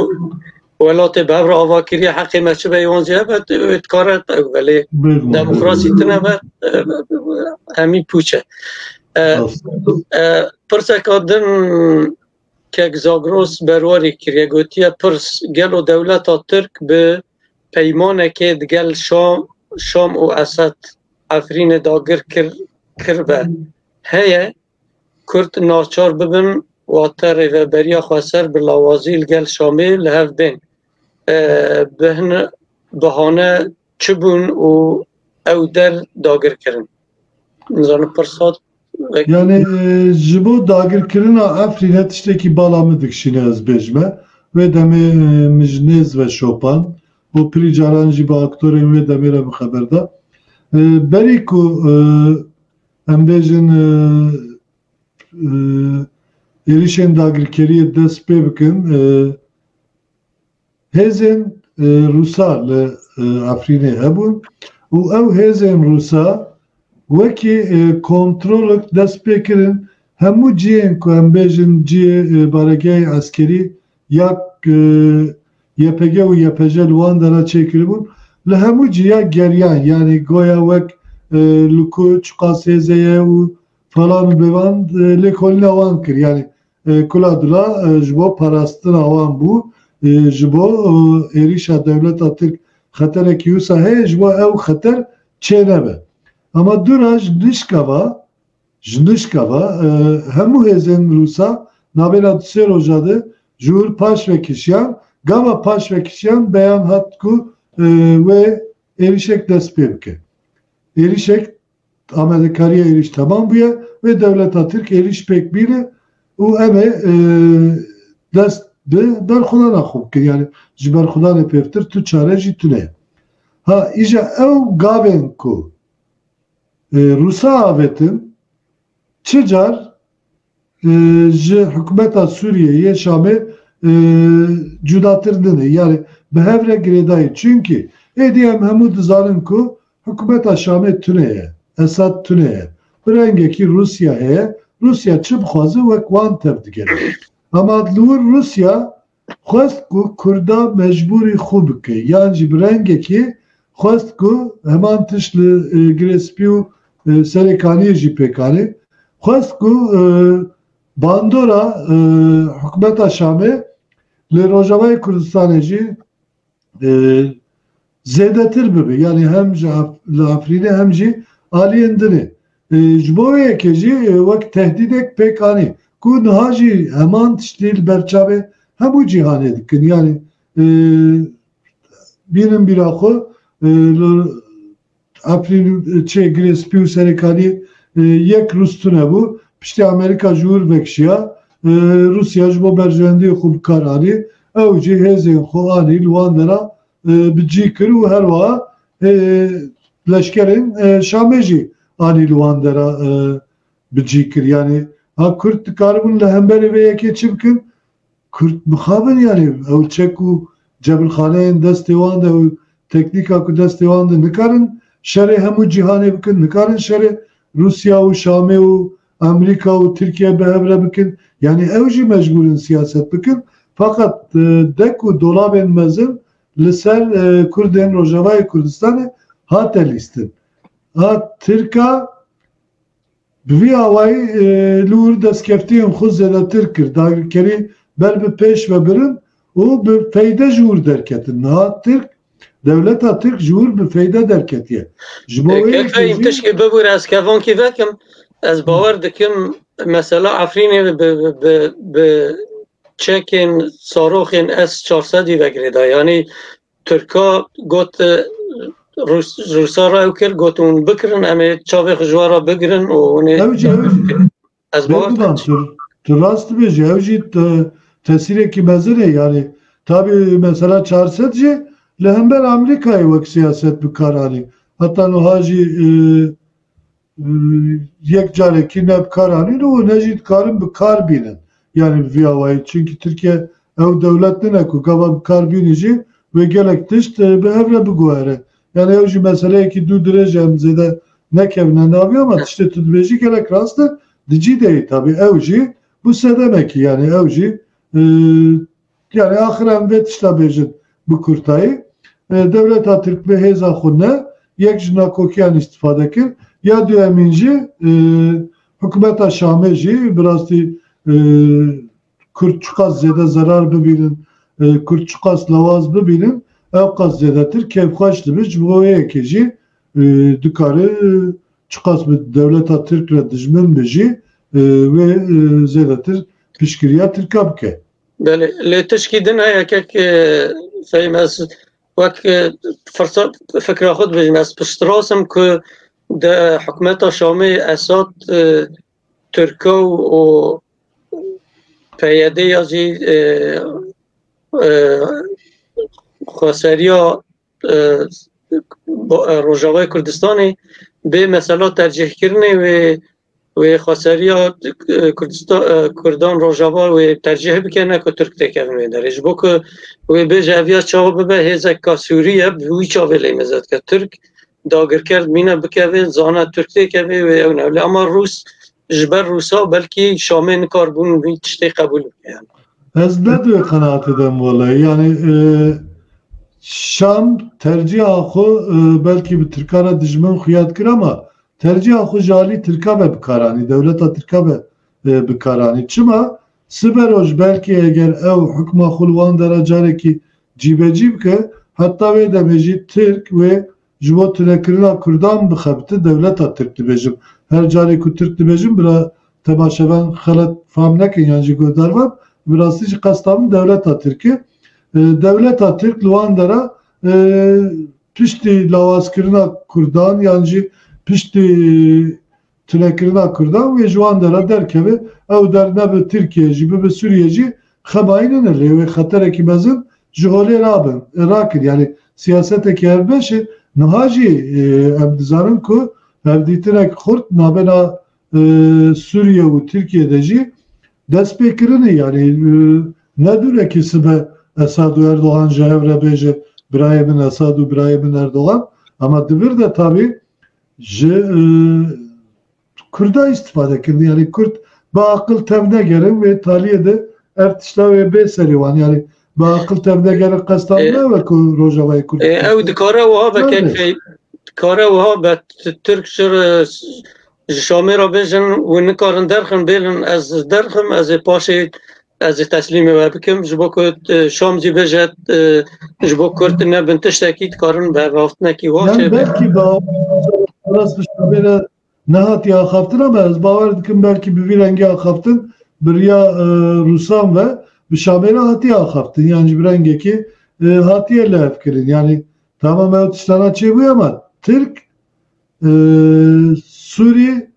welatê bi hev re ava kiriye, heqê me çi be, ê wan jî hebe, wê dikare ew belê. Bêguman, demokrasî bêguman. Tine be, e, hemî pûç e. E, Rast. E, pirseka din kek Zagros berwarî kiriye, gotiye, pirs, gelo dewleta Tirk bi peymanekê digel Şam, Şam û Esed Efrînê dagir kir, kiribe? Heye, Kurd naçar bibin wate rêveberiya xweser bi lawazî li gel Şamê li hev bên. E, bi hin-, bahane çi bûn û ew der dagir kirin? Nizanim pirsa wek Yani, e, ji bo dagirkirina Efrînê tiştekî bala min dikişîne ez bêjime. Wê demê, e, min ji nêz ve şopan û pirî caran jî bi aktorên wê demê re min xeber da. E, berî ku, e, em bêjin, e, e, êrîşên dagirkeriyê dest pê bikin, e, hêzên, e, Rûsa li, e, Efrînê hebûn û ew hêzên Rûsa wekî, e, kontrolek dest pê kirin hemû cihên ku em bêjin cihê, e, baregehê eskerî ya, e, Y P G û Y P J li wan dera çêkiribûn. Li hemû ciya geriyan, yanî goya wek, e, li ku çiqas hêze ye û falan û bêvan, e, lêkolîna wan kir. Yanî, e, kula dula, e, ji bo parastina wan bû, e, ji bo, e, êrîşa dewleta Tirk xeterekî wisa heye, ji bo ew xeter çênebe. Ama dûra ji nişka va, ji nişka va, e, hemû hêzên Rûsa navêna du sê roja de ji wir paş ve kişiyan, gava paş ve kişiyan beyan hat ku, e, wê êrîşek dest pê bike. Êrîşek amadekariya êrîş temam bûye, wê dewleta Tirk êrîş pêk bîne û em ê, e, dest bi berxwedana xwe bikin. Yani ji berxwedanê pêvtir tu çare jî tune ye. Ha, îja ew gavên ku, e, Rûsa avêtin, çi car, e, ji hikûmeta Sûriyê yê Şamê, e, cudatir nine. Yani bi hev re girêdayî. Çunkî êdî em hemû dizanin ku hikûmeta Şamê tune ye, Esad tune ye. Bi rengekî Rûsya heye. Rûsya çi bixwaze wek wan tevdigere. Ama li wir Rûsya xwest ku Kurda mecbûrî xwe bike, yan jî bi rengekî xwest ku heman tişt li, e, Girê Spî û, e, Serê Kaniyê jî pêk anî. Xwest ku, e, bandora, e, hikûmeta Şamê li Rojavayê Kurdistanê jî, e, zêdetir bibe. Yani hem ji Af-, li Efrînê hem jî aliyên dinê. E, ji bo wê yekê jî, e, wek tehdîdek pêk anî. Ku niha jî heman tiştî li ber çavê hemû cîhanê dikin. Yani, e, bînin bîra xwe, e, li Efrîn, çê Girê Spî û Serêkanî, e, yek Rûs tune bû. Piştî Amerîka ji wir vekişiya, e, Rûsya ji bo berjewendiyê xwe bi kar anî. Ew jî hêzên xwe anî li wan dera, e, bi cî kir û her wiha, e, leşkerên, e, Şamê jî anî li wan dera, e, bi cî kir. Yani ha Kurd dikaribûn li hemberî vê yekê çi bikin? Kurd mixabin, yani ew çek û cebilxaneyên destê wan de, ew teknîka ku destê wan de, nikarin şerê hemû cîhanê bikin, nikarin şerê Rûsya û Şamê û Amerîka û Tirkiye bi hev re bikin. Yani ew jî mecbûr in siyaset bikin. Fakat, e, dek û dolabên mezin li ser, e, Kurdên Rojavayê Kurdistanê hate lîstin. Ha Tirka Bi vî awayî, e, li wir destkeftiyên xwe zêdetir kir. Dagirkerî ber bi pêş ve birin û bi feyde ji wir derketin. Niha Tirk, dewleta Tirk ji wir bi feyde derketiye. Ji bo E, wê Kek yekê Bey, jî tişkî bibûre, ez kevankî vekim. Ez bawer dikim, mesela Efrînê bi, bi, bi, bi çekên saroxên S çar sedî ve girêda. Yanî Tirka got, e, Rûs-, Rûsa re ew kir, got, hûn bikirin, em ê çavê xwe ji we re bigirin û hûn ê Ew jî, ew jî. Ez bawer Bêguman, dikim. tu, tu rast dibêjî, ew jî te-, tesîrekî mezin e, yani, tabî mesela çar sed jî li hember Amerîkayê wek siyaset bi kar anî. Heta niha jî, e, e, yek carekî ne bi kar anîn û ne jî dikarin bi kar bînin. Yani bi vî awayî. Çunkî Tirkiye ew dewlet nine ku gava bi kar bînî jî wê gelek tişt, e, bi hev re biguhere. Yani ew jî meseleyekî dû dirêj e, em zêde nekevine navî ama tiştê tu dibêjî gelek rast e. Di cî de yî tabî ew jî bu sedemekî yani ew jî, e, Yani axir em vê tişta bêjin bi kurtayî. E, dewleta Tirk bi hêza xwe ne, yek ji nakokiyan îstîfade kir, ya duyemîn jî, e, hikûmeta Şamê jî bi rastî, e, Kurd çiqas zêde zerar bibînin, e, Kurd çiqas lawaz bibînin, ew qas zêdetir kêfxweş dibe, ji bo wê yekê jî, e, dikare, e, çiqas bi dewleta Tirk re dijmin be jî, e, wê, e, zêdetir piştgiriya Tirka bike. Belê, lê tişkî din heye kek, e, Fehîm, ez wek, e, firsa fikra xwe dibêjim, ez piştras im ku di hikûmeta Şamê Esad, e, Tirka û, û P Y D ya jî, e, e, xweseriya, e, bo-, e, Rojavayê Kurdistanê bê mesela tercîhkirinê wê, wê xweseriya, e, Kurdistan, e, Kurdan Rojava wê tercîh bike, ne ku Tirk têkevin wê derê. Ji bo ku wê bêje ev ya çawa bibe, hêzeka Sûrî ye, bi wî çavê lê meze dike. Tirk dagirker mîne bikeve, zane Tirk têkeve wê ew ne. Lê ama Rûs, ji ber Rûsa belkî Şamê nikarbûn vî tiştê qebûl bike yani. Ez ne di wê qenaatê de im wele. Yani, e, Şam tercîha xwe, e, belkî bi Tirka re dijmin xuya dikir ama tercîha xwe ji alî Tirka ve bi kar anî, dewleta Tirka ve, e, bi kar anî. Çima? Siberoj belkî eger ew hikma xwe li wan dera carekî cîbecî bike, heta wê demê jî Tirk wê ji bo tunekirina Kurdan bixebite, dewleta Tirk dibêjim. Her carê ku Tirk dibêjim, bira temaşevan xelet fam nekin yan jî guhdarvan, bi rastî jî qesta min dewleta Tirk e. E, dewleta Tirk li wan dera, e, piştî lawazkirina Kurdan yan jî piştî tunekirina Kurdan wê ji wan dera derkeve, ew der ne bi Tirkiye jî, bi, bi Sûriye jî xemayî nîne, lê wê xeterekî mezin ji holê rabin, rakir. Yani siyasetekî hevbeş e. Niha jî, e, em dizanin ku hevdîtinek xurt navbena, e, Sûriye û Tirkiye de jî dest pê kirinê. Yani, e, ne dûrekî sibe Esad û Erdogan ji hev re bêje birayê min Esad û birayê min Erdogan. Ama di vir de tabî ji, e, Kurda îstîfade kirin. Yani Kurd bi aqil tev negerin wê taliyê de ev tişta wê bê serê wan. Yani bi aqil tev negerin qesta min E, ne wek ku Rojavayê Kurd e, ew dikare wiha be Nerede? kek Fehîm, dikare wiha be t-, Tirk ji, e, ji Şamê re bêjin, wê nikarin derxin, bêlin ez derxim, ez ê paşê, ez ê teslîmê we bikim, ji bo ku, e, Şam jî bêje, e, ji bo Kurd nebin tiştekî, dikarin bi hevhaftinekî wiha Yani çêbe. belkî bi rast bi Şamê re nehatiye axaftin ama ez bawer dikim belkî bi vî rengî axaftin bi riya, e, Rûsan ve bi Şamê re hatiye axaftin. Yani ji bi rengekî, e, hatiye lihevkirin. Yani tamam ew tiştana çêbûye ama Tirk, e, Sûrî,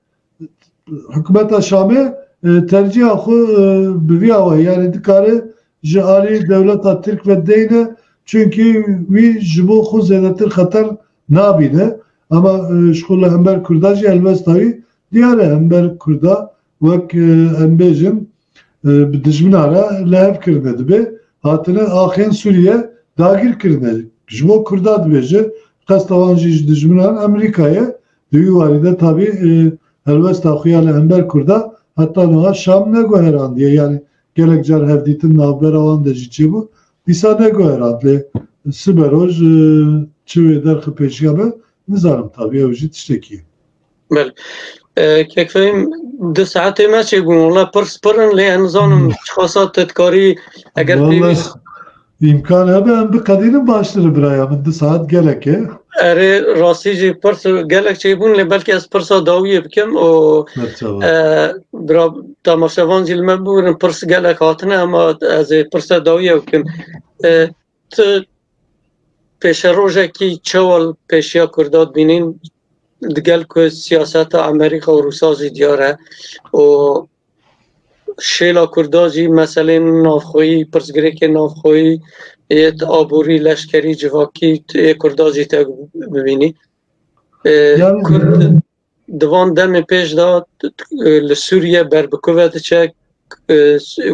hikûmeta Şamê, e, tercîha xwe, e, bi vî awayî, yani dikare ji alî dewleta Tirk ve deyne, çunkî wî ji bo xwe zêdetir xeter nabîne. Ama, e, ji xwe li hember Kurda jî helwesta wî diyar e, hember Kurda wek, e, em bêjin, e, bi dijmina re li hev kirine dibe. Hatine axên Sûriye dagir kirine. Ji bo Kurda dibêje, qesta wan jî ji dijminan Amerîka ye. Di wî warî de tabî, e, helwesta xwe ya li hember Kurda heta niha Şam neguherandiye. Yani gelek car hevdîtin navbera wan de jî çêbû. Dîsa neguherand lê siberoj, e, çi wê derxi pêşiya be nizanim tabî ew jî tiştekî ye. Belê. E, kek Fehîm, du saetê me çêbûn. Wala pirs pir in, lê em nizanim çiqasa te dikarî, eger Wala pêwîst îmkan hebe em biqedînin baştir e, biraya min, du saet gelek e. Erê, rastî jî pirs gelek çêbûn, lê belkî ez pirsa dawiyê bikim û, Berçavan. e, bira temaşevan jî li me biwêrin, pirs gelek hatine, ama ez ê pirsa dawiyê bikim. E, tu pêşerojekî çawa li pêşiya Kurda dibînîn, digel ku siyaseta Amerîka û Rûsa jî diyar e û şêla Kurda jî meselên navxweyî, pirsgirêkên navxweyî, yê aborî, leşkerî, civakî yê Kurda jî te bibînî. E, Yani Kurd di van demê pêş de, e, li Sûriye ber bi ku ve diçe, e,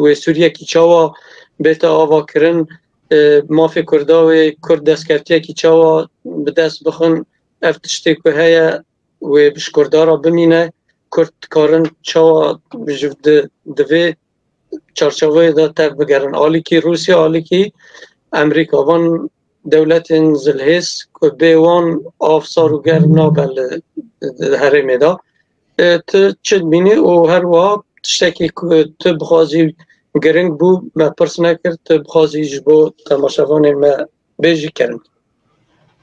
wê Sûriyekî çawa bête avakirin, e, mafê Kurda wê Kurd destkeftiyekî çawa bi dest bixin, ev tiştê ku heye wê bi ji Kurda re bimîne, Kurd dikarin çawa ji di, di vê çarçoveyê de tev bigerin. Alîkî Rûsya, alîkî Amerîka. Van dewletên zilhêz ku bê wan av sar û germ nabe li, li herêmê de. E, tu çi dibînî û her wiha tiştekî ku tu bixwazî giring bû, me pirs nekir, tu bixwazî ji bo temaşevanên me bêjî, kerem.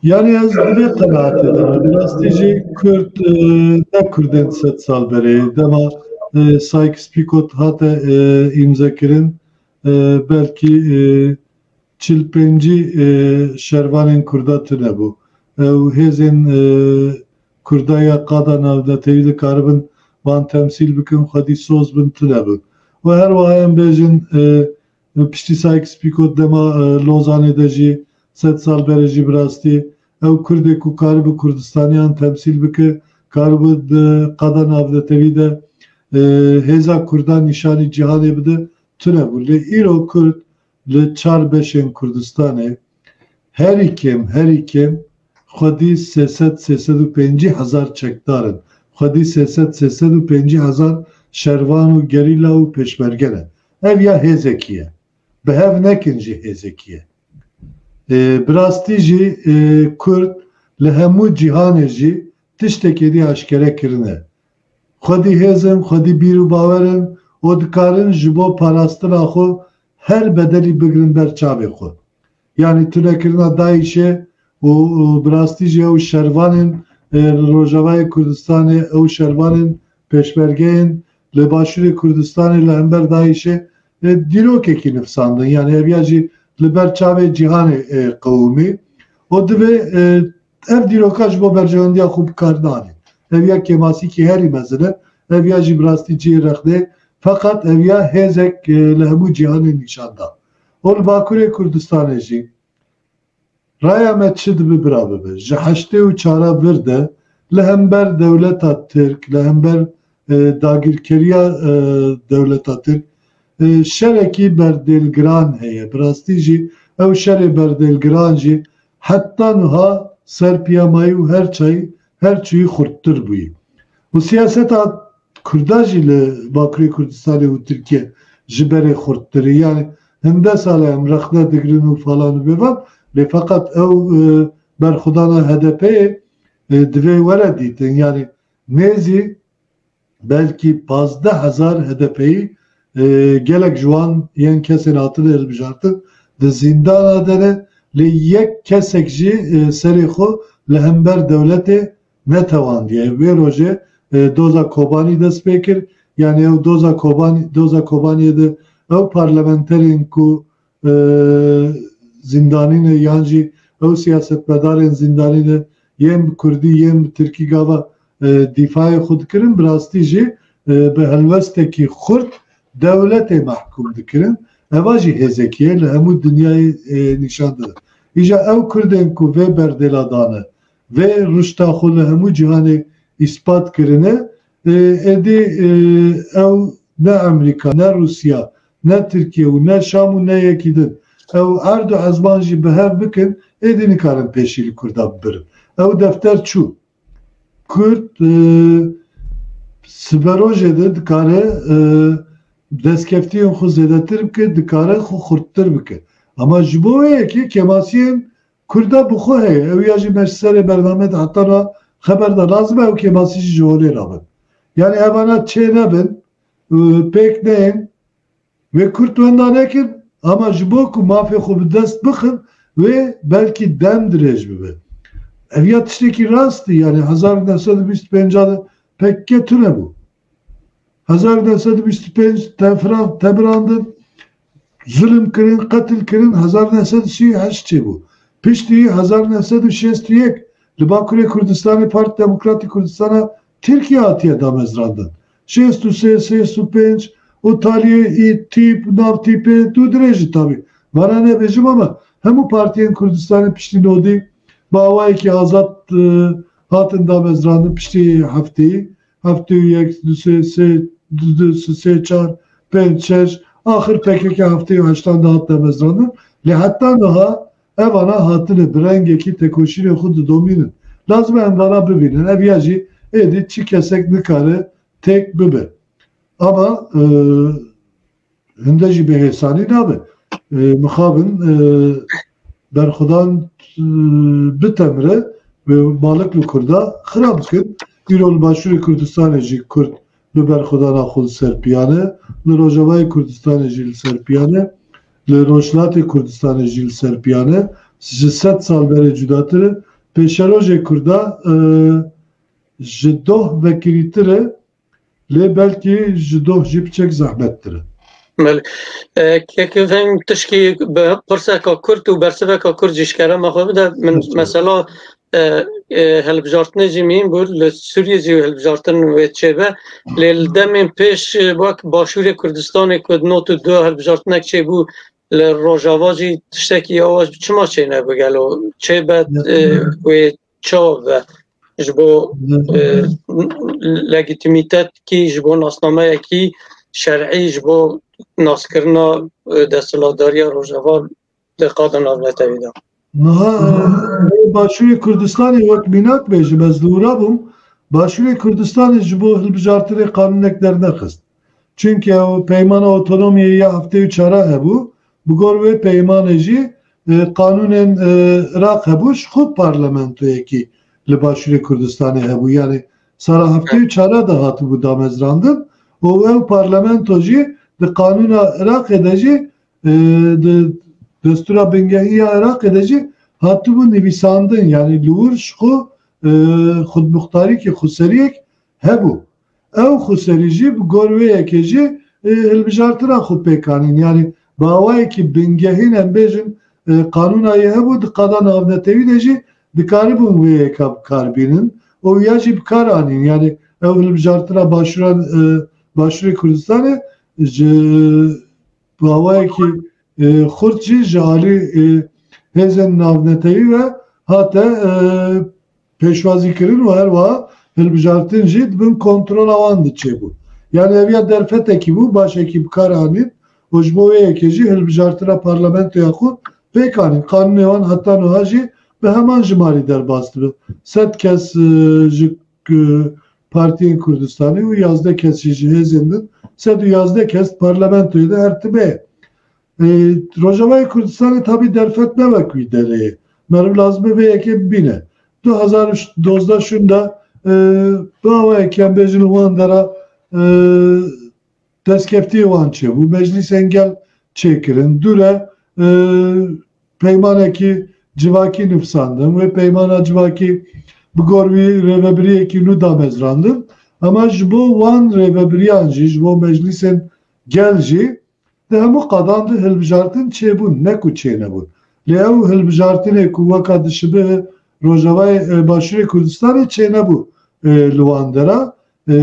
Yani ez di vê qenaatê de me. Bi rastî jî Kurd, e, ne Kurdên sed sal berê. Dema e, Sykes-Picot hate, e, îmzekirin, e, belkî, e, çil pêncî, e, şervanên Kurda tune bû. Ew hêzên, e, Kurda ya qada navnetewî dikaribin van temsîl bikin, xwedî soz bin tune bûn. Û her wiha em bêjin, e, piştî Sykes-Picot dema, e, Lozanê de jî sed sal berê jî bi rastî ew Kurdê ku karibi Kurdistaniyan temsîl bike, karibi di qada navnetewî de, e, hêza Kurdan nîşanî cîhanê bide, tune bû. Lê îro Kurd li çar beşên Kurdistanê herî kêm, herî kêm xwedî sê sed, sê sed û pêncî hezar çekdar in. Xwedî sê sed, sê sed û pêncî hezar şervan û gerîla û pêşmerge ne. Ev ya hêzekî ye. Bi hev nekin jî hêzekî ye. E, bi rastî jî, e, Kurd li hemû cîhanê jî tiştekê dî aşkere kirine. Xwedî hêz in, xwedî bîr û bawer in û dikarin ji bo parastina xwe her bedelî bigirin ber çavê xwe. Yanî tunekirina DAIŞê û, û bi rastî jî ew şervanên, e, li Rojavayê Kurdistanê, ew şervanên pêşmergeyên li Başûrê Kurdistanê li hember DAIŞê, e, dîrokekî nifsandin. Yanî ev ya jî li ber çavê cîhanê, e, qewimî. Û divê, e, ev dîroka ji bo berjewendiya xwe bi kar nane. Ev ya kêmasîkî herî mezin e, ev ya jî bi rastî cihê rexnê, feqet ev ya hêzek, e, li hemû cîhanê nîşan da. Û li Bakurê Kurdistanê jî raya me çi dibe bira bibe. Ji heştê û çara vir de li hember dewleta Tirk, li hember, e, dagirkeriya, e, dewleta Tirk, e, şerekî berdêlgiran heye. Bi rastî jî ew şerê berdêlgiran jî heta niha ser piyamayî û her çayî, her çûyî xurttir bûyî. Û siyaseta Kurda jî li Bakurê Kurdistanê û Tirkiye ji berê xurttir e. Yanî hinde sal e em rexne digirin û falan û bêvan, lê feqet ew, e, berxwedana H D P'ê, e, divê were dîtin. Yanî nêzî belkî pazdeh hezar H D P'yî, e, gelek ji wan yên kesên hatine hilbijartin di zîndana de ne, lê yek kesek jî, e, serê xwe li hember dewletê netewandiye. Vê rojê, e, doza Kobanî dest pê kir. Yanî ew doza Kobanî, doza Kobaniyê de ew parlamenterên ku, e, zîndanî ne yan jî ew siyasetmedarên zîndanî ne yên bi kurdî, yên bi tirkî gava, e, dîfayê xwe dikirin, bi rastî jî, e, bi helwestekî xurt dewletê mehkûm dikirin. Eva jî hêzekî ye, li hemû dinyayê, e, nîşan dide. Îja ew kurdên ku vê berdêla dane, vê ruşta xwe li hemû cîhanê îspat kirine, e, êdî, e, ew ne Amerîka, ne Rûsya, ne Tirkiye û ne Şam û ne yekî din. Ew erd û ezman jî bi hev bikin, êdî nikarin pêşî li Kurda bibirin. Ew defter çû. Kurd, e, siberojê de dikare, e, destkeftiyên xwe zêdetir bike, dikare xwe xurttir bike. Ama ji bo wê yekê kêmasiyên Kurda bi xwe heye. Ew ya jî me ji serê bername de heta niha xeber da. Lazim e ew kêmasî jî ji holê rabin. Yanî evana çê nebin, e, pêk neyên, wê Kurd wenda nekin, ama ji bo ku mafê xwe bi dest bixin, wê belkî dem dirêj bibe. Ev ya tiştekî rast e, yanî hezar neh sed û bîst û pênc de P K K tune bû. Hezar neh sed û bîst û pênc tefra-, tebirandin, zulm kirin, qetil kirin, hezar neh sed û sî û heşt çêbû. Piştî hezar neh sed û şêst û yek li Bakurê Kurdistanê Parti Demokratîk Kurdistana Tirkiye hatiye damezrandin. Şêst û sê, şêst û pênc û taliyê î tîp, nav tîpê dû dirêj e tabî. Vana nebêjim ama hemû partiyên Kurdistanê piştî nodî bi awayekî azad, e, hatin damezrandin piştî hefteyî. Heftê û yek, du sê, sê, du, du, sê, çar, pênc, şeş, axir P K K heftê û heştan de hat damezrandin. Lê heta niha evana hatine bi rengekî tekoşînê xwe didomînin. Lazim e em vana bibînin. Ev ya jî êdî çi kesek nikare têk bibe. Ama, e, hinde jî bi hêsanî nabe. E, mixabin, e, berxwedan, e, bitemre ve malik li Kurda xira bikin. Îro li Başûrê Kurdistanê jî Kurd bi berxwedana xwe li ser piyane, li Rojavayê Kurdistanê jî li ser piyane, li Rojhilatê Kurdistanê jî li ser piyane, ji sed sal berê cudatir e. Pêşerojê Kurda, e, ji doh vekirîtir e. Lê belkî ji doh jî piçek zehmettir e. Belê. E, kek veng tişkî bi pirseka kurt û bersiveka kurt jî ji kerema xwe bide. Min mesela e, e, hilbijartinê jî mîn bû, li Sûriyê jî hilbijartin wê çêbe. Lê li demên pêş, e, wek Başûrê Kurdistanê ku di not û du hilbijartinek çêbû, li Rojava jî tiştekî awa çima çênebû gelo? Çêbe, e, wê çawa be? Ji bo, e, legîtîmîtetkî, ji bo nasnameyekî şer'î, ji bo naskirina, e, desthilatdariya Rojava di qada navnetewî de. Niha, e, Başûrê Kurdistanê wek mînak bêjim, ez li wira bûm, Başûrê Kurdistanê ji bo hilbijartinê qanûnek dernexist. Çimkî ew peymana otonomiyê ya heftê û çar hebû, bi gor wê peymanê jî, e, qanûnên, e, Iraq hebû, ji xwe parlamentoyekî li Başûrê Kurdistanê hebû. Yanî sala heftê û çar de hatibû damezrandin û ew parlamento jî di qanûna Iraqê de jî, e, di destûra bingehî ya Iraqê de jî hatibû nivîsandin. Yanî li wir ji xwe, e, xudmuxtarîkî, xweseriyek hebû. Ew xweserî jî bi gor wê yekê jî, e, hilbijartina xwe pêk anîn. Yanî bi awayekî bingehîn em bêjin, e, qanûna yê hebû di qada navnetewî de jî dikaribûn wê yeka bi kar bînin û ya jî bi kar anîn. Yanî ew hilbijartina başûran, e, Başûrê Kurdistanê ji bi awayekî, e, xurt jî ji alî, e, hêzên navnetewî ve hate, e, pêşwazîkirin û her wiha hilbijartin jî di bin kontrola wan de çêbû. Yanî ev ya derfetekî bû, başekî bi kar anîn û ji bo wê yekê jî hilbijartina parlamentoya xwe pêk anîn. Qanûnê wan heta niha jî bi heman jimarî derbas dibe. Sed kes, e, ji, e, partiyên Kurdistanê û yazdeh kes jî ji hêzên din, sed û yazdeh kes parlamentoyê de her tibê. E, Rojavayê Kurdistanê tabî derfet ne wek wî derê ye. Meriv lazim e vê yekê bibîne. Du hezar û dozdeh şûnda, e, bi awayekî em bêjin li wan dera, e, destkeftiyê wan çêbû. Meclîsên gel çêkirin. Dûre, e, peymanekî civakî nivîsandin. Wê peymana civakî bi gor wî rêvebiriyekî nû damezrandin. Ema ji bo wan rêvebiriyan jî, ji bo meclîsên gel jî, di hemû qadan de hilbijartin çêbûn, ne ku çênebûn. Lê ew hilbijartinê ku weka dişibe Rojavayê, e, Başûrê Kurdistanê çênebû, e, li wan dera. E,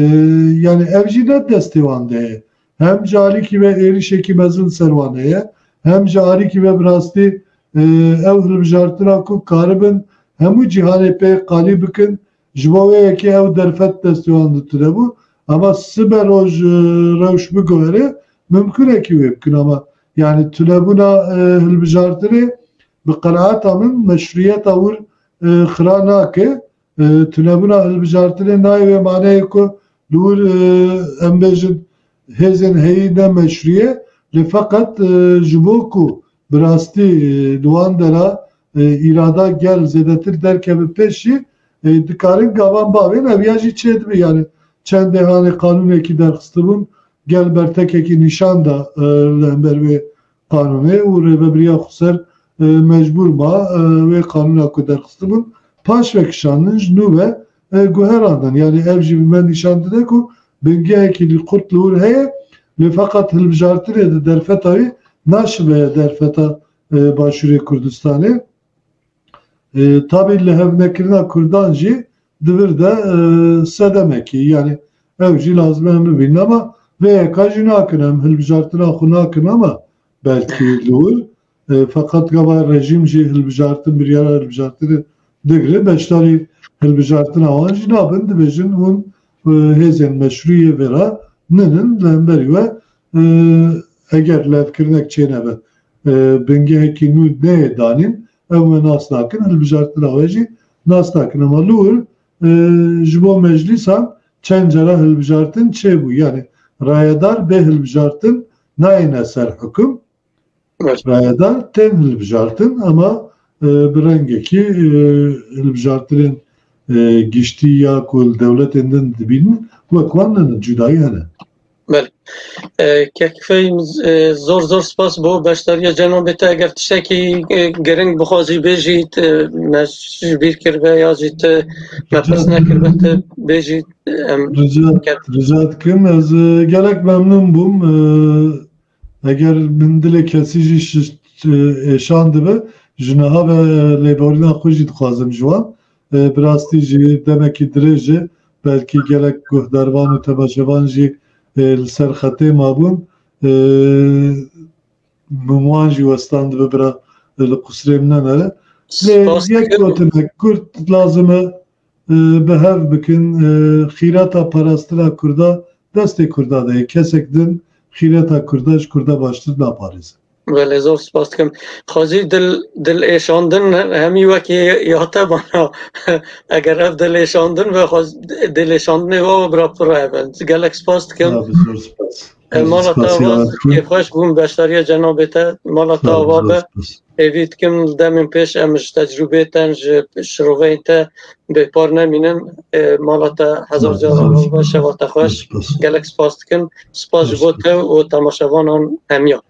yanî ev jî ne destê wan de ye. Hem ji alîkî ve êrişekî mezin ser wan heye, hem ji alîkî ve bi rastî, e, ew hilbijartina ku karibin hemû cîhanê pê qalî bikin, ji bo wê yekê ew derfet destê wan de tune bû. Ema sibe roj, e, rewş biguhere, mimkunekî wê bikin. Ema yanî tunebûna, e, hilbijartinê bi qenaeta min meşrûyeta wir, e, xira nake. E, tunebûna hilbijartinê nayê wê maneyê ku li wir, e, em bêjin hêzên heyî ne meşrû ye. Lê feqet, e, ji bo ku bi rastî, e, li wan dera, e, îrada gel zêdetir derkeve pêş jî, e, dikarin gavan bavên ev ya jî çêdibe. Yanî çendê hanê qanûnekî derxistibûn, gel bertekekî nîşan da, e, li hember wê qanûnê û rêvebiriya xweser, e, mecbûr ma, e, wê qanûna ku derxistibûn paş vekişandin, ji nû ve, e, guherandin. Yanî ev jî bi me nîşan dide ku bingehekî li qurt li wir heye, lê feqet hilbijartinê di derfeta wî naşibe derfeta, e, Başûrê Kurdistanê. E, tabî lihevnekirina Kurdan jî di vir de, e, sedemekî, yanî ew jî lazim e em bibînin, ama vê yeka jî nakin, em hilbijartina xwe nakin, ama belkî li wir, e, feqet gava rejîm jî hilbijartin, biryara hilbijartinê digre, beşdarî hilbijartina wan jî nabin, dibêjin hûn, e, hêzên meşrû yê vê re ninin, li hemberî we, e, eger levkirinek çênebe, e, bingehekî nû neyê danîn, ew me nas nakin, hilbijartina we jî nas nakin. Ema li wir, e, ji bo meclîsan çend cara hilbijartin çêbû. Yanî rayedar bê hilbijartin nayêne ser hukum. Evet. Rayedar tên hilbijartin, ema, e, bi rengekî, e, hilbijartinên, e, giştî ya ku li dewletên din dibînin, wek wan ne, cudayî hene. Belê. E, Kek Fehîm, e, zor zor spas bo beşdariya cenabê te. Eger tiştekî, e, giring bixwazî bêjî, e, me ji bîr kiribe ya jî tu me pirs nekiribe tu bêjî, e, em Rica, rica dikim. Ez, e, gelek memnun bûm. E, eger min dilê kesî jî şişt, e, êşan dibe, ji niha ve lêborîna xwe jî dixwazim ji wan. E, bi rastî jî demekî dirêj e. Belkî gelek guhdarvan û temaşevan jî, e, li ser xetê mabûn. E, min wan jî westandibe bira, e, li qusrê min nenere. Lê Spas yek dikim. Gotinek kurt lazim e, e, bi hev bikin. E, xîreta parastina Kurda destê Kurda de ye. Kesek din xîreta Kurda ji Kurda baştir naparêze. Belê, zor spas dikim. Xwezî dil, dil êşandin hemî wekî ya te bana. Eger ev dil êşandin ve xwez-, dil êşandinê we bira pir hebe. Gelek spas dikim. Abi, zor spas. E, mala te ava, kêfxweş bûm beşdariya cenabê te. Mala te ava be. Hêvî dikim li demên pêş em ji tecrûbê te, ji şiroveyên te bêpar nemînin. E, mala te hezar cara ava be, şeva te xweş. Gelek spas dikim. Spas ji bo te û temaşevanan hemiya.